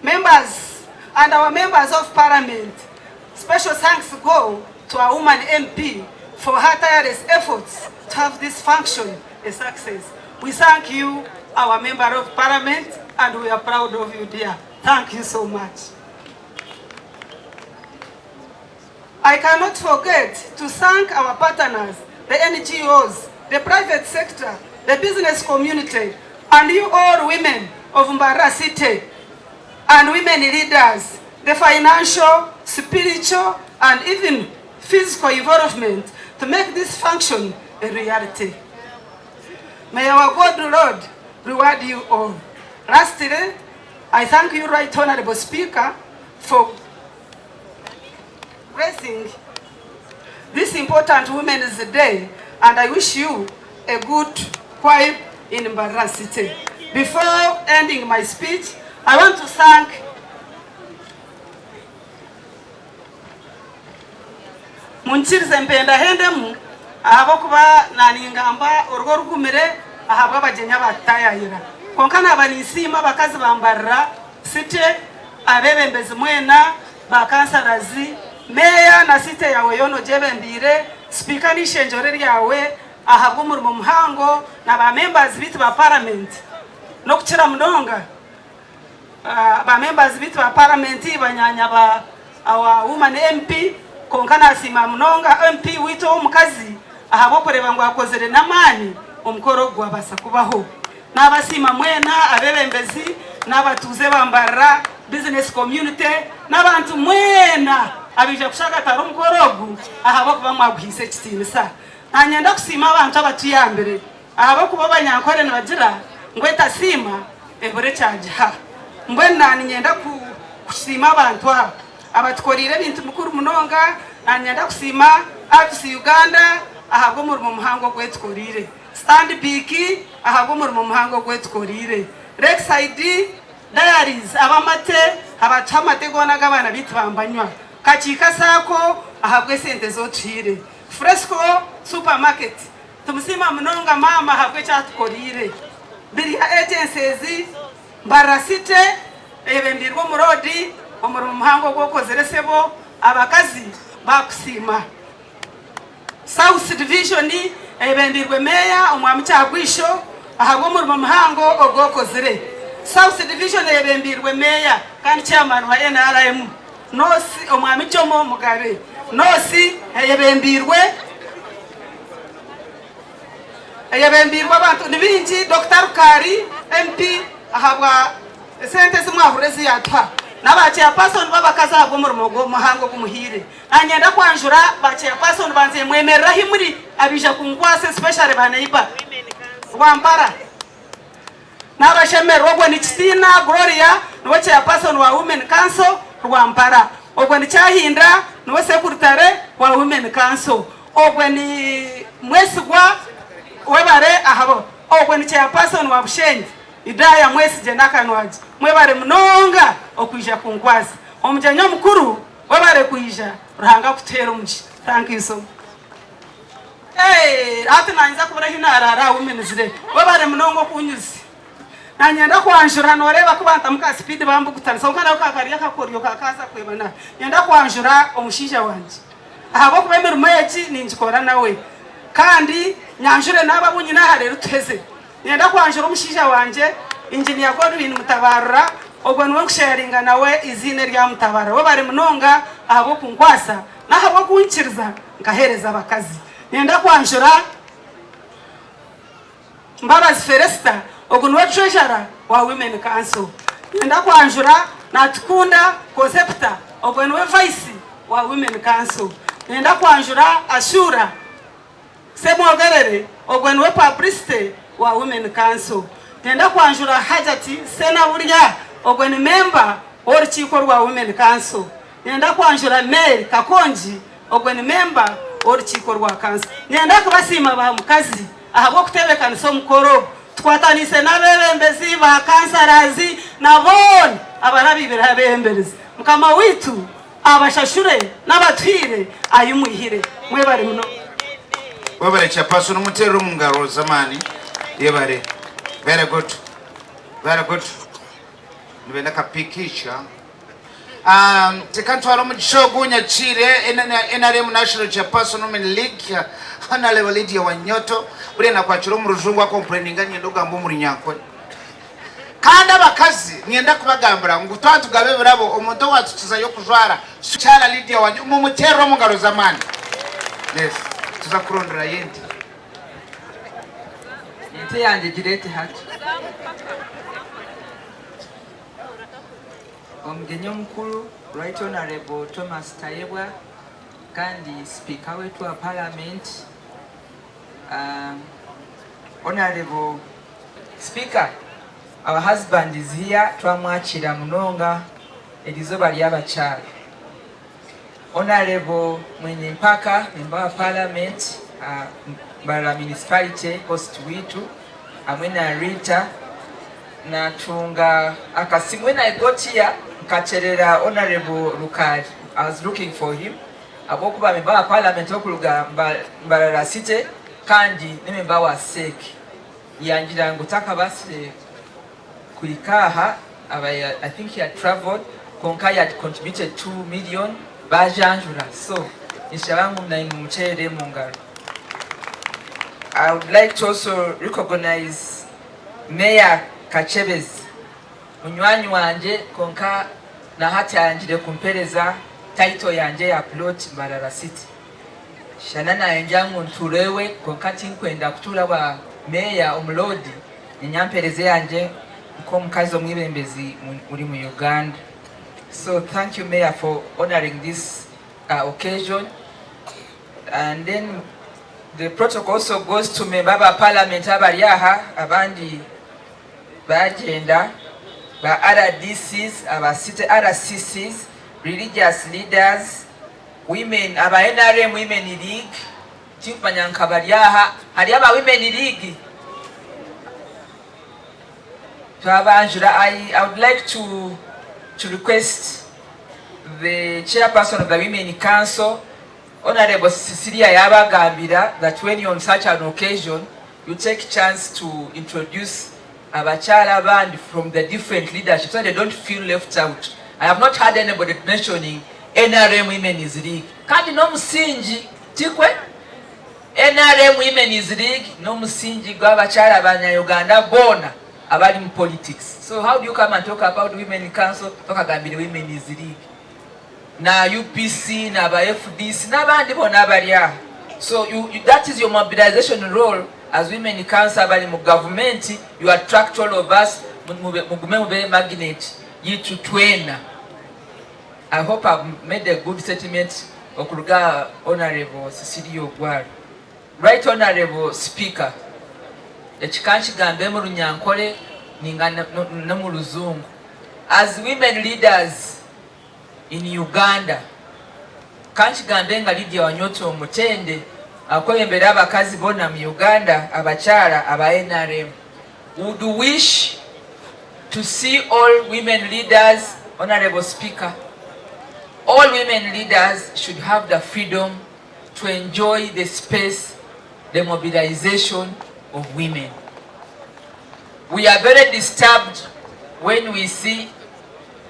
Speaker 23: Members and our members of parliament, special thanks go to our woman MP for her tireless efforts to have this function a success. We thank you, our member of parliament, and we are proud of you, dear. Thank you so much. I cannot forget to thank our partners, the NGOs, the private sector, the business community, and you all women of Mbarara City and women leaders, the financial, spiritual, and even physical involvement to make this function a reality. May our God Lord reward you all. Lastly, I thank you, Right Honorable Speaker, for gracing this important Women's Day, and I wish you a good quiet in Mbarara City. Before ending my speech, I want to thank Munkirize mpendahendemu ahabw'okuba naaningamba orugo rugumire ahabw'abagyenyi abaatutaayayira. Kwonka naaba ninsiima abakazi ba Mbarara City, abeebembezi mwena, ba kansarazi, meeya na city yaawe yoona ogyebembeire, sipiika n'eishengyero ryawe ahabw'omurimo muhango na ba members baitu ba paramenti n'okukira munonga ba members baitu ba paramenti, banyaanya ba our woman MP. Kwonka nasiima munonga MP waitu ow'omukazi ahabw'okureeba ngu akozire n'amaani omukoro ogu gwabaasa kubaho. Nabasiima mwena abebembezi n'abatuuze ba Mbarara Business Community n'abantu mwena abaija kushagatara omukoro ogu ahabw'okuba mwaguhaisa ekitiinisa. Nanyenda kusiima abantu abatuyambire ahabw'okuba Abanyankore nibagira ngu etasiima ebura ekyagiha. Mbwenu naninyenda kusiima abantu abo abatukoreire ebintu bikuru munonga. Nanyenda kusiima Avis Uganda ahabw'omurimo muhango ogu etukoreire. Stanbic ahabw'omurimo muhango ogu etukoreire. Lakeside Dairies ab'amate abatuha amate goona agu abaana baitu bambanywa. Kakiika Sacco ahabw'esente ezi otuhaire. Fresco Supermarket tumusiima munonga maama ahabw'eki atukoreire. Birya Agencies, Mbarara City eyebembeirwe omuroodi omurimo muhango ogu okozire sebo abakazi baakusiima. South Division eyebembeirwe Meeya Omwami Kyagwisho ahabw'omurimo muhango ogu okozire. South Division eyebembeirwe Meeya kandi Chairman wa nrm North Omwami Jomo Mugabe. North eyebembeirwe eyebembeirwe abantu ni baingi Dokita Rukaari MP ahabwa esente ezi mwahurira ezi yaatuha na ba Chairperson b'abakazi ahabw'omurimo muhango ogu muhaire. Nanyenda kwanjura ba chairperson bangye mwemerere ahi muri abaija kunkwasa especially ba neighbor Rwampara nabashemererwa ogwo ni Kitiina Gloria niwe chairperson wa women council Rwampara ogwo ni Kyahinda niwe secretary wa women council ogwo ni Mwesigwa webare ahabo ogwo ni chairperson wa Bushenyi Idaya Mwesigye Nakanwagi mwebare munonga okwija kunkwasa omugyenyi omukuru Webare kwija Ruhanga akutuhere omugisha thank you so much. Eeh hati nanyija kubura ahi narara aha women's day webare munonga okunyuzi nanyenda kwanjura noreeba ku bantamu ka speed bambugutanisa kwonka nako kakari akakoryo kakaza kweba na nyenda kwanjura omushaija wangye ahabw'okuba emirimo egi ningikora nawe kandi nyanjure naabo abu nyine aha reero tuheze Niinyenda kwanjura omushaija wangye, Engineer Godwin Mutabarura, ogwo niwe nkusheyaringa nawe eiziina erya Mutabarura. Webare munonga ahabw'okunkwasa n'ahabw'okunkiriza nkaheereza abakazi. Niinyenda kwanjura Mbabazi Felesita, ogu niwe Treasurer wa Women Council. Niinyenda kwanjura Natukunda Concepta, ogwo niwe Vice wa Women Council. Niinyenda kwanjura Ashura. Ssemwogerere, ogwo niwe Publicity wa Women Council. Nenda kwanjura Hajati Ssenaburya, ogwo ni member w'orukiiko rwa Women Council. Nenda kwanjura Mary Kakongi, ogwo ni member w'orukiiko rwa Council. Nenda kubasiima ba mukazi ahabw'okutebeekanisa omukoro ogu. Tukwataniise n'abeebembezi, ba councillors na boona abarabiibireho abeebembezi. Mukama waitu Abashashure n'abatuhaire ahi mwihire. Mwebare munonga.
Speaker 10: Webare chairperson muterere omungaro zamaani yebare very good very good nibenda ka pikicha um, teka ntwara omugisha ogu nyakiire NRM National Chairperson Women League Honorable Lydia Wanyoto buriya nakwakira omu rujungu akompureninga nyenda ogamba omu runyankore Kandi abakazi niinyenda kubagambira ngu twaba nitugaba ebirabo, omuntu owaatukizayo kujwara Mukyara Lydia wangye, mumuteerere omu ngaro z'amaani. Yes, tuza kuronderayo ente.
Speaker 19: Ente yangye gireete hati. Omugyenyi omukuru Right Honourable Thomas Tayebwa kandi Sipiika waitu wa Paramenti, Honourable Speaker, our husband is here twamwakiira munonga erizooba ry'abakyara. Honourable Mwenye Mpaka, member wa parliament, Mbarara municipality host waitu hamwe na Rita natunga akasimu when I got here nkakyerera Honourable Rukari I was looking for him ahabw'okuba member wa parliament okuruga Mbarara city kandi ni member wa CEC. Yangira ngu takabaasire kuhika aha, I think he had travelled kwonka he had contributed 2 million bajanjura so ninshaba ngu naimwe mumukyerere omungaro. I would like to also recognize Mayor Kakyebezi munywani wangye kwonka nahati ayangire kumpereza. Title yangye ya plot Mbarara City. Shana nayendya ngu ntuure owe kwonka tinkwenda kutuura owa meeya omuloodi niinya mpeereza eyangye nk'omukazi omwebembezi ori mu Uganda. So thank you mayor for honouring this occasion and then the protocol also goes to member ba parliament abari aha abandi bagyenda ba RDCs, aba city RCCs, religious leaders, women, aba nrm women league tinkumanya nka bari aha, hariyo aba women league? Twabanjura, I, I would like to, to request the chairperson of the women council Honourable Cecilia yabagambira that when you're on such an occasion you take chance to introduce abakyala abandi from the different leadership so they don't feel left out. I have not heard anybody mentioning NRM Women's League. Kandi n'omusingi tikwe NRM Women's League n'omusingi gw'abakyala banya Uganda boona abali mu politics. So how do you come and talk about Women Council tokagambire Women's League? Na UPC na ba FDC n'abandi boona abari aha. So you, you, that is your mobilization role as women council abari mu gavumenti, you attract all of us, mugume mube magnet yitu twena. I hope I've made a good statement okuruga Honorable Cecilia Ogwal. Right Honorable Speaker, eki kankigambe mu Runyankore ninga n'omu Ruzungu. As women leaders in Uganda, kankigambe nga Lydia Wanyoto Omutende akwebembera abakazi bona mu Uganda abakyala aba NRM would wish to see all women leaders, Honorable Speaker, all women leaders should have the freedom to enjoy the space, the mobilization of women. We are very disturbed when we see,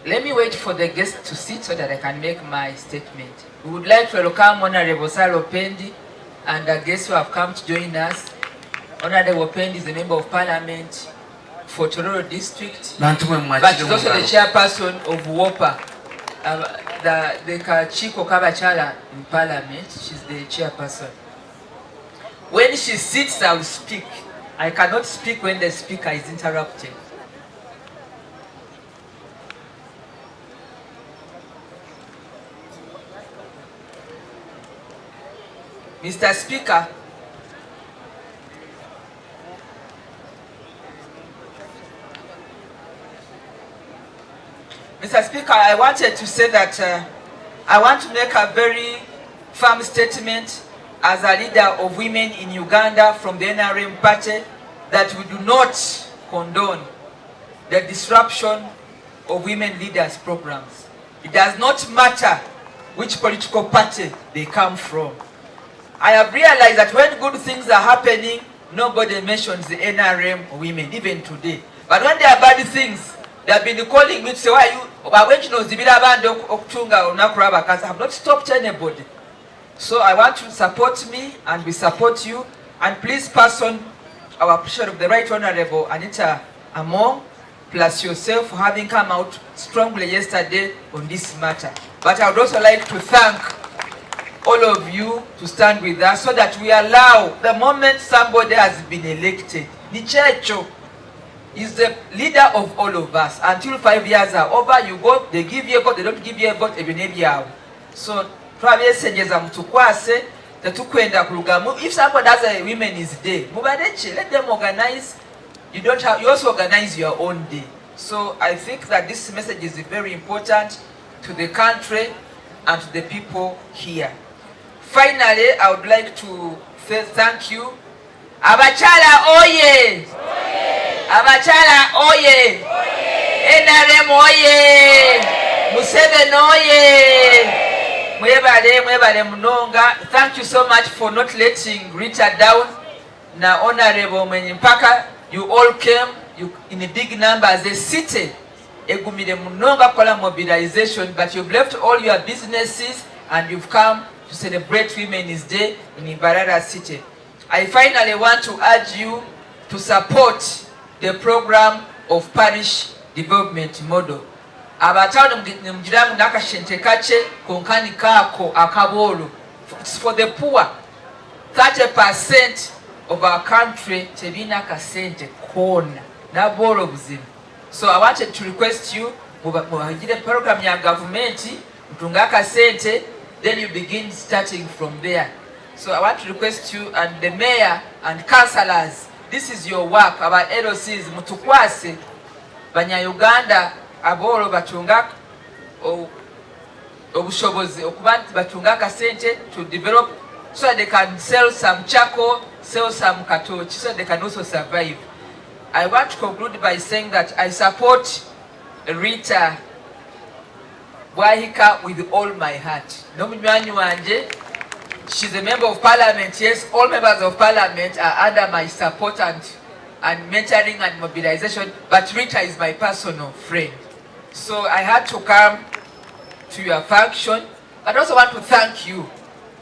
Speaker 19: let me wait for the guest to sit so that I can make my statement. We would like to welcome Honorable Sarah Opendi and the guests who have come to join us. Honorable Opendi is a member of parliament for Tororo district, but she's also the chairperson of WOPA, the Kakiiko k'abakyala in parliament. She's the chairperson. When she sits, I will speak. I cannot speak when the speaker is interrupted. Mr. Speaker, Mr. Speaker, I wanted to say that I want to make a very firm statement as a leader of women in Uganda from the NRM party that we do not condone the disruption of women leaders programs. It does not matter which political party they come from. I have realized that when good things are happening, nobody mentions the NRM women, even today. But when there are bad things, they have been calling me to say, why are you, I have not stopped anybody. So I want you to support me and we support you. And please pass on our appreciation of the Right Honorable Anita Among, plus yourself for having come out strongly yesterday on this matter. But I would also like to thank all of you to stand with us so that we allow the moment somebody has been elected, Nichecho is the leader of all of us. Until 5 years are over, you go, they give you a vote, they don't give you a vote, ebyo n'ebyawe. So twabyesengeza mutukwase, tetukwenda kurugamu. If somebody has a women's day, mubareke, let them organize. You don't have, you also organize your own day. So I think that this message is very important to the country and to the people here. Finally, I would like to say thank you. Abakyala oye! Abakyala oye! NRM oye! Museveni oye! Mwebale, mwebale munonga. Thank you so much for not letting Rita down. Na Honorable Mwenye Mpaka, you all came you, in big numbers. The city egumire munonga kukola mobilization, but you've left all your businesses and you've come to celebrate Women's Day in Mbarara City. I finally want to urge you to support the program of parish development model. Aba town nimugira ngu nakashente kakye kwonka nikaako akabooro it's for the poor 30% of our country tebiine akasente koona nabooro buzima so I wanted to request you mubahigire program ya gavumenti mutunge akasente then you begin starting from there so I want to request you and the mayor and councillors this is your work aba LCs mutukwase Banya Uganda abooro batunga obushobozi okuba nti batunga akasente to develop so that they can sell some charcoal, sell some katoki so that they can also survive. I want to conclude by saying that I support Rita Bwahika with all my heart. N'omunywani wangye, she's a member of parliament, yes, all members of parliament are under my support and and mentoring and mobilization, but Rita is my personal friend. So I had to come to your function, but also want to thank you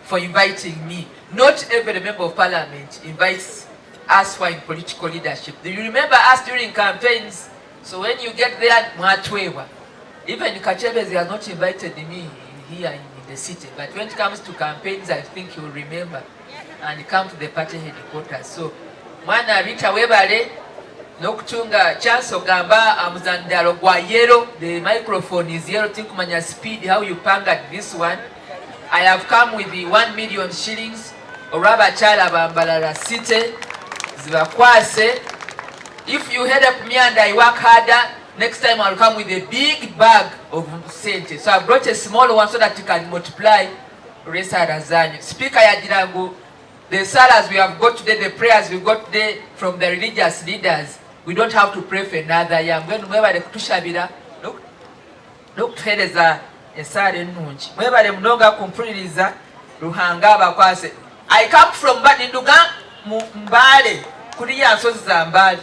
Speaker 19: for inviting me. Not every member of parliament invites us who are in political leadership. Do you remember us during campaigns? So when you get there, mwatwewa. Even Kachebezi has not invited me here in the city, but when it comes to campaigns, I think he will remember and come to the party headquarters. So mwana Rita webale n'okutunga chance ogamba amuzandalo gwa yellow, the microphone is yellow, tinkumanya speed how you pangared this one. I have come with the 1 million shillings olw'abakyala ba Mbarara City zibakwase. If you help me and I work harder, next time I'll come with a big bag of sente. So I brought a small one so that you can multiply olw'esaala zanyu. Speaker yagira ngu the salas we have got today, the prayers we got today from the religious leaders, we don't have to pray for another year. Mbwenu mwebale kutushabira n'okutuheereza esaala enungi. Mwebale munonga kumpuririza Ruhanga abakwase. I come from ninduga mu Mbale kuriya nsozi za Mbale.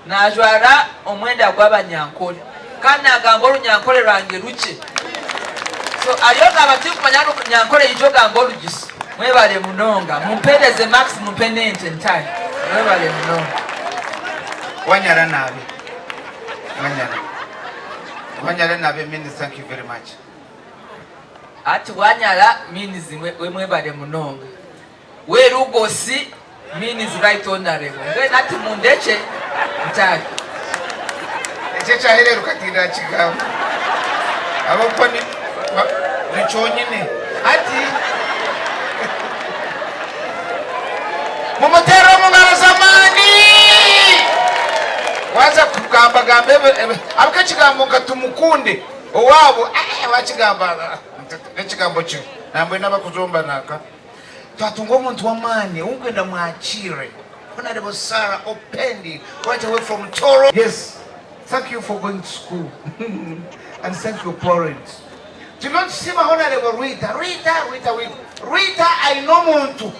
Speaker 19: Najwara omwenda gw'abanyankole kandi nagamba orunyankole rwange rukye. So ariyo gamba tinkumanya runyankole yijo gamba orugiso. Mwebale munonga mumpereze max mumpe n'ente ntahe. Mwebale munonga.
Speaker 10: Wanyara nabi. Wanyara. Wanyara nabi means thank you very much.
Speaker 19: Ati wanyara means we mwebale munonga. We Lugosi means right honorable. Mbwenu ati mundekye ntaahe.
Speaker 10: Ekyo ekyahereruka tindakigamba ahabw'okuba ni ni kyonyine. Hati mumuteere omu ngaro z'amaani. Waaza kugambagamba ahabw'okuba ekigambo nka tumukunde owaabo waakigamba n'ekigambo kimwe nambwenu abakuzomba nanka. Twatunga omuntu w'amaani ou nkwenda mwakiire, Honarebo Sarah Opendi right away from Toro. Yes, thank you for going to school and thank your parents. Turiyo nitusiima Honarebo Rita, Rita, Rita, Rita. Rita aine omuntu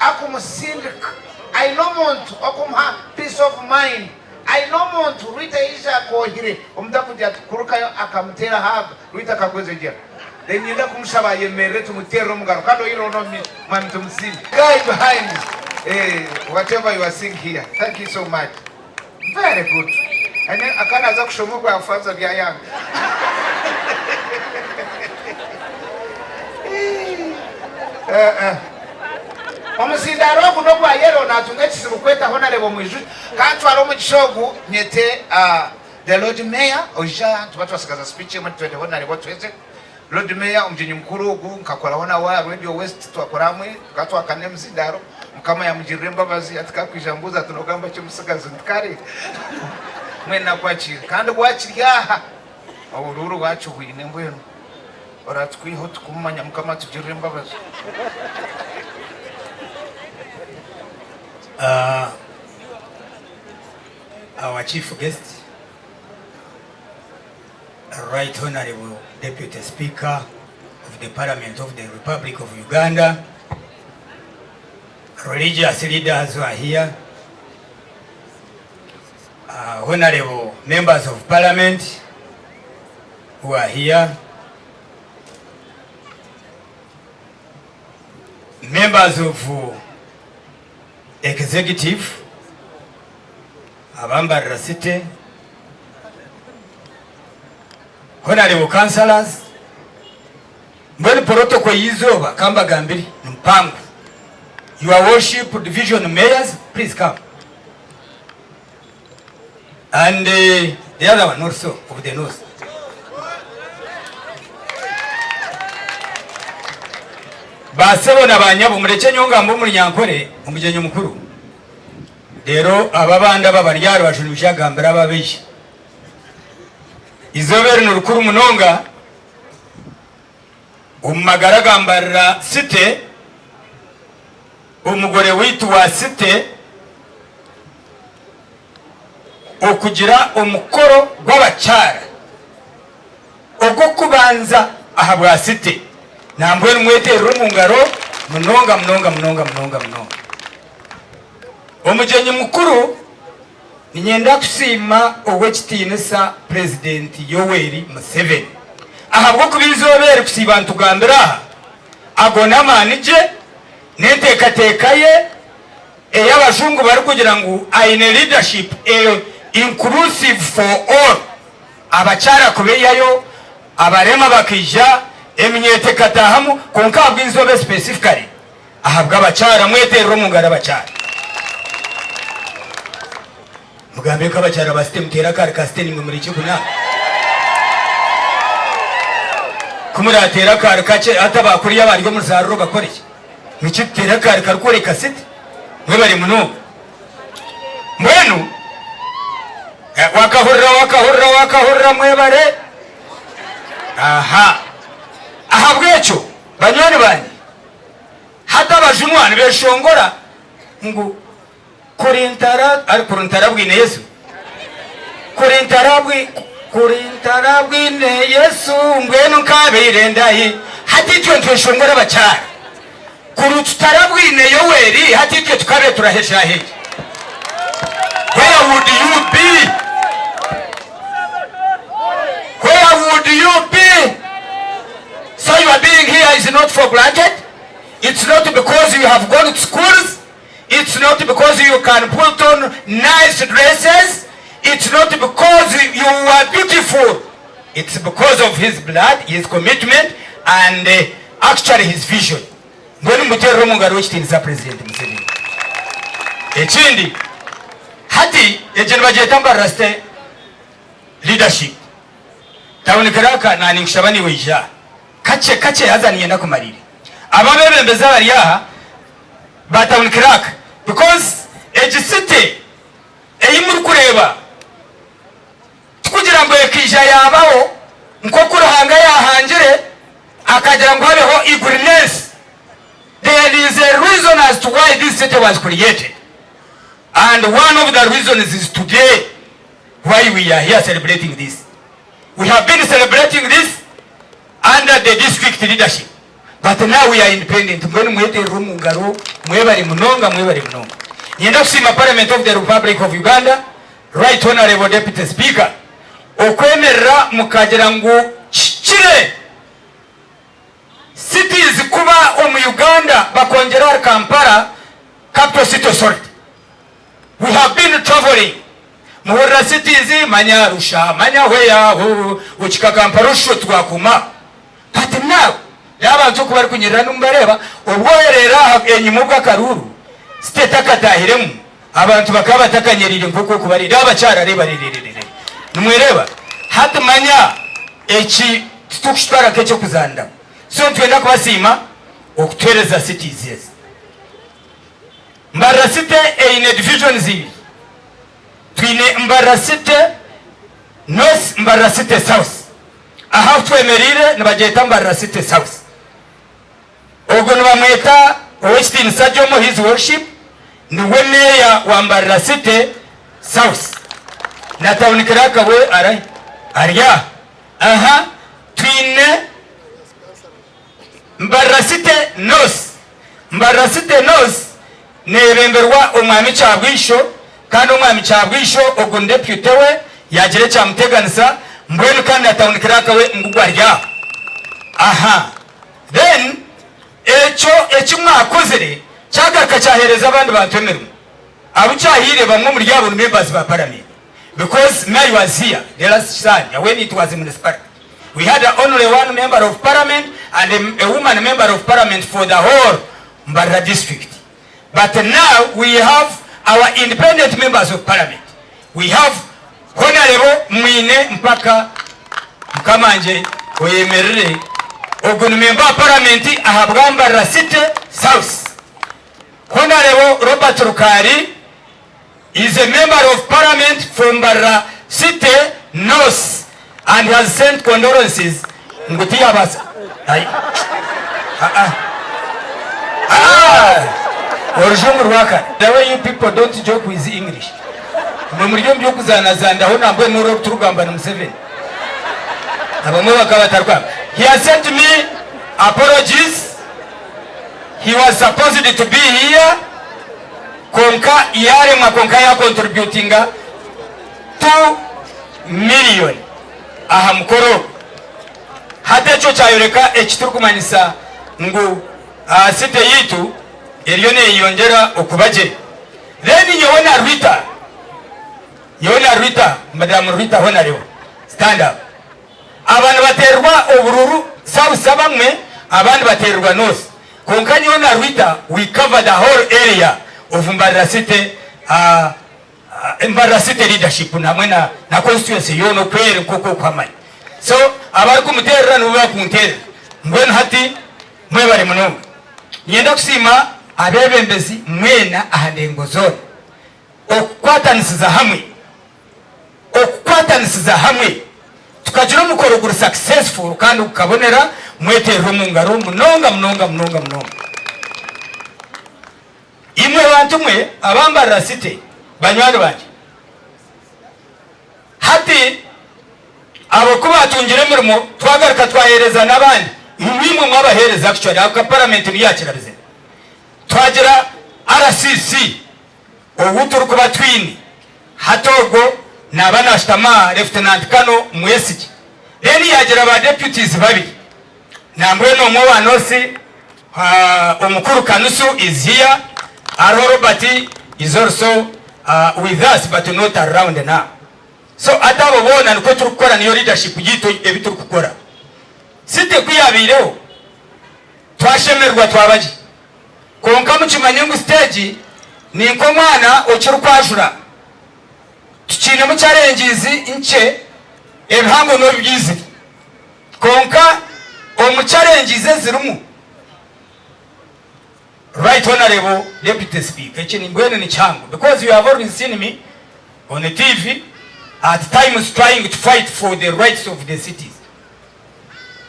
Speaker 10: akumusindika, aine omuntu okumuha peace of mind, aine omuntu Rita yaija akoohire, omuntu akugira ati kurukayo akamuteera hug, Rita akagwejegyera. Niinyenda kumushaba ayemerere tumuteerere omu ngaro kandi oihireho n'omu maisho mwami Tumusiime. Guy behind eh, whatever you are seeing here thank you so much very good and then akaba naaza kushoma obwa faza byayanga Eh, eh. Omuzindaaro ogu n'ogwa yellow naatunga ekizibu kweta Honarebo Mwijukye. Ka ntware omugisha ogu nyete ah, The Lord Mayor oija nituba twasigaza speech emwe nitwenda Honarebo atuheze. Lord Mayor omugyenyi mukuru ogu nkakoraho nawe aha Radio West twakora hamwe tukaba twakana emizindaaro mukama yamugirira embabazi hati kakwija ambuuza ati nogamba ki omutsigazi nti kare mbwenu nakwakiire kandi bwakiri aha oburuuru bwakibwine mbwenu oratukwihaho tikumumanya mukama atugirire embabazi.
Speaker 1: Uh, our chief guest, Right Honorable Deputy Speaker of the Parliament of the Republic of Uganda, religious leaders who are here, honorable members of parliament who are here, members of executive aba Mbarara City, Honourable Councillors, mbwenu protocol y'eizooba kambagambire ni mpango. Your worship division mayors please come and the other one also of the north. Basebo na banyabo murekye nyowe ngambe omurunyankore omugyenyi mukuru reero aba abandi aba bari aha rubaju nibaija kugambira aba abaija. Eizooba eri ni rikuru munonga omu magara ga Mbarara City, omugore waitu wa City okugira omukoro gw'abakyara ogw'okubanza aha bwa City. Nambwenu mweterere omu ngaro munonga munonga munonga munonga munonga. Omugyenyi mukuru Niinyenda kusiima Ow'ekitiinisa Purezidenti Yoweri Museveni ahabw'okuba eizooba eri kusiiba nitugambira aha, ago n'amaani gye n'enteekateeka ye ei abajungu barikugira ngu aine leadership eri inclusive for all, abakyara kubeihayo, abarema bakaija, eminyeeto ekataahamu kwonka ahabw'eizooba specifically Ahabw'abakyara, mweterere omu ngaro abakyara. Mugambe nk'abakyara ba site muteere akaari ka site nimwe murekye kunaaba. Ku murateere akaari kakye hati abakuriya abari omu ruzaariro bakore ki? Mwikye tuteere akaari karikworeka site. Mwebare munonga. Mbwenu wakahurira wakahurira wakahurira mwebare. Aha. Ahabw'ekyo banywani bangye Hati abajunwa nibeshongora ngu kuri ntara ari kuri ntarabwine Yesu kuri ntarabwi kuri ntarabwine Yesu mbwenu nkabaire ndahi hati itwe nitweshongora abakyara kuri tutarabwine Yoweri hati itwe tukabaire turaha eshaaha egi where would you be where would you be So your being here is not for granted, it's not because you have gone to schools, it's not because you can put on nice dresses, it's not because you are beautiful, it's because of his blood, his commitment and actually his vision. Mbwenu muteerere omu ngaro ow'ekitiinisa Purezidenti Museveni. Ekindi, hati egyo nibagyeta Mbarara City Leadership. Town Clerk na ninkushaba niiwe ija aha. Kakye kakye haza niinyenda kumarire. Aba abebembezi abari aha ba Town Clerk because egi city eyi murikureeba tikugira ngu ekaija yaabaho nkoku Ruhanga yaahangire akagira ngu habeho eiguru n'ensi. There is a reason as to why this city was created and one of the reasons is today. Why we are here celebrating this? We have been celebrating this under the district leadership but now we are independent. Mbwenu mweterere omu ngaro mwebare munonga mwebare munonga. Niinyenda kusiima Parliament of the Republic of Uganda, Right Honourable Deputy Speaker okwemerera mukagira ngu kihikire cities kuba omu Uganda bakongyera ahari Kampala Capital City Authority. We have been travelling muhurira cities manya Arusha manya where hoo okika Kampala oshusha oti wakuma but now reeba abantu oku barikunyirira nimubareeba obwoherera aha enyima obwo akaruuru city etakatahiremu abantu bakaba batakanyiriire nkoku oku bari reeba abakyara reeba reererere nimwereeba hati manya eki titukukitwara nk'ekyokuzaniramu so nitwenda kubasiima okutuhereza cities ezi. Mbarara City eine divisions ibiri, twine Mbarara City North, Mbarara City South. Aha ahu twemereire nibagyeta Mbarara City South. Ogwo nibamweta Ow'ekitiinisa Jomo His Worship, niwe meeya wa Mbarara City South. Na Town Clerk we arahi? Ari aha. Aha twine Mbarara City North. Mbarara City North neyebemberwa Omwami Kyabwisho kandi Omwami Kyabwisho ogwo ni deputy we yagira ekyamuteganisa mbwenu kandi na Town Clerk we ngugu ari aho. Aha then ekyo eki mwakozire kyagaruka kyahereza abandi bantu emirimo abu kyahiire bamwe omuri abo ni members ba parliament because me I was here the last Sunday when it was municipality. We had only one member of parliament and a, a woman member of parliament for the whole Mbarara district. But now we have our independent members of parliament. We have Honorable Mwine Mpaka Mukamanje oyemerire ogu ni member wa parliament ahabwa Mbarara City South. Honorable Robert Rukari is a member of parliament for Mbarara City North and has sent condolences ngu tiyabaasa Ai. Ah, ah. Ah! Orujungu rwakare. The way you people don't joke with English. Imwe muri omu by'okuzanazandaho nambwenu n'oru oruturugamba ni Museveni. Abamwe bakaba batarikwanga. He has sent me apologies. He was supposed to be here. Kwonka yaremwa kwonka ya contributinga 2 million aha mukoro ogu. Hati ekyo kyayoreka eki turikumanyisa ngu city yaitu eriyo neyeyongyera okuba gye. Then nyowe na Rita, nyowe na Rita, Madam Rita Honarebo, stand up. Aba nibateerwa obururu south abamwe abandi bateerwa north kwonka nyowe na Rita we cover the whole area of Mbarara city Mbarara city leadership hamwe na na constituency yoona oku eri nkoku okuhamanya so abarikumuteerera nibo bakunteerera mbwenu hati mwebare munonga. Niinyenda kusiima abeebembezi mwena aha ndengo zoona okukwatanisiza hamwe. Okukwatanisiza hamwe tukagira omukoro guri successful kandi gukabonera, mweterere omu ngaro munonga munonga munonga munonga. Imwe bantu mwe aba Mbarara City banywani bangye, hati abo ku baatungire emirimo twagaruka twaheereza n'abandi, imwe mwabaheereza actually ahabw'okuba Paramenti niyo yaakirabize. Twagira RCC Ou turikuba twine hati ogwo naaba nashutama aha Lieutenant Colonel Mwesigye then yaagira ba deputies babiri nambwenu omwe owa North omukuru Kanusu is here hariho Robert is also with us but not around now so hati abo boona nikwo turikukora niyo leadership yaitu ebi turikukora. City kuyabaireho twashemererwa twaba gye. Kwonka mukimanye ngu siteegi ni nk'omwana okirikwajura. Tukiinemu challenges nkye, ebihango n'obu byizire. Kwonka omu challenges ezirimu, Right Honourable Deputy Speaker, eki mbwenu ni kihango because you have always seen me on TV at times trying to fight for the rights of the cities.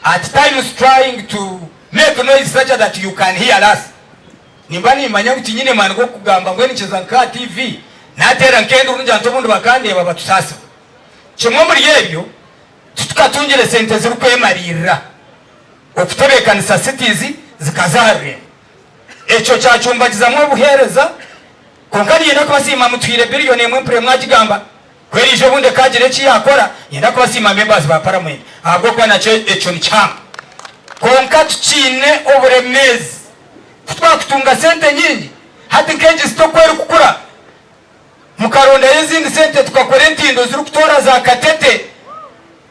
Speaker 1: At times trying to make noise such that you can hear us. Nimba nimanya ngu tinyine maani g'okugamba mbwenu nkiza nka TV nateera nk'enduru ngira nti obundi bakandeeba batusaasibwe. Kimwe omuri ebyo titukatungire sente zirikwemariirira okutebeekanisa cities zikaza aha rurembo. Ekyo kyacumbagizamu obuheereza kwonka niinyenda kubasiima mutuhaire billion emwe mpurire mwagigamba. Ku eriija obundi ekaagira eki yaakora, niinyenda kubasiima members ba paramenti ahabw'okuba nakyo ekyo ni kihango. Kwonka tukiine oburemeezi. Ku twakutunga sente nyingi, hati nk'egi site oku erikukura, mukarondayo ezindi sente tukakora entindo zirikutoora za Katete,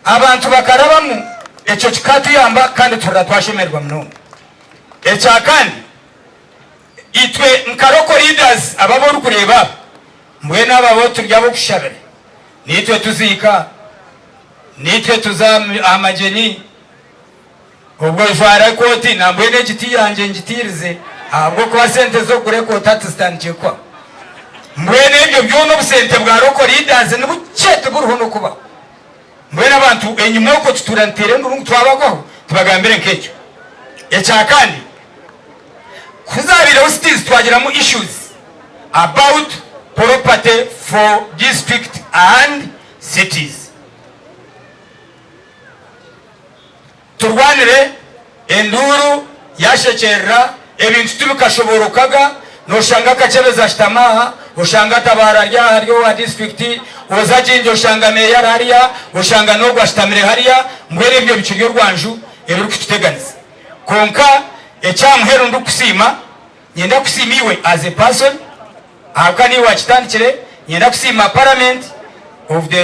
Speaker 1: abantu bakarabamu, ekyo kikaatuyamba kandi tuhurira twashemererwa munonga. Ekya kandi, itwe nka local leaders aba abu orikureeba aba, Mbwenu abo abu turi ab'okushabira, niitwe tuziika, niitwe tuza aha magyenyi. Obwo ojwara ekooti, nambwenu egi ti yangye ngitiirize ahabw'okuba sente z'okugura ekooti hati zitandikire kuhwaho. Mbwenu ebyo byona obusente bwa local leaders ni bukye tiburiho n'okubaho. Mbwenu abantu enyima okwo tutuura nituteera enduru ngu twabagwaho, tubagambire nk'ekyo. Ekya kandi, ku zaabaireho cities twagiramu issues about property for district and cities. Turwanire enduuru yashekyerera, ebintu tibikashoborokaga, noshanga Kakyebezi ashutami aha, oshanga Tabaara ari aha ari owa disiturikiti, oza Jinja oshanga meeya ari hariya, oshanga n'ogu ashutamire hariya, mbwenu ebyo bikiri orwanju ebirikututeganisa. Kwonka eky'aha muheru ndikukusiima, niinyenda kukusiima iwe as a person, ahabw'okuba niiwe waakitandikire, niinyenda kusiima Parliament of the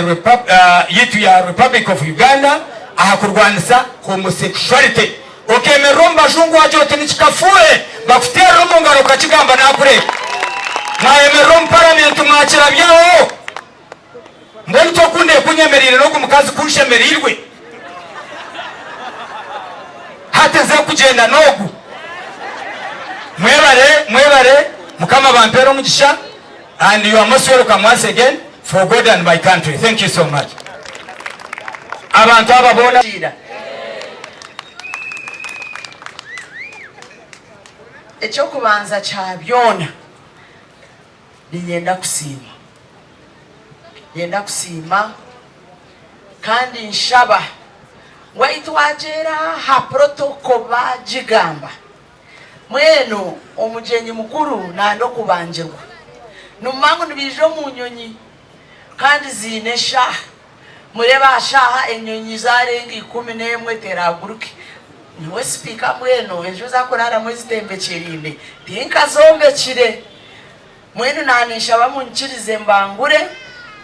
Speaker 1: yaitu ya Republic of Uganda. aha kurwanisa homosexuality. Okemerera omu bajungu wagira oti nikikafuuhe bakuteerera omu ngaro okakigamba nakureeba. Mwayemerera omu paramenti mwakirabyaho. Mbwenu tokunde ku nyemereire n'ogu mukazi ku nshemereirwe. Hati nze kugyenda n'ogu. Mwebare mwebare Mukama abampeere omugisha and you are most welcome once again for God and my country. Thank you so much. Abantu aba boona.
Speaker 16: Eky'okubanza kya byona, niinyenda kusiima. Niinyenda kusiima kandi nshaba ngu ahi twagyera aha protocol baagigamba. Mbwenu omugyenyi mukuru nanda okubangirwa. Nimumanya ngu nibaija omu nyonyi kandi ziine eshaaha. Mureebe aha shaaha enyonyi zarenga 11 teraguruke. Nyowe sipiika mbwenu enju ezakuraaramu ezitembekyeriine tinkazombekire. Mbwenu naninshaba munyikirize mbangure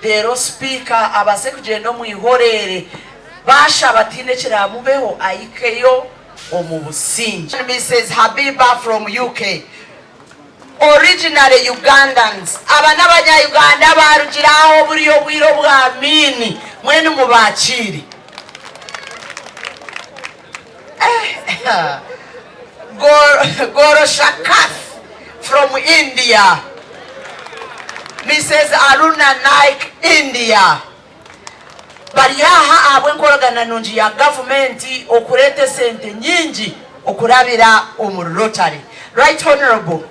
Speaker 16: reero sipiika abaase kugyenda omu ihoreere. Baashaba tihaine ekiramubeho ahikeyo omu busingye. Misus Habiba from UK. Originally Ugandans, aba n'abanya Uganda abaarugire aho buri obwire obwa Amiini, mbwenu mubaakiire. Goroshakath from India, Misus Aruna Naik India, bari aha ahabw'enkoragana nungi ya gavumenti okureeta esente nyingi okurabira omuri Rotary. Right Honourable,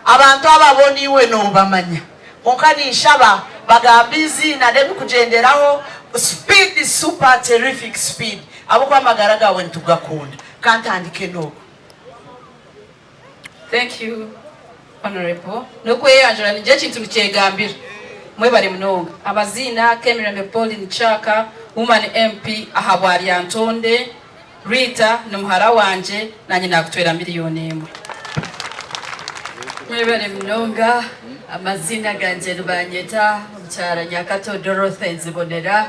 Speaker 16: abantu aba boona iwe noobamanya kwonka ninshaba bagambe eiziina n'ebikugyenderaho speed super terrific speed ahabw'okuba amagara gaawe nitugakunda. Ka ntandike n'ogu.
Speaker 11: Thank you Honourable n'okweyanjura ningye ekintu nikyegambira mwebare munonga. Amaziina Kemirembe Pauline Kyaka Woman MP ahabwa Lyantonde Rita ni muhara wangye nanye nakutwera miriyoni emwe.
Speaker 13: Mwebare munonga amaziina gangye nibanyeta omukyara Nyakato Dorothy Nzibonera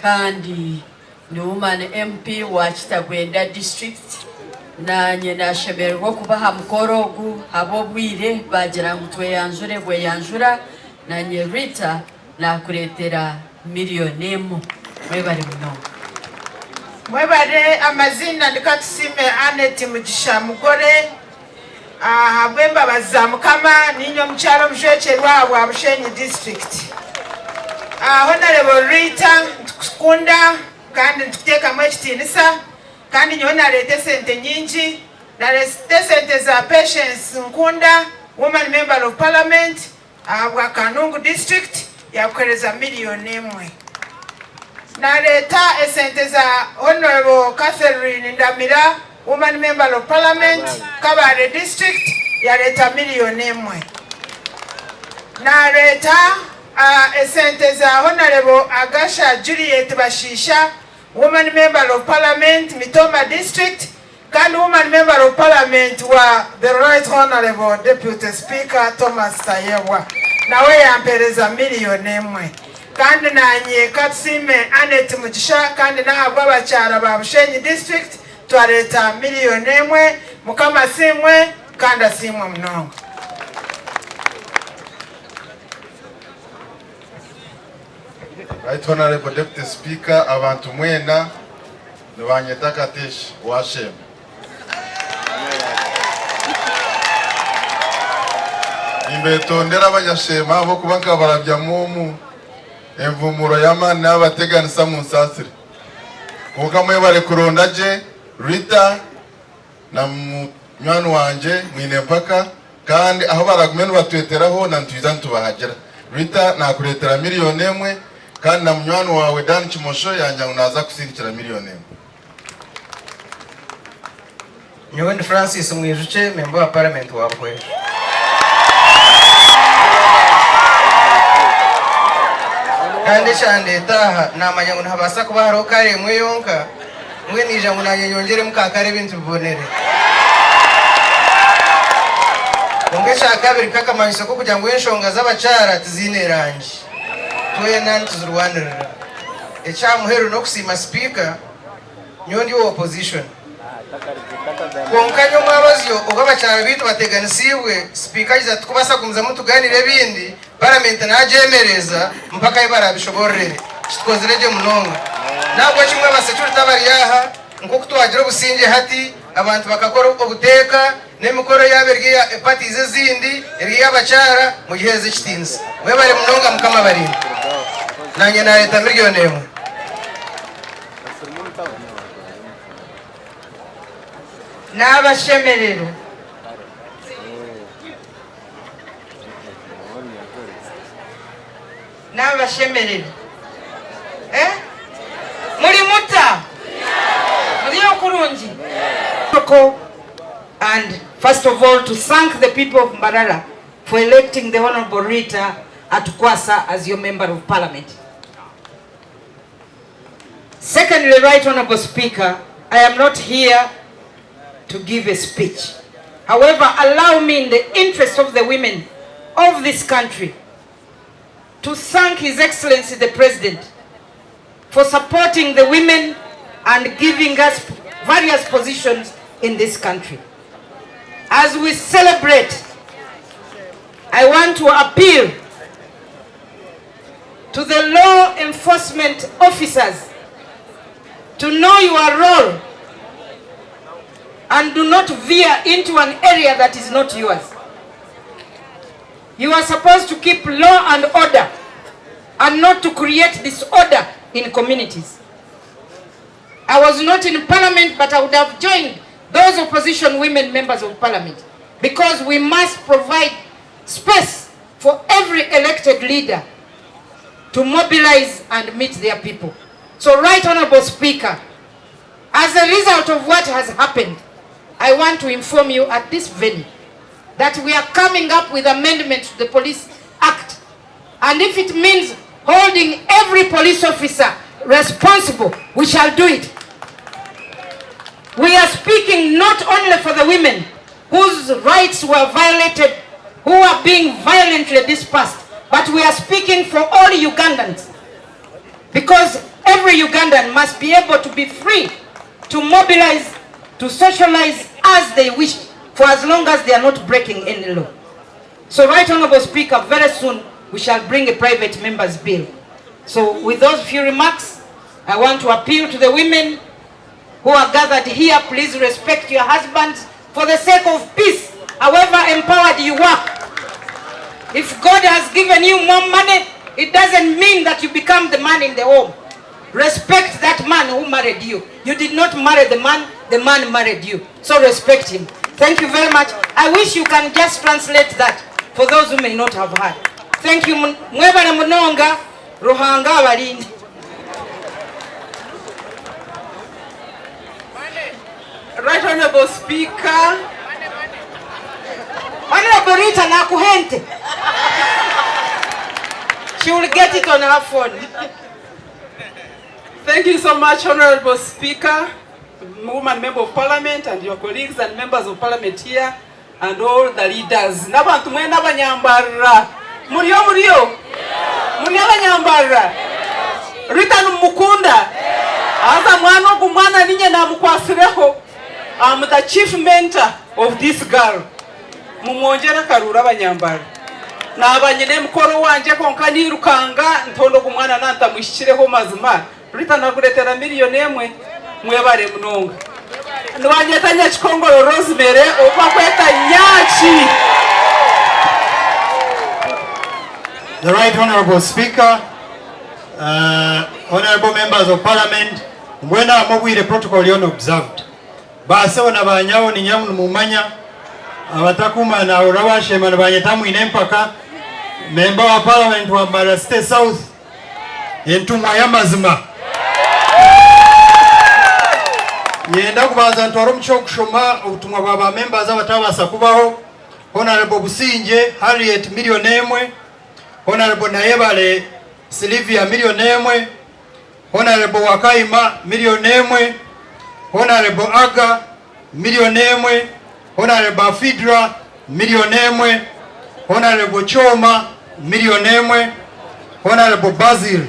Speaker 13: kandi Ndi Woman MP wa Kitagwenda District. Nanye nashemererwa okuba aha mukoro ogu ahabw'obwire bagira ngu tweyanjure bweyanjura nanye Rita nakuretera miriyoni emwe. Mwebare munonga.
Speaker 17: Mwebare amaziina ndi Katusiime Annet Mugisha Mugore ahabw'embabazi za Mukama niinye omukyara omujwekyerwa ahabwa Bushenyi district. Honourable Rita nitukukunda kandi nitukuteekamu ekitiinisa kandi nyowe nareeta esente nyingi, nareeta esente za Patience Nkunda woman member of parliament ahabwa Kanungu district yakuhereza miriyoni emwe. Nareeta esente za Honourable Catherine Ndamira Woman Member of Parliament Kabale district yareeta miriyoni emwe. Nareeta esente za Honourable Agasha Juliet Bashiisha Woman Member of Parliament Mitooma district Kandi Woman Member of Parliament wa The Right Honourable Deputy Speaker Thomas Tayebwa nawe yampereza miriyoni emwe. Kandi nanye Katusiime Annet Mugisha kandi nahabw'abakyara ba Bushenyi District twareeta miriyoni emwe. Mukama asiimwe kandi asiimwe munonga.
Speaker 15: Right Honourable Deputy Speaker, abantu mwena Nibanyeta Katesh owa Sheema. Nimbetondera abanyasheema ahabw'okuba nkabarabyamu omu envumuro y'amaani naabateganisa munsaasire. Kwonka mwebare kuronda gye Rita na munywani wangye Mwine Mpaka kandi ahu baragume nibatwetera hoona nitwija nitubahagira. Rita naakureetera miriyoni emwe Kandi na munywani waawe Dan Kimosho yangira ngu naaza kukusindikira miriyoni emwe.
Speaker 24: Nyowe ndi Francis Mwijukye, memba wa Paramenti wa Buhweju. Kandi ekyandeeta aha, naamanya ngu nihabaasa kuba hariho kare emwe yonka, mbwenu naija ngu naanye nyongyeremu ka kare ebintu bibonere. Kwonka ekyakabiri k'akamanyiso k'okugira ngu enshonga z'abakyara tiziine rangi. Twena nituzirwanirira. Eky'aha muheru n'okusiima Sipiika. Nyowe ndi owa opposition. Kwonka nyomwabazyo obu abakyara baitu bateganisiibwe, sipiika agize ati tikubaasa kugumizamu tugaaniire ebindi, paramenti nagyemereeza mpaka ahi baraabishoboororere. Kitukozire gye munonga. N'ahabw'ekyo imwe aba security abari aha, nk'oku twagira obusingye hati, abantu bakakora obuteeka, n'emikoro yaaba eri eya parties ezindi, eri ey'abakyara, mugiheereze ekitiinisa. Mwebare munonga Mukama abarinde. Naanye naareeta miriyoni emwe.
Speaker 7: N'abashemererwa. N'abashemererwa. Eh? Muri muta? Muri okurungi? And first of all to thank the people of Mbarara for electing the Honorable Rita Atukwasa as your member of parliament. Secondly, Right Honorable Speaker, I am not here to give a speech. However, allow me in the interest of the women of this country to thank His Excellency the President for supporting the women and giving us various positions in this country. As we celebrate, I want to appeal to the law enforcement officers to know your role and do not veer into an area that is not yours. You are supposed to keep law and order and not to create disorder in communities. I was not in parliament, but I would have joined those opposition women members of parliament because we must provide space for every elected leader to mobilize and meet their people. So, Right Honorable Speaker, as a result of what has happened, I want to inform you at this venue that we are coming up with amendments to the Police Act. And if it means holding every police officer responsible, we shall do it. We are speaking not only for the women whose rights were violated, who are being violently dispersed, but we are speaking for all Ugandans. Because every Ugandan must be able to be free to mobilize, to socialize as they wish, for as long as they are not breaking any law. So, Right Honorable Speaker, very soon we shall bring a private member's bill. So, with those few remarks, I want to appeal to the women who are gathered here, please respect your husbands for the sake of peace, however empowered you are. If God has given you more money, it doesn't mean that you become the man in the home. Respect that man who married you. You did not marry the man, the man married you. So respect him. Thank you very much. I wish you can just translate that for those who may not have heard. Thank you. Mwebale munonga Ruhanga abalinde.
Speaker 23: Right Honorable Speaker.
Speaker 7: Honorable Rita Nakuhente. She will get it on her phone.
Speaker 23: Thank you so much, Honorable Speaker, woman member of parliament and your colleagues and members of parliament here and all the leaders. N'abantu mwena abanyambarra. Muriyo muriyo? Muri abanyambarra? Rita nimumukunda? Haza mwana ogu mwana ninye namukwasireho. I'm the chief mentor of this girl. Mumwongyere akaruuru abanyambarra. Naaba nyine emikoro owangye kwonka nirukanga ntoona ogu mwana nantamuhikireho mazima. Rita nakuretera miriyoni emwe. Mwebare munonga. Nibanyeta Nyakikongoro Rosemary ou bakweta Nyaki.
Speaker 8: The Right Honourable Speaker, uh, Honourable Members of Parliament, mbwenu aha obwire protocol yoona observed. Baasebo na baanyabo niinyija ngu nimumanya, abatakumanya naahurira baasheema nibanyeta mwine empaka, memba wa Parliament wa Mbarara City South, entumwa y'amazima. Niinyenda kubanza ntware omugisha ogu kushoma obutumwa bwa ba members abataabaasa kubaho, Honarebo Busingye Harriet milioni emwe, Honarebo Nayebare Sylvia milioni emwe, Honarebo Wakayima milioni emwe, Honarebo Aga milioni emwe, Honarebo Afidra milioni emwe, Honarebo Kyoma milioni emwe, Honarebo Basil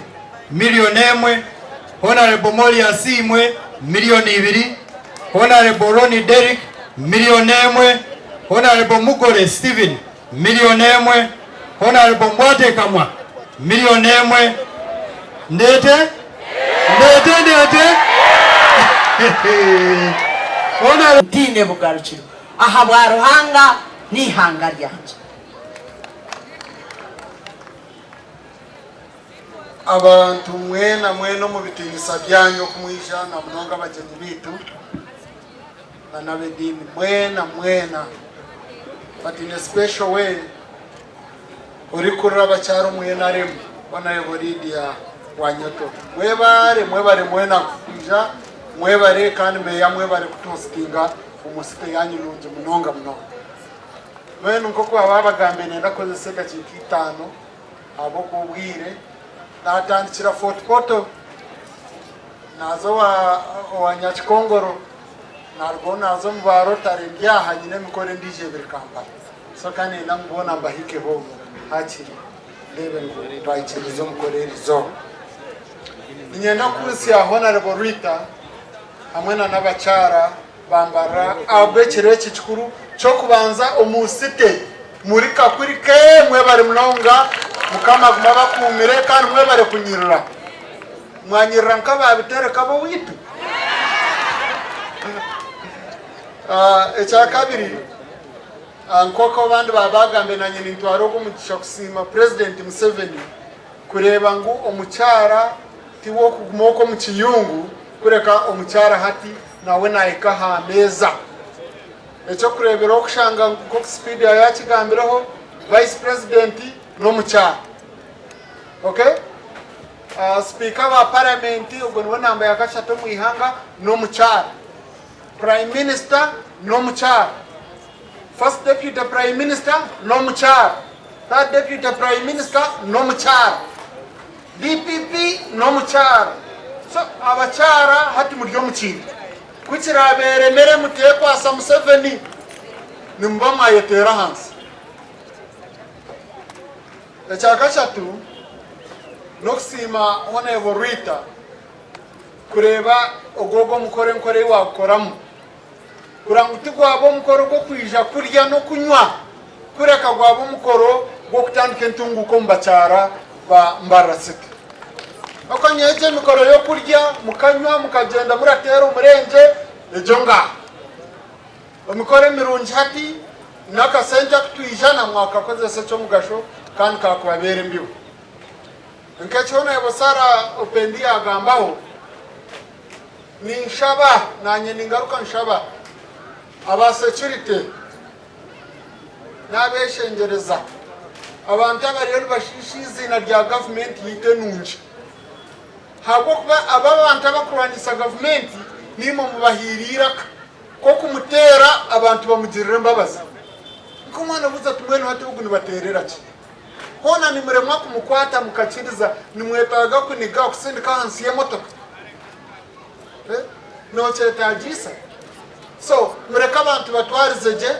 Speaker 8: milioni emwe, Honarebo Molly Asiimwe miliyoni ibiri, Honourable Ronnie Derrick, miliyoni emwe, Honourable Mugore Stephen, miliyoni emwe, Honourable Mbwatekamwa, miliyoni emwe. Ndeete? Ndeete ndeete? Honourable.
Speaker 16: Ntaine bugarukiro ahabwa Ruhanga n'eihanga ryangye.
Speaker 18: Abantu mwena mwena omu bitiinisa byanyu oku mwija na munonga abagyenyi baitu na n'ab'ediini mwena mwena but in a special way orikurira abakyara omu NRM Honourable Lydia Wanyoto mwebare mwebare mwena kwija mwebare kandi meeya mwebare kutuhositinga omu city yanyu nungi munonga munonga. Mbwenu nk'oku baabagambire nenda kukozesa edakiika itaano Ahabw'okuba obwire naatandikira Fort Portal, naaza owa Nyakikongoro, naarugaho naaza omu ba Rotary, ndi aha nyine emikoro endiijo ebiri Kampala. So ka niinyenda ngu boona mbahikeho hakiri ndeebe ngu twahikiiriza omukoro eriizooba. Niinyenda kuhitsya Honarebo Rita hamwe na n'abakyara ba Mbarara ahabw'ekiro eki kikuru ky'okubanza omu city. Muri kakuri ke mwebare munonga mukama agume abakuumire kandi mwebare kunyirira. Mwanyirira nk'ababitereka ab'owaitu. Ekyakabiri nk'oku abandi baaba bagambire nanye nintwara ogu omugisha kusiima Purezidenti Museveni kureeba ngu omukyara ti w'okuguma okwo omu kiyungu kureka omukyara hati nawe nahika aha meeza. Eky'okureeberaho kushanga nk'oku Sipiidi yaakigambireho, Vice President n'omukyara. Okay? Sipiika wa Paramenti ogwo niwe namba ya kashatu omu ihanga n'omukyara. Prime Minister n'omukyara. First Deputy Prime Minister n'omukyara. Third Deputy Prime Minister n'omukyara. DPP n'omukyara. So abakyara hati muri omu kintu. Ku kiraabeeremere muteekwasa Museveni, nimuba mwayeteera ahansi. Ekya kashatu, n'okusiima Hon. Rwita kureeba ogu ogwo omukoro enkora ei waagukoramu kureba ngu tigwaba omukoro gw'okwija kurya n'okunywa kureka gwaba omukoro gw'okutandika entunguuka omu bakyara ba Mbarara City. Okanya egyo emikoro y'okurya mukanywa mukagyenda murateera omurengye egyo ngaaha. Emikoro emirungi hati n'akasente aku twija na mwakakozesa eky'omugasho kandi kaakubabeera embibo. Nk'eki Honourable Sarah Opendi yaagambaho, ninshaba naanye ningaruka nshaba aba security Naabeshengyereza abantu abariyo nibashiisha eiziina rya gavumenti yaitu enungi ahabw'okuba abo abantu abakurwanisa gavumenti niimwe mubahaire eiraka k'okumuteera abantu bamugirire embabazi. Nk'omwana obuuza ati mbwenu hati ogu nibateerera ki? Hoona nimuremwa kumukwata mukakiriza nimwetaaga kuniga kusindika ahansi y'emotoka? Nokyetaagisa? So mureke abantu batwarize gye.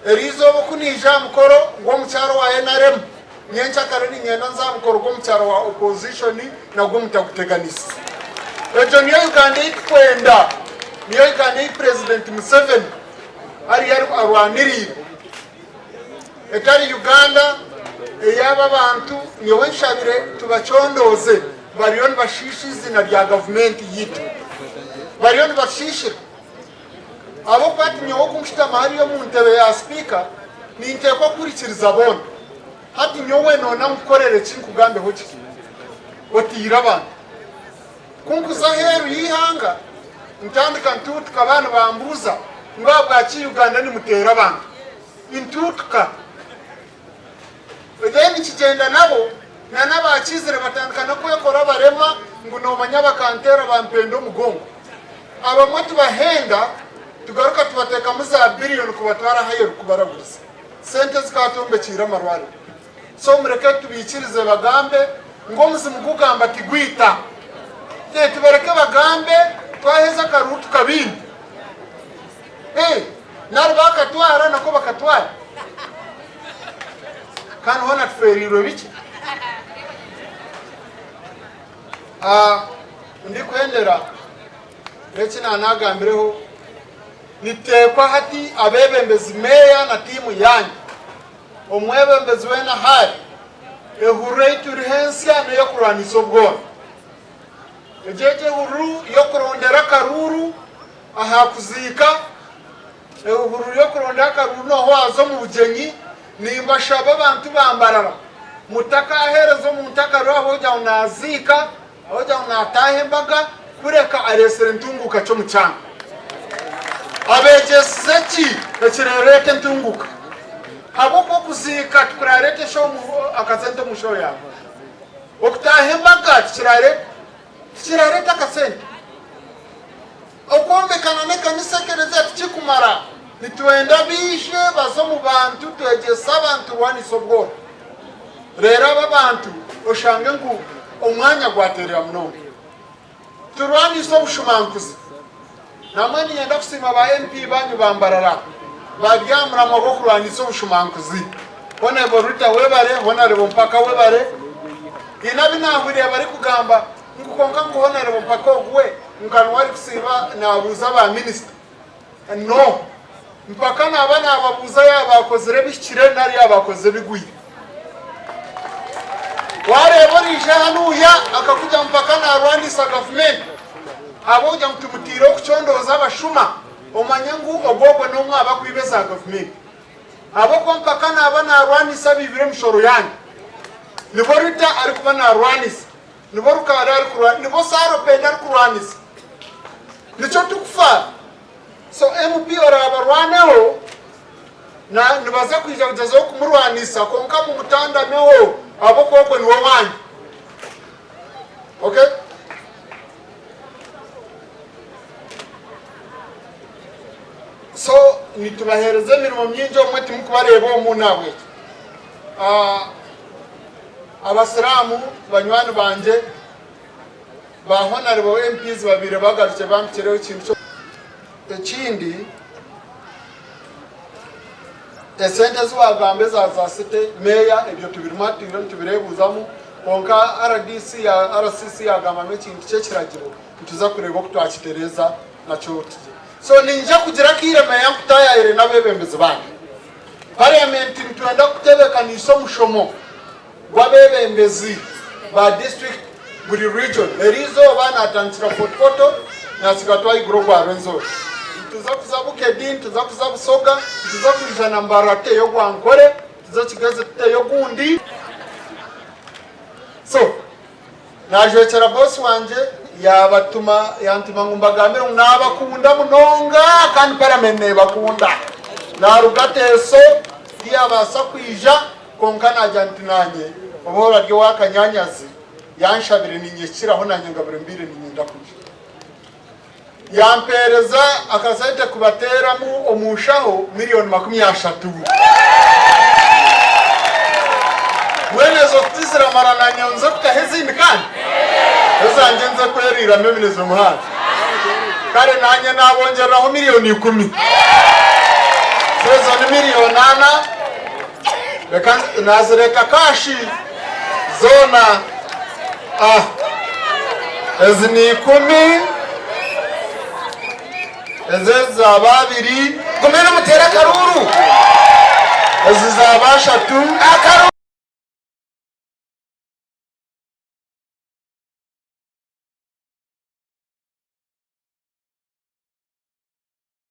Speaker 18: Eriizooba oku naija aha mukoro gw'omukyara owa nrm, nyenkyakare niinyenda nze aha mukoro gw'omukyara wa opposition nagwo mutaguteganisa. Egyo niyo Uganda ei tukwenda, niyo Uganda ei Purezidenti Museveni ariyo arwaniriire. Etari Uganda ey'aba abantu nyowe nshabire tubacondooze bariyo nibashiisha eiziina rya gavumenti yaitu. Bariyo nibatushiishira. Ahabw'okuba ati nyowe oku nkushutama hariya omu ntebe ya sipiika, ninteekwa kuhurikiriza boona. Hati nyowe noona nkukorere ki nkugambeho ki? Otiire abantu. Ku nkuza aheeru y'eihanga, ntandika ntuutuka baaba nibambuuza ngu ahabwaki Uganda nimuteera abantu. Ntuutuka. Then kigyenda nabo na n'abakizire batandika n'okwekora abarema ngu noomanya bakanteera bampenda omugongo. Abamwe tubahenda tugaruka tubateekamu za biliyoni kubatwara ahaheru kubaraguriza. Sente zikatwombekiire amarwariro. So mureke tubaikirize bagambe ngu omuzimu gugamba tigwita. Tubareke bagambe twaheza akaruuru tukabaine. Nari bakatwara nako bakatwara. Kandi hoona tufeereirwe bikye. Ndikuhendera. N'eki naanagambireho, nituteekwa hati abeebembezi meeya na tiimu yaanyu, omwebembezi weena ahu ari, ehururu ei turiho ensya n'ey'okurwanisa obworo. Egyo egyo ehururu y'okurondera akaruuru aha kuziika, ehururu y'okurondera akaruuru n'ohu waaza omu bugyenyi, nimbashaba abantu ba Mbarara mutakaaheereza omuntu akaruuru ahabw'okugira ngu naaziika, Ahabw'okugira ngu naataaha embaga kureka areetsire entunguuka ki omu kyanga? Abeegyesize ki ekirareeta entunguuka? Ahabw'okuba okuziika tikurareeta akasente omu nshaho yaawe. Okutaaha embaga tikirareeta akasente. Okwombeka n'ekanisa ekereziya tikikumara. Nitwenda baije baze omu bantu twegyese abantu turwanise obworo. Reero abo abantu oshange ngu omwanya gwateerera munonga. Turwanise obushumankuzi. Namwe niinyenda kusiima ba MP banyu ba Mbarara bari aha muramwa gw'okurwanisa obushumankuzi. Honourable Rita webare, Honourable Mpaka webare. Haine abu naahuriire barikugamba Ngu kwonka ngu Honarebo mpaka ogu we nka niwe arikusiiba naabuuza ba minisita. No. Mpaka naaba naababuuza yaaba baakozire ebihikire nari yaaba baakozire ebigwire. Waareeba oriija hanuuya akakugira ngu mpaka naarwanisa gavumenti ahabw'okugira ngu tumuteireho kucondooza abashuma, omanye ngu ogwo ogwo n'omwe aha barikwiba eza gavumenti. Ahabw'okuba mpaka naaba naarwanisa abaibire emishoro yaanyu. Nibo Rita arikuba naarwanisa. Nibo Rukaari arikurwanisa, nibo Sarah Penda arikurwanisa. Nikyo tukufa. So MP oraabarwaneho na nibaza kwija kugyezaho kumurwanisa kwonka mumutandameho ahabw'okuba ogwo niwe waanyu. Okay? So nitubaheereza emirimo mingi obumwe timukubareeba omu nahabwekyo. Ah, Abasiraamu banywani bangye ba Honarebo MPs babaire bagarukire bampikireho ekintu kyo. Ekindi esente ezi wagamba eza za city meeya ebyo tubirimu hati turiyo nitubireebuuzamu kwonka rdc ya RCC yagambamu ekintu ky'ekiragiro nituza kureeba oku twakitereeza nakyo tugye. So niinyija kugira akaire meeya nkutaayayire n'abeebembezi bandi. Parliament nitwenda kutebekanisa omushomo gw'abebembezi ba district buri region. Eriizooba natandikira Fort Portal nasiga twayigura ogwa Rwenzori. Nituza kuza Bukedi, nituza kuza Busoga, nituza kwija na Mbarara tuteyo ogwa Nkore, tuze Kigezi tuteyo ogundi. So Naajwekyera bosi wangye yaabatuma yantuma ngu mbagambire ngu naabakunda munonga kandi paramenti neebakunda. Naaruga Teso tiyaabaasa kwija kwonka naagira nti naanye oba orarya owa Kanyanyazi yanshabire niinyekiraho naanye ngabure mbaire niinyenda kwija. Yampeereza akasente kubateeramu omu nshaho miriyoni 30. Mbwenu ezo tiziramara nanye nze kutaho ezindi kandi? Ezangye nze kweriiramu emineza omuhanda. Kare nanye nabongyereraho miriyoni ikumi. So ezo ni miriyoni ana. Reka nazireka kashi zoona. Ah, ezi ni ikumi, ezi ezi zaaba abiri.
Speaker 1: Gume nimuteera akaruuru.
Speaker 18: Ezi zaaba ashatu.
Speaker 1: Akaruuru.